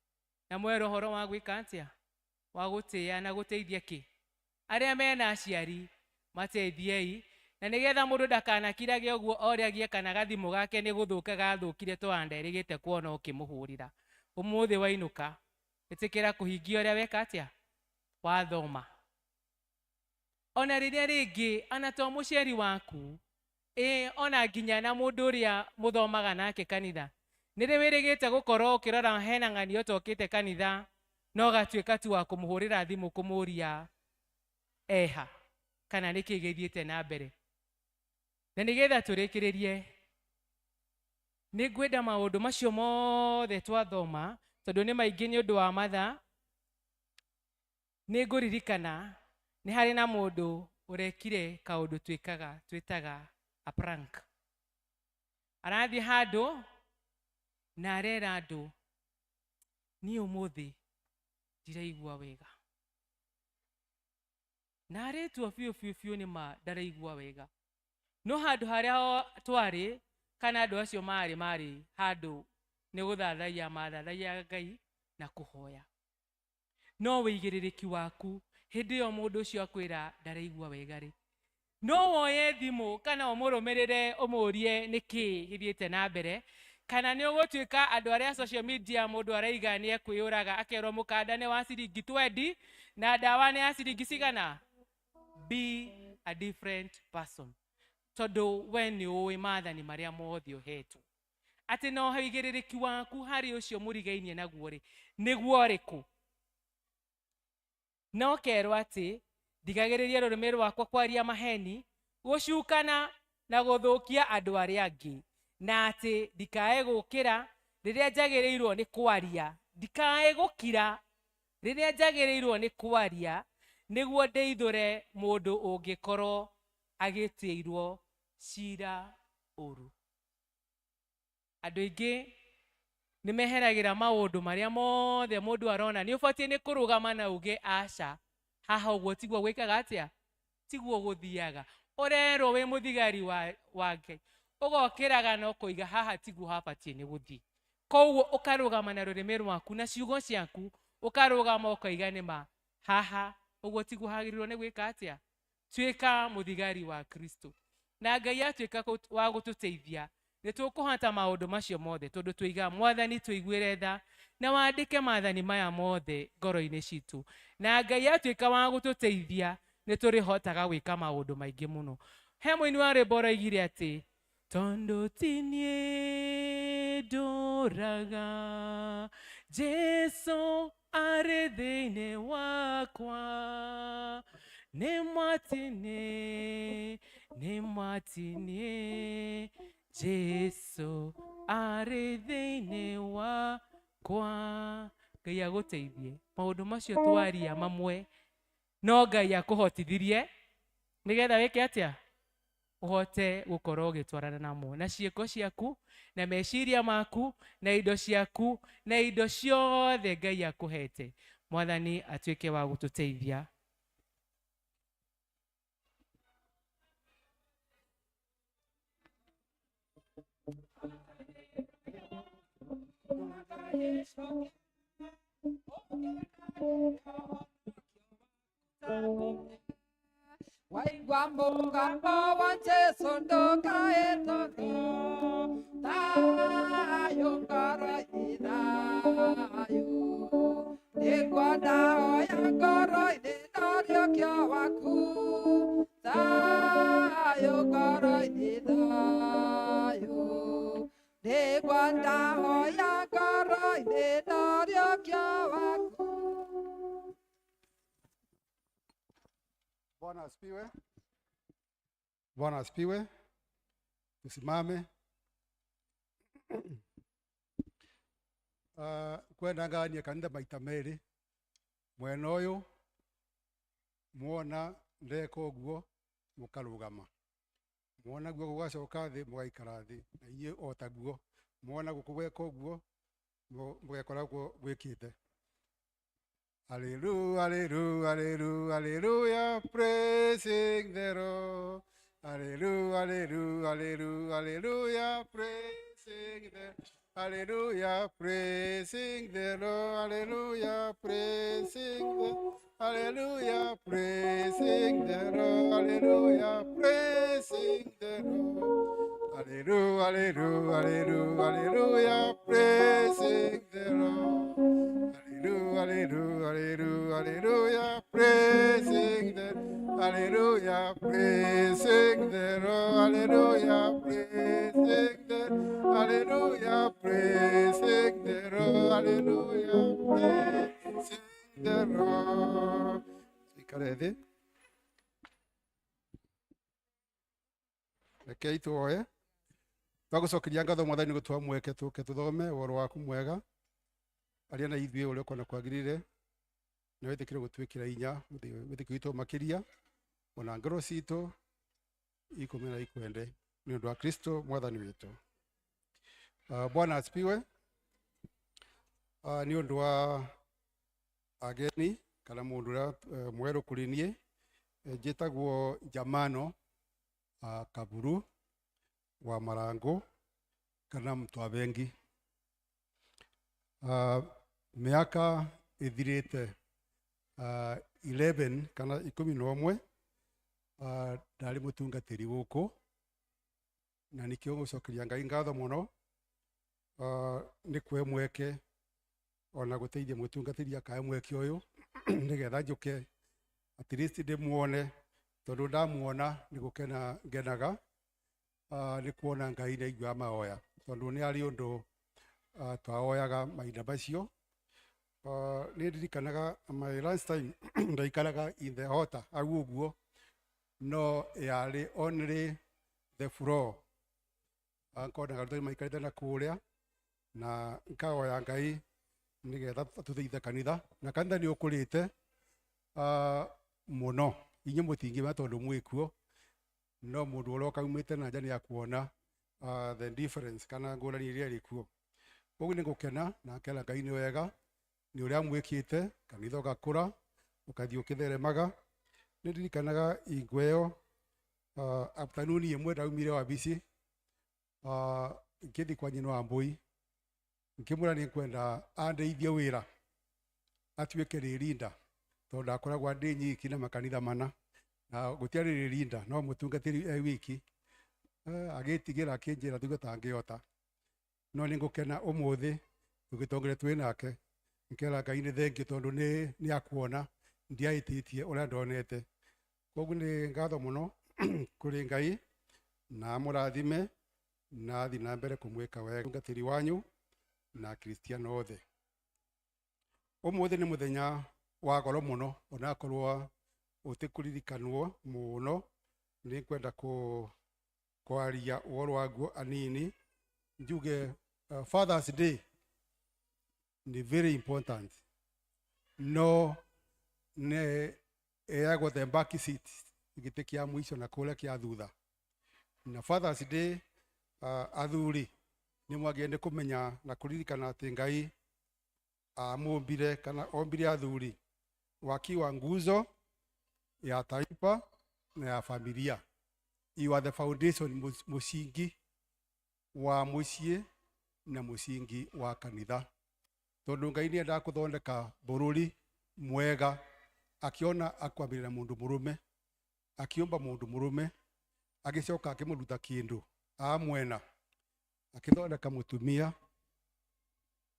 na mwera ũhoro wa gwĩka atĩa? Wa gũtĩĩa na gũteithia kĩ? Arĩa mena aciari mateithiei, na nĩgetha mũndũ ndakanakirage ũguo oragie kana gathimũ gake nĩ gũthũka gathũkire to nderĩgĩte kuona ũkĩmũhũrĩra. Ũmũthĩ wainũka ĩtĩkĩra kũhingia ũrĩa weka atĩa? Wathoma. Ona rĩrĩa rĩngĩ ana to mũciari waku, ona nginya na mũndũ ũrĩa mũthomaga nake kanitha, nĩ rĩ wĩrĩgĩte gũkorwo ũkĩrora hena ng'ani ũtokĩte kanitha no ũgatuĩka tu wa kũmũhũrĩra thimũ kũmũria eha kana nĩkĩ gĩthiĩte na mbere. Na nĩgetha tũrĩkĩrĩrie, nĩ ngwenda maũndũ macio mothe twathoma tondũ nĩ maingĩ nĩ ũndũ wa mathaa. Nĩ ngũririkana nĩ harĩ na mũndũ ũrekire kaũndũ twĩtaga a prank. Arathiĩ handũ na arera andũ, niĩ ũmũthĩ ndiraigua wega. Na arĩtwo biũ biũ biũ nĩ ma ndaraigua wega. No handũ harĩa twarĩ kana andũ acio marĩ handũ nĩ gũthathaiya mathathaiya Ngai na kũhoya. No wĩigĩrĩrĩki waku Hĩndĩ ĩyo mũndũ ũcio akwĩra ndaraigua wega rĩ, no woye thimũ kana ũmũrũmĩrĩre ũmũrie nĩkĩ gĩthiĩte na mbere, kana nĩ ũgũtuĩka andũ arĩa social media mũndũ araiga nĩ ekwĩyũraga akerwo mũkanda nĩ wa ciringi 20 na ndawa nĩ ya ciringi cigana. Be a different person, tondũ we nĩ ũĩ maathani marĩa mothe ũhetwo, atĩ na ũigĩrĩrĩki waku harĩ ũcio mũrigainie naguo rĩ nĩguo ũrĩkũ. No kerwo atĩ ndigagĩrĩrie rũrĩmĩ rwakwa kwaria maheni, gũcukana na gũthũkia andũ arĩa angĩ, na atĩ ndikae gũkĩra rĩrĩa njagĩrĩirwo nĩ kwaria, ndikae gũkira rĩrĩa njagĩrĩirwo nĩ kwaria, nĩguo ndeithũre mũndũ ũngĩkorwo agĩtuĩirwo cira ũru. Andũ aingĩ nĩ meheragĩra maũndũ marĩa mothe mũndũ arona nĩ ũbatiĩ nĩ kũrũgama na uge aca, haha ũguo tiguo gwĩkaga atĩa, tiguo gũthiaga. Ũrerwo wĩ mũthigari wa Ngai, ũgokĩraga na ũkoiga haha tiguo habatiĩ nĩ gũthiĩ. Koguo ũkarũgama na rũrĩmĩ rwaku na ciugo ciaku, ũkarũgama ũkoiga nĩma haha ũguo tiguo hagĩrĩirwo nĩ gwĩka atĩa. Tuĩka mũthigari wa Kristo, na Ngai atuĩka wa gũtũteithia nĩ tũkũhota maũndũ macio mothe, tondũ tũiga Mwathani tũiguĩre tha na wandĩke maathani maya mothe ngoro-inĩ citũ, na Ngai atuĩka wa gũtũteithia nĩ tũrĩhotaga gwĩka maũndũ maingĩ mũno. He mũini wa rwĩmbo ũroigire atĩ tondũ ti niĩ ndũraga, Jesu arĩ thĩinĩ wakwa, nĩ mwatini, nĩ mwatini, Jesu arĩ thĩinĩ wakwa. Ngai agũteithie maũndũ macio twaria mamwe, no Ngai akũhotithirie nĩgetha wĩke atĩa, ũhote gũkorwo ũgĩtwarana namo na ciĩko ciaku na meciria maku na indo ciaku na indo ciothe Ngai akũhete. Mwathani atuĩke wa gũtũteithia. Waigua mũgambo wa Jesũ ndũkaĩtũke, thayũ ngoro-inĩ, thayũ nĩngwenda oya ngoro-inĩ ndariũkio waku, thayũ ngoro-inĩ, thayũ nĩngwenda oya ngoro-inĩ ndariũkio waku. Bwana asifiwe. Bwana asifiwe. Tusimame. Kwenda ngania kanitha maita merĩ, mwena ũyũ mwona ndeka ũguo mũkarũgama, mwona guo gũgacoka thĩ mũgaikara thĩ, na inyuĩ o taguo mwona gũkũ gweka ũguo mũgekora ũguo gwĩkĩte. Hallelujah, hallelujah, hallelujah, hallelujah, praising the Lord. Hallelujah, hallelujah, hallelujah, hallelujah, praising the Hallelujah, praising the Lord. Hallelujah, praising the Hallelujah, praising the Lord. Hallelujah, praising the Lord. Hallelujah, hallelujah, hallelujah, hallelujah, praising the Lord. Hallelujah, hallelujah, hallelujah, hallelujah, praising the Hallelujah, praising the Lord. Hallelujah, praising the Hallelujah, praising the Lord. Hallelujah, praising the Lord. Ikare thĩ. Rekei tuoe. Twagũcokeria ngatho Mwathani gũtũha mweke tũke tũthome ũhoro waku mwega. Aria na ithuĩ ũrĩa ũkuona kwagĩrĩire, na wĩtĩkĩre gũtwĩkĩra hinya wĩtĩkio witũ makĩria, ona ngoro citũ ikũmena ikwende nĩ ũndũ wa Kristo Mwathani witũ. Bwana asifiwe. Nĩ ũndũ wa ageni kana mũndũ ũrĩa mwerũ kũrĩ niĩ, njĩtagwo Jamano Kaburu wa Marango kana Mtwabengi. Mĩaka ĩthirĩte 11 kana 11 ndarĩ mũtungatĩri gũkũ na nĩkĩo ngũcokeria Ngai ngatho mũno nĩ kũhe mweke ona gũteithia mũtungatĩri akahe mweke ũyũ nĩgetha njũke at least ndĩmuone tondũ ndamuona nĩ gũkena ngenaga nĩ kuona Ngai nĩ aiguaga mahoya tondũ nĩ arĩ ũndũ twahoyaga mahinda macio. Nĩ ndirikanaga my last time ndaikaraga in the altar hau ũguo no yarĩ only the floor. Nkonaga arutani maikarĩte na kũrĩa na nkahoya Ngai nĩgetha atũteithie kanitha na kanitha nĩ ũkũrĩte mũno. Inyuĩ mũtingĩmenya tondũ mwĩkuo no mũndũ ũroka umĩte na nja nĩ akuona the difference kana ngũrani ĩrĩa ĩrĩ kuo. Koguo nĩ ngũkena na ngera Ngai nĩ wega nĩ ũrĩa mwĩkĩte kanitha ũgakũra ũkathiĩ ũkĩtheremaga. Nĩ ndirikanaga hingo ĩyo afternoon ĩmwe ndaumire wabici ngĩthiĩ kwa nyina wa Mbũi ngĩmwĩra nĩ ngwenda andeithie wĩra atuĩke rĩrinda tondũ ndakoragwo ndĩ nyiki na makanitha mana na gũtiarĩ rĩrinda no mũtungatĩri e wiki. Agĩtigĩra akĩnjĩra tiguo tangĩhota no nĩ ngũkena ũmũthĩ tũgĩtongire twĩ nake nkera Ngai nĩ thengiũ tondũ nĩ akuona ndiahĩtĩtie ũrĩa ndonete. Koguo nĩ ngatho mũno kũrĩ Ngai na amũrathime na athiĩ na mbere kũmwĩka wega mũtungatĩri wanyu na Akristiano othe. Ũmũthĩ nĩ mũthenya wa goro mũno onakorwo ũtĩkũririkanwo mũno nĩ ngwenda kwaria ũhoro waguo anini njuge Father's Day nĩ very important no nĩ ĩyagwo the back seat gĩtĩ kĩa mũico na kũrĩa kĩa thutha. Na Father's Day athuri nĩ mwagĩrĩire nĩ kũmenya na kũririkana atĩ Ngai amũmbire kana ombire athuri wakiwa nguzo ya taifa na ya familia. You are the foundation, mũcingi wa mũciĩ na mũcingi wa kanitha tondũ Ngai nĩ endaga kũthondeka bũrũri mwega akiona akwambĩrĩra mũndũ mũrũme akĩũmba mũndũ mũrũme agĩcoka akĩmũruta kĩndũ amwena akĩthondeka mũtumia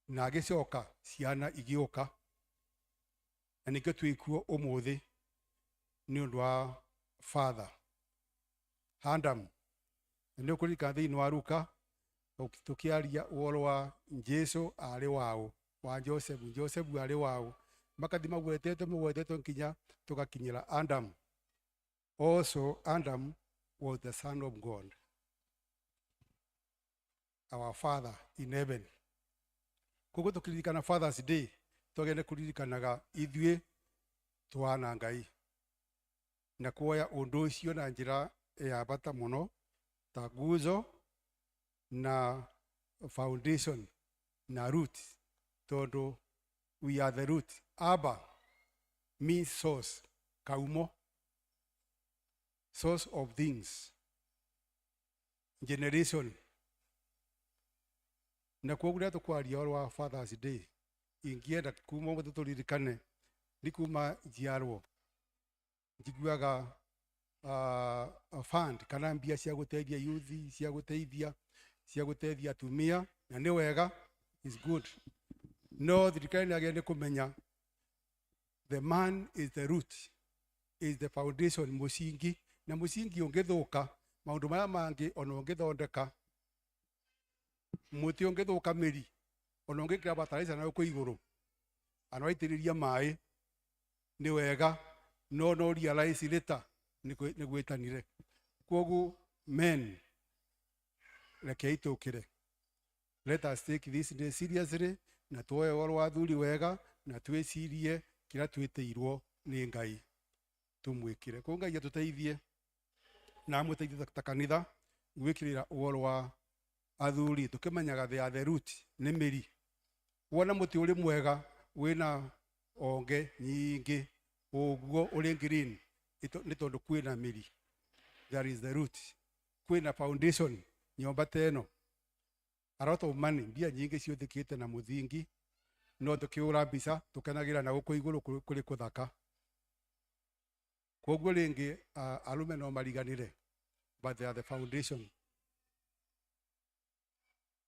na agĩcoka ciana igĩũka na nĩkĩo twĩkuo ũmũthĩ nĩ ũndũ wa Father Adam. Na nĩ ũkũririkana thĩinĩ wa Luka tũkĩaria ũhoro wa Jesu arĩ waũ wa Joseph, Joseph arĩ waũ makathi magwetetwo magwetetwo nginya tũgakinyĩra Adam. Also Adam was the son of God, our Father in heaven. Koguo tũkĩririkana Father's Day twagĩrĩire kũririkanaga ithuĩ twana Ngai na kuoya ũndũ ũcio na njĩra ya bata mũno ta nguzo na foundation na root tondũ we are the root. Abba means source, kaumo, source of things, generation. Na koguo rĩrĩa tũkwaria ũhoro wa Father's Day ingĩenda kuma ũmũthĩ tũririkane nĩ kuma njiarwo njiguaga fund kana mbia cia gũteithia youth cia gũteithia atumia na nĩ wega, is good no thirikari nĩ yagĩrĩire nĩ kũmenya the man is the root, is the foundation, mũcingi na mũcingi ũngĩthũka maũndũ marĩa mangĩ ona ũngĩthondeka mũtĩ ũngĩthũka mĩri ona ũngĩkĩra bataraitha na gũkũ igũrũ ana waitĩrĩria maĩ nĩ wega no no realize later nĩ gwĩtanire. Koguo men rekei tũkĩre, let us take this day seriously na tuoe ũhoro wa athuri wega na twĩcirie kĩrĩa twĩtĩirwo nĩ Ngai tũmwĩkĩre. Koguo Ngai atũteithie na amũteithie ta kanitha gwĩkĩrĩra ũhoro wa athuri tũkĩmenyaga they are the root, nĩ mĩri. Wona mũtĩ ũrĩ mwega wĩna onge nyingĩ ũguo ũrĩ green nĩ tondũ kwĩna mĩri, there is the root, kwĩna foundation. Nyũmba ta ĩno a lot of money, mbia nyingĩ ciũthĩkĩte na mũthingi No tukiura mbica tukenagira na guku iguru kuri kuthaka. Koguo ringi arume no mariganire, but they are the foundation.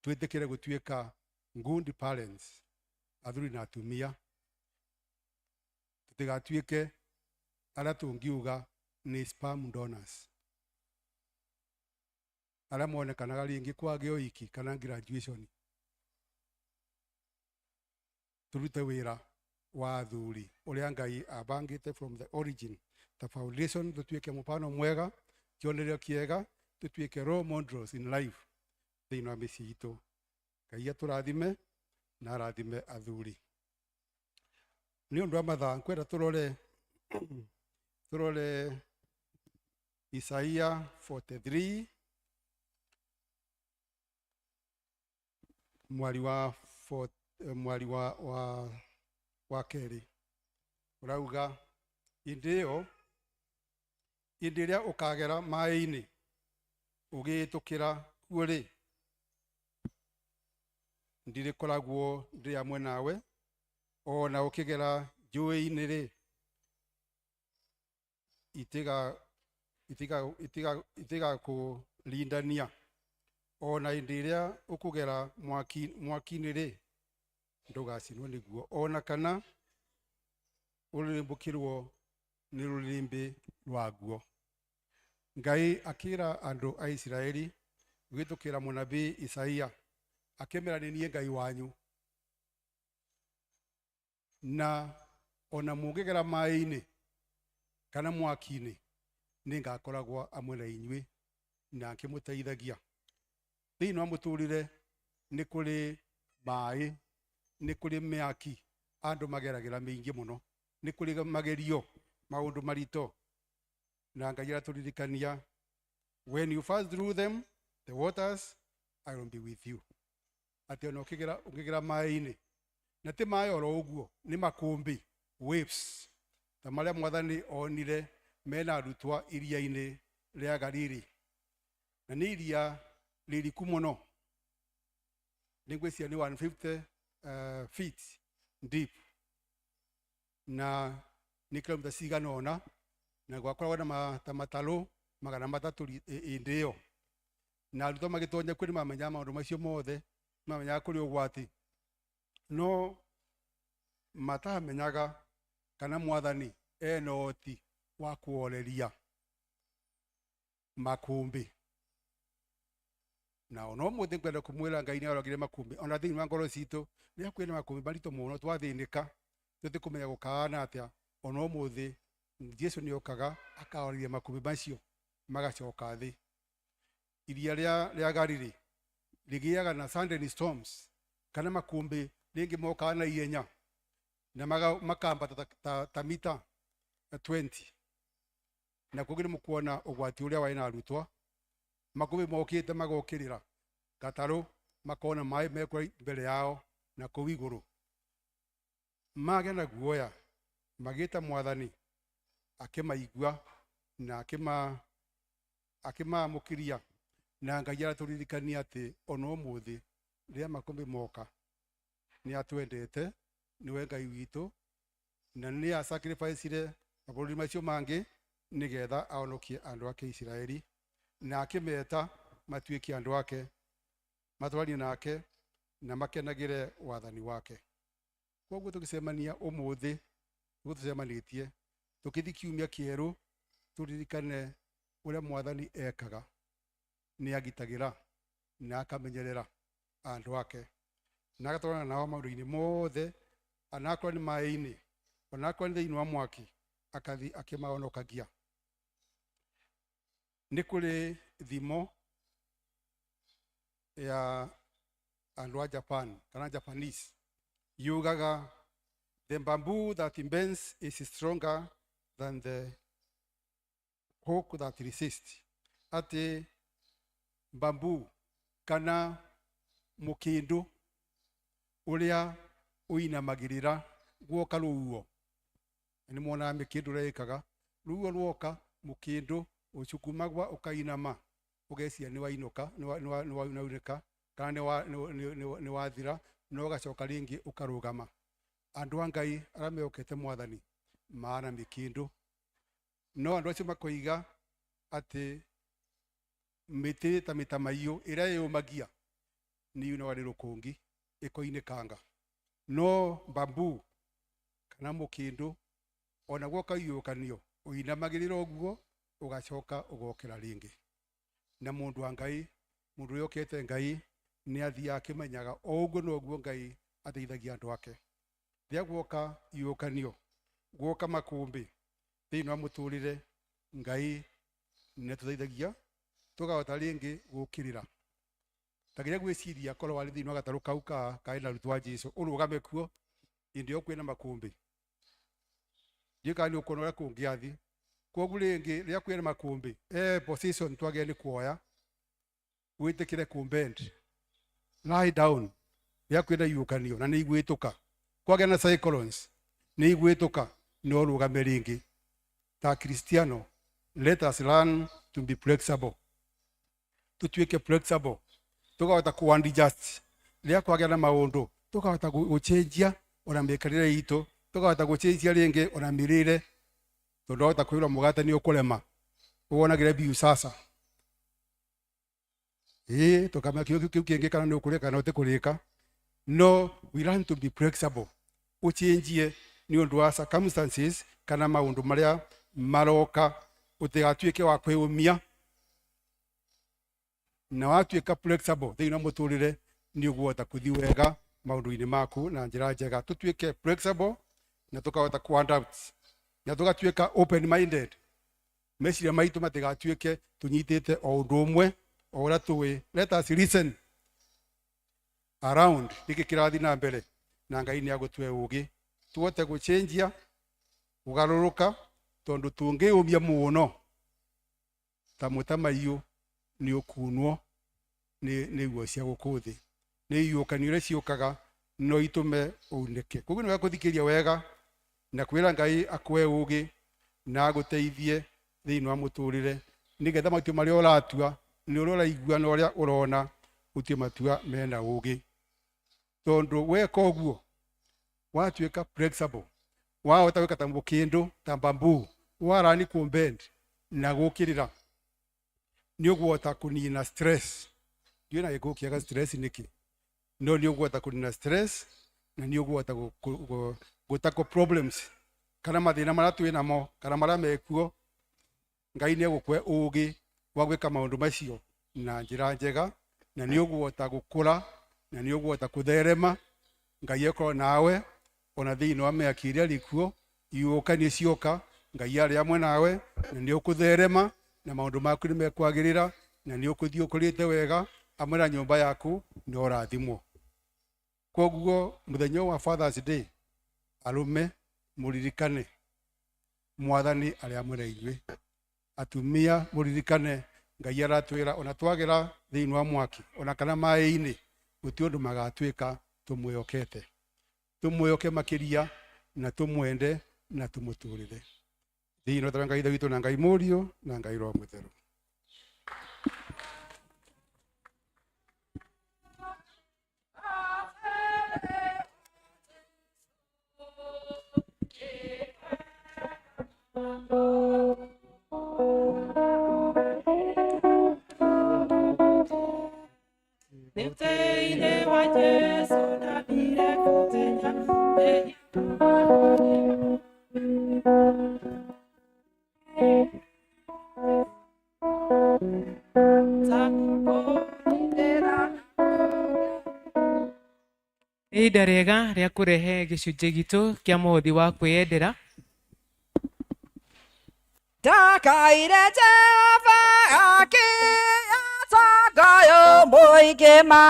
Twitikire gutuika good parents, athuri na atumia, tutigatuike aria tungiuga ni sperm donors, aria monekanaga ringi kwagĩa ũhiki kana graduation. Turute wira wa athuri uria Ngai abangite from the origin, the foundation, tutuike mfano mwega, kionereria kiega, tutuike role models in life thiini wa mĩciĩ itũ. Ngai atũrathime na arathime athuri. Nĩ ũndũ wa mathaa nkwenda turore Isaia 43 mwari wa mwari wa kerĩ ũrauga, hĩndĩ ĩyo hĩndĩ ĩrĩa ũkagera maĩ-inĩ ũgĩĩtũkĩra kuo rĩ, ndirĩkoragwo ndĩ hamwe nawe, o na ũkĩgera njũĩ-inĩ rĩ, itigakũrindania, o na hĩndĩ ĩrĩa ũkũgera mwaki-inĩ rĩ, ndũgacinwo nĩguo, o na kana ũrĩrĩmbũkĩrwo nĩ rũrĩrĩmbĩ rwaguo. Ngai akĩra andũ a Isiraeli gwĩtũkĩra mũnabii Isaia, akĩmera nĩ niĩ Ngai wanyu, na ona mũngĩgera maĩ-inĩ kana mwaki-inĩ nĩngakoragwo hamwe na inyuĩ na ngĩmũteithagia. Thĩinĩ wa mũtũrĩre nĩ kũrĩ maĩ, nĩ kũrĩ mĩaki andũ mageragĩra mĩingĩ mũno, nĩ kũrĩ magerio, maũndũ maritũ, na Ngai aratũririkania, when you pass through them the waters, I will be with you. Atĩ ona ũkĩgera maĩ-inĩ, na ti maĩ oro ũguo, nĩ makũmbĩ, waves, ta marĩa Mwathani onire mena arutwo iria-inĩ rĩa Galili, na nĩ iria rĩriku mũno, nĩ ngwĩciria nĩ 150 feet deep, na nĩ kilomita cigana ũna, na gwakoragwo na ta matarũ 300 hĩndĩ ĩyo. Na arutwo magĩtonya kuo nĩ mamenyaga maũndũ macio mothe, nĩ mamenyaga kũrĩ ũgwati, no matamenyaga kana Mwathani ena ũhoti wa kũhoreria makũmbĩ. Na ona ũmũthĩ ngwenda kũmwĩra Ngai nĩ arogire makũmbĩ ona thĩinĩ wa ngoro citũ, rĩrĩa kwĩna makũmbĩ maritũ mũno twathĩnĩka, tũtikũmenya gũkaana atĩa, ona ũmũthĩ Jesu nĩ okaga akahoreria makũmbĩ macio magacoka thĩ. Iria rĩa Galili rĩgĩaga na sudden storms, kana makũmbĩ rĩngĩ mokaga na ihenya na makambata ta mita 20, na koguo nĩ mũkuona ũgwati ũrĩa warĩ na arutwo. Makũmbĩ mokĩte magokĩrĩra gatarũ, makona maĩ mekũra mbere yao na kũu igũrũ, magĩa na guoya, magĩta Mwathani, akĩmaigua na akĩmaamũkĩria. Na Ngai aratũririkania atĩ ona ũmũthĩ rĩrĩa makũmbĩ moka nĩ atwendete, nĩwe Ngai witũ, na nĩ asacrificire mabũrũri macio mangĩ nĩgetha ahonokie andũ ake Isiraeli, na akĩmeta matuĩke andũ ake, matwaranie nake na makenagĩre wathani wake. Koguo tũgĩcemania ũmũthĩ, nĩguo tũcemanĩtie tũkĩthiĩ kiumia kĩerũ, tũririkane ũrĩa Mwathani ekaga, nĩ agitagĩra na akamenyerera andũ ake, na agatwarana nao maũndũ-inĩ mothe, anakorwo nĩ maĩ-inĩ, onakorwo nĩ thĩinĩ wa mwaki, akathi akĩmahonokagia. Nĩ kũrĩ thimo ya andũ a Japan kana Japanese yugaga, the bamboo that bends is stronger than the hook that resists. Atĩ bamboo kana mũkĩndũ ũrĩa ũinamagĩrĩra guoka rũhuho, nĩ muonaga mĩkĩndũ ũrĩa ĩkaga, rũhuho ruoka mũkĩndũ ũcukumagwa ũkainama, ũgeciria nĩ wainũka, nĩ waunĩka kana nĩ wathira, no ũgacoka rĩngĩ ũkarũgama. Andu a Ngai aria mehokete Mwathani maana mikindu, no andu acio makoiga ati miti ta mitamaiyo iria yumagia ni yunaga ni rukungi ikoinĩkanga, no bambu kana mũkĩndũ onaguo kaiyũkanio ũinamagĩrĩra ũguo ũgacoka ũgokĩra rĩngĩ. Na mũndũ wa Ngai, mũndũ ũrĩa ũkĩte Ngai nĩ athiaga akĩmenyaga o ũguo noguo Ngai ateithagia andũ ake. Rĩrĩa guoka iũkanio, guoka makũmbĩ thĩinĩ wa mũtũrĩre, Ngai nĩ atũteithagia tũkahota rĩngĩ gũkĩrĩra. Ta geria gwĩciria korwo warĩ thĩinĩ wa gatarũ kau karĩ na arutwo a Jesũ, ũrũgame kuo hĩndĩ ĩyo kwĩna makũmbĩ, ndiũĩ kana nĩ ũkuona ũrĩa kũngĩathiĩ. Kwoguo rĩngĩ rĩrĩa kwĩna makũmbĩ, position twagĩrĩire nĩ kuoya, wĩtĩkĩre kũbend, lie down rĩrĩa kwĩna iũkanio na nĩ igwĩtũka, kwagĩa na cyclones nĩ igwĩtũka, no ũrũgame rĩngĩ. Ta Kristiano, let us learn to be flexible, tutuĩke flexible, tukahota ku adjust rĩrĩa kwagĩa na maũndũ, tukahota gũcenjia ona mĩikarĩre itũ, tukahota gũcenjia rĩngĩ ona mĩrĩre, tondũ wahota kwĩrwo mũgate nĩ ũkũrema, wonagĩre biũ sasa, ĩĩ tũkamenya kĩu kĩngĩ kana nĩ ũkũrĩka kana ũtĩkũrĩka. No we learn to be flexible, ũcenjie nĩ ũndũ wa circumstances kana maũndũ marĩa maroka, ũtigatuĩke wa kwĩũmia. Na watuĩka flexible thĩinĩ wa mũtũrĩre nĩ ũgũhota kũthiĩ wega maũndũ-inĩ maku na njĩra njega. Tũtuĩke flexible na tũkahota ku adapt na tũgatuĩka open minded, meciria maitũ matigatuĩke tũnyitĩte o ũndũ ũmwe o ũrĩa tũĩ. Let us listen around nĩkĩ kĩrathiĩ na mbere, na Ngai nĩ agũtue ũgĩ tũhote gũcenjia kũgarũrũka, tondũ tũngĩũmia mũno ta mũtamaiyũ nĩ ũkunwo nĩ iguo cia gũkũ thĩ, nĩ iũkanio iria ciũkaga no itũme ũunĩke. Koguo nĩ wega kũthikĩrĩria wega na kwĩra Ngai akũhe ũgĩ na agũteithie thĩinĩ wa mũtũrĩre, nĩgetha matua marĩa ũratua nĩ ũrĩa ũraigua na ũrĩa ũrona ũtue matua mena ũgĩ, tondũ weka ũguo watuĩka flexible, wahota gwĩka ta mũkĩndũ ta bamboo, warani kũbend na gũkĩrĩra, nĩ ũgũhota kũnina stress. Ndiũĩ na gĩkũyũ kĩaga stress nĩkĩ, no nĩ ũgũhota kũnina stress na nĩ ũgũhota gũtackle problems kana mathĩna marĩa twĩ namo kana marĩa mekuo. Ngai nĩ egũkũhe ũgĩ wa gwĩka maũndũ macio na njĩra njega, na nĩ ũgũhota gũkũra na nĩ ũgũhota kũtherema. Ngai ekorwo nawe ona thĩinĩ wa mĩaki ĩrĩa ĩrĩ kuo, iũkanio cioka, Ngai arĩ hamwe nawe na nĩ ũkũtherema na maũndũ maku nĩ mekwagĩrĩra na nĩ ũkũthiĩ ũkũrĩte wega hamwe na nyũmba yaku nĩ ũrathimwo. Koguo mũthenya wa Father's Day, arũme mũririkane Mwathani arĩ hamwe na inyuĩ, atumia mũririkane Ngai aratwĩra ona twagera thĩinĩ wa mwaki ona kana maĩ-inĩ gũtirĩ ũndũ magatuĩka, tũmwĩhokete, tũmwĩhoke makĩria na tũmwende na tũmũtũrĩre thĩinĩ wa Ngai Ithe witũ na Ngai Mũriũ na Ngai Roho Mũtheru. Nĩtĩinĩ wa Jesũ ndathire kũmenya ihinda rĩega rĩa kũrehe gĩcunjĩ gitũ kĩa mũhothi wa kwĩyendera. Ndakaire Jehova akĩatonga ũyũ mũingĩ ma,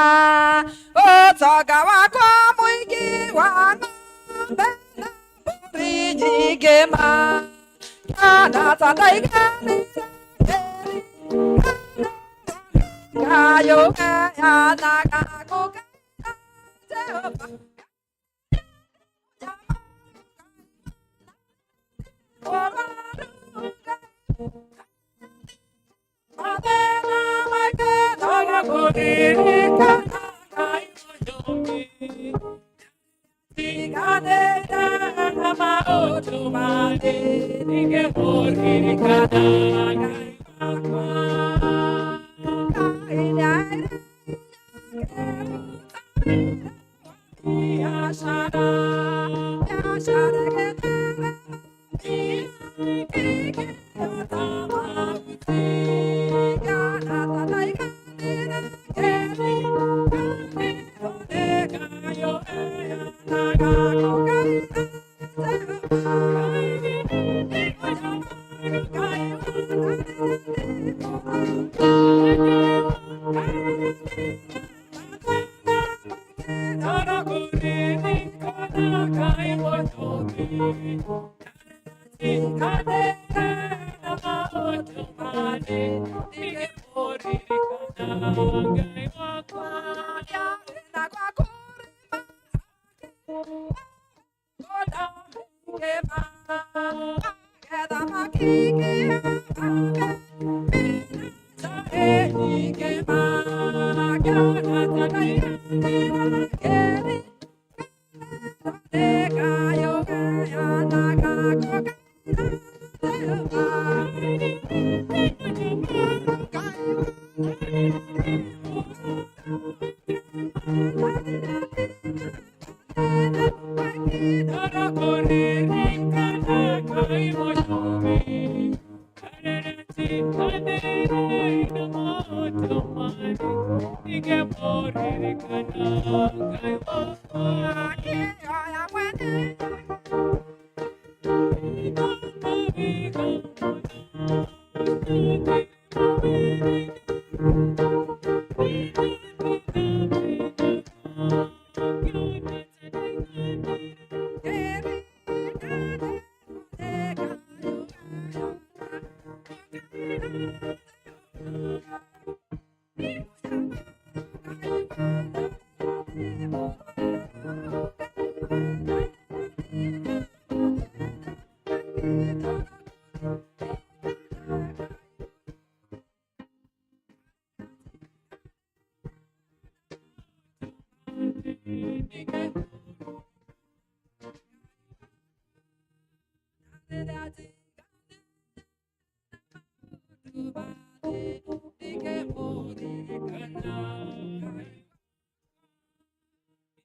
ũtonga wakwa mũingĩ wa ng'ombe na mbũri nyingĩ ma, kana ta ndaiganire ngayũ heanaga gũkaĩra Jehova.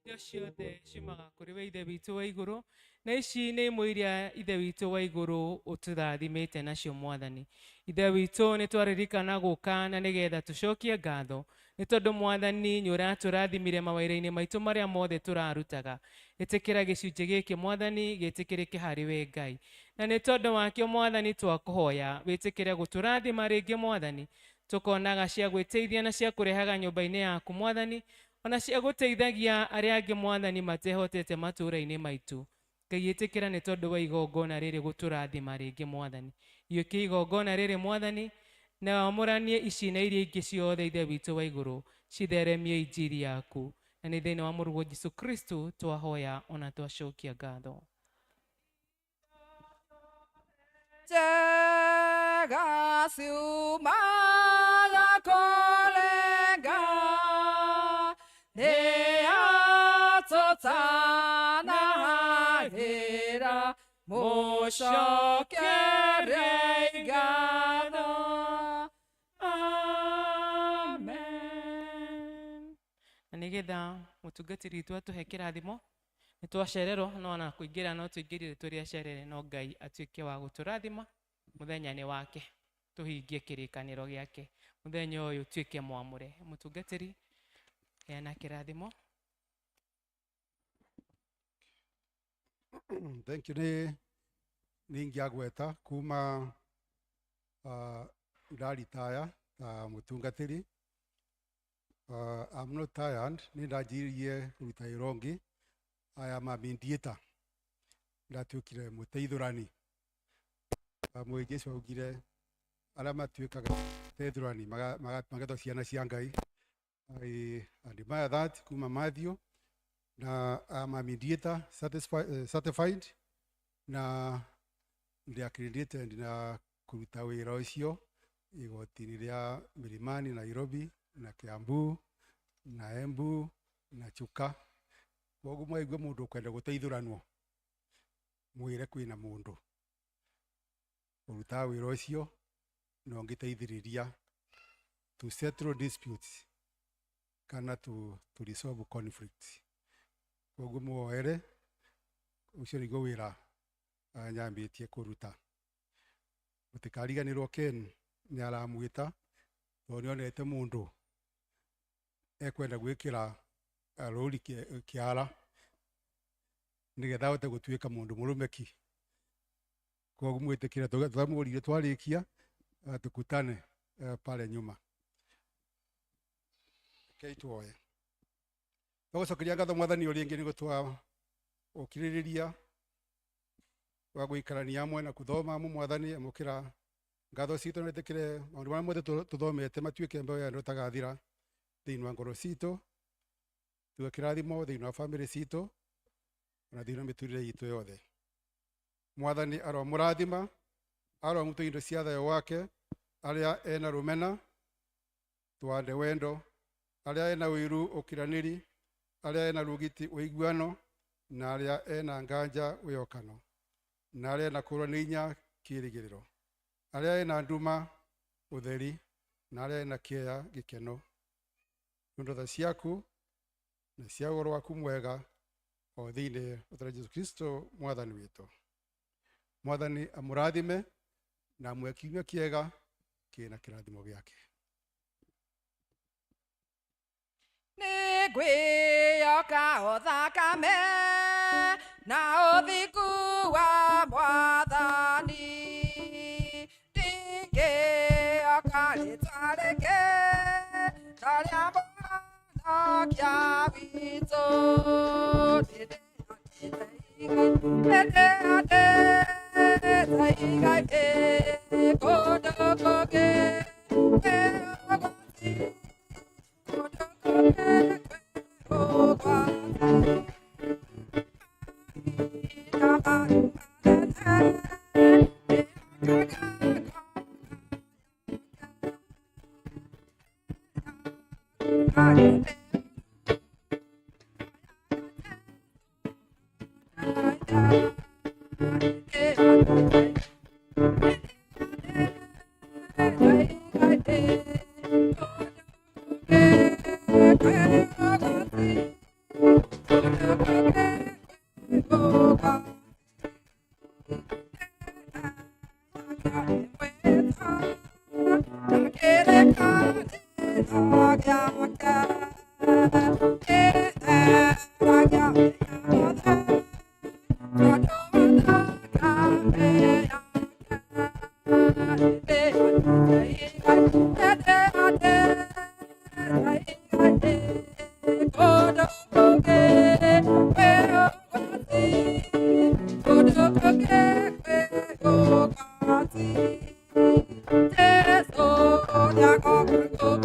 Indo ciothe ciumaga kũrĩ we Ithe witũ wa igũrũ, na ici nĩ imwe iria Ithe witũ wa igũrũ ũtũrathimĩte nacio Mwathani. Ithe witũ nĩ twaririkana gũka na nĩgetha tũcokie ngatho, nĩ tondũ Mwathani nĩ ũratũrathimire mawĩra-inĩ maitũ marĩa mothe tũrarutaga. Ĩtĩkĩra gĩcunjĩ gĩkĩ Mwathani, gĩtĩkĩrĩke harĩ we Ngai. Na nĩ tondũ wakĩo Mwathani twakũhoya, wĩtĩkĩre gũtũrathima rĩngĩ Mwathani, tũkonaga cia gwĩteithia na cia kũrehaga nyũmba-inĩ yaku Mwathani, ona cia gũteithagia arĩa angĩ Mwathani matehotete matũũra-inĩ maitũ. Ngai ĩtĩkĩra nĩ tondũ wa igongona rĩrĩ gũtũrathima rĩngĩ Mwathani. Iyũkia igongona rĩrĩ Mwathani, na wamũranie ici na iria ingĩ ciothe Ithe witũ wa igũrũ, citheremie injiri yaku. Na nĩ thĩinĩ wa Mũrũguo Jesũ Kristo twahoya ona twacokia ngatho. Njega ciumaga kũrĩ Ngai, nĩ atũtanahagĩra, mũcokerei ngatho. Amen. Na nĩgetha mũtungatĩri witũ atũhe kĩrathimo, nĩ twacererwo no ona kũingĩra no tũingĩrire tũrĩ acerere, no Ngai atuĩke wa gũtũrathima mũthenya-inĩ wake, tũhingie kĩrĩkanĩro gĩake, mũthenya ũyũ ũtuĩke mwamũre. Mũtungatĩri, heana kĩrathimo. Thank you. Nĩ ingĩagweta kuma ndaritaya ta mũtungatĩri. I'm not tired. Nĩ ndanjirie kũruta wĩra ũngĩ. I am a mediator. Ndatuĩkire mũteithũrani. Mwĩ Jesũ augire arĩa matuĩkaga teithũrani magetwo ciana cia Ngai. I admire that kuma Matthew. Na I'm a mediator certified na ndi accredited na kũruta wĩra ũcio igoti-inĩ rĩa Milimani, Nairobi na Kiambu na Embu na Chuka. Koguo mwaigua mũndũ ũkwenda gũteithũranwo Mwĩre kwĩna mũndũ ũrutaga wĩra ũcio na ũngĩteithĩrĩria to settle disputes kana to resolve conflicts. Koguo muoere ũcio nĩguo wĩra nyambĩtie kũruta. Mũtikariganĩrwo Ken nĩ aramwĩta tondũ nĩonete mũndũ ekwenda gwĩkĩra rũri kĩara nĩgetha ahote gũtuĩka mũndũ mũrũme ki. Koguo mwĩtĩkĩre twamũrire twarĩkia tukutane pale nyuma. Rekei tuoe. Tũgũcokeria ngatho Mwathani o rĩngĩ nĩ gũtwa ũkirĩrĩria wa gũikarania hamwe na kũthoma hamwe. Mwathani, amũkĩra ngatho citũ na wĩtĩkĩre maũndũ marĩa mothe tũthomete matuĩke mbeũ ya wendo ũtagathira thĩinĩ wa ngoro citũ, tuge kĩrathimo thĩinĩ wa bamĩrĩ citũ na thĩinĩ wa mĩtũrĩre itũ yothe. Mwathani aromũrathima, aromutua indo cia thayũ wake. Arĩa ena rũmena twande wendo, arĩa ena ũiru ũkiranĩri, arĩa ena rũgiti ũiguano, na arĩa ena nganja wĩokano, na arĩa ena kũrwo nĩ inya kĩĩrĩgĩrĩro, arĩa ena nduma ũtheri, na arĩa ena kĩeya gĩkeno. Nĩ ũndũ tha ciaku na cia ũhoro waku mwega o thĩinĩ wa Jesu Kristo Mwathani witũ. Mwathani amũrathime na amũhe kiumia kĩega kĩna kĩrathimo gĩake. Nĩngwĩhoka o thakame na ũthingu wa Mwathani, ndingĩhoka rĩtwa rĩngĩ ta rĩa Mũhonokia witũ. Nĩndĩhandĩte igai kũndũ kũngĩ kwĩ ũgwati, kũndũ kũngĩ kwĩ ũgwati. Thank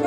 you.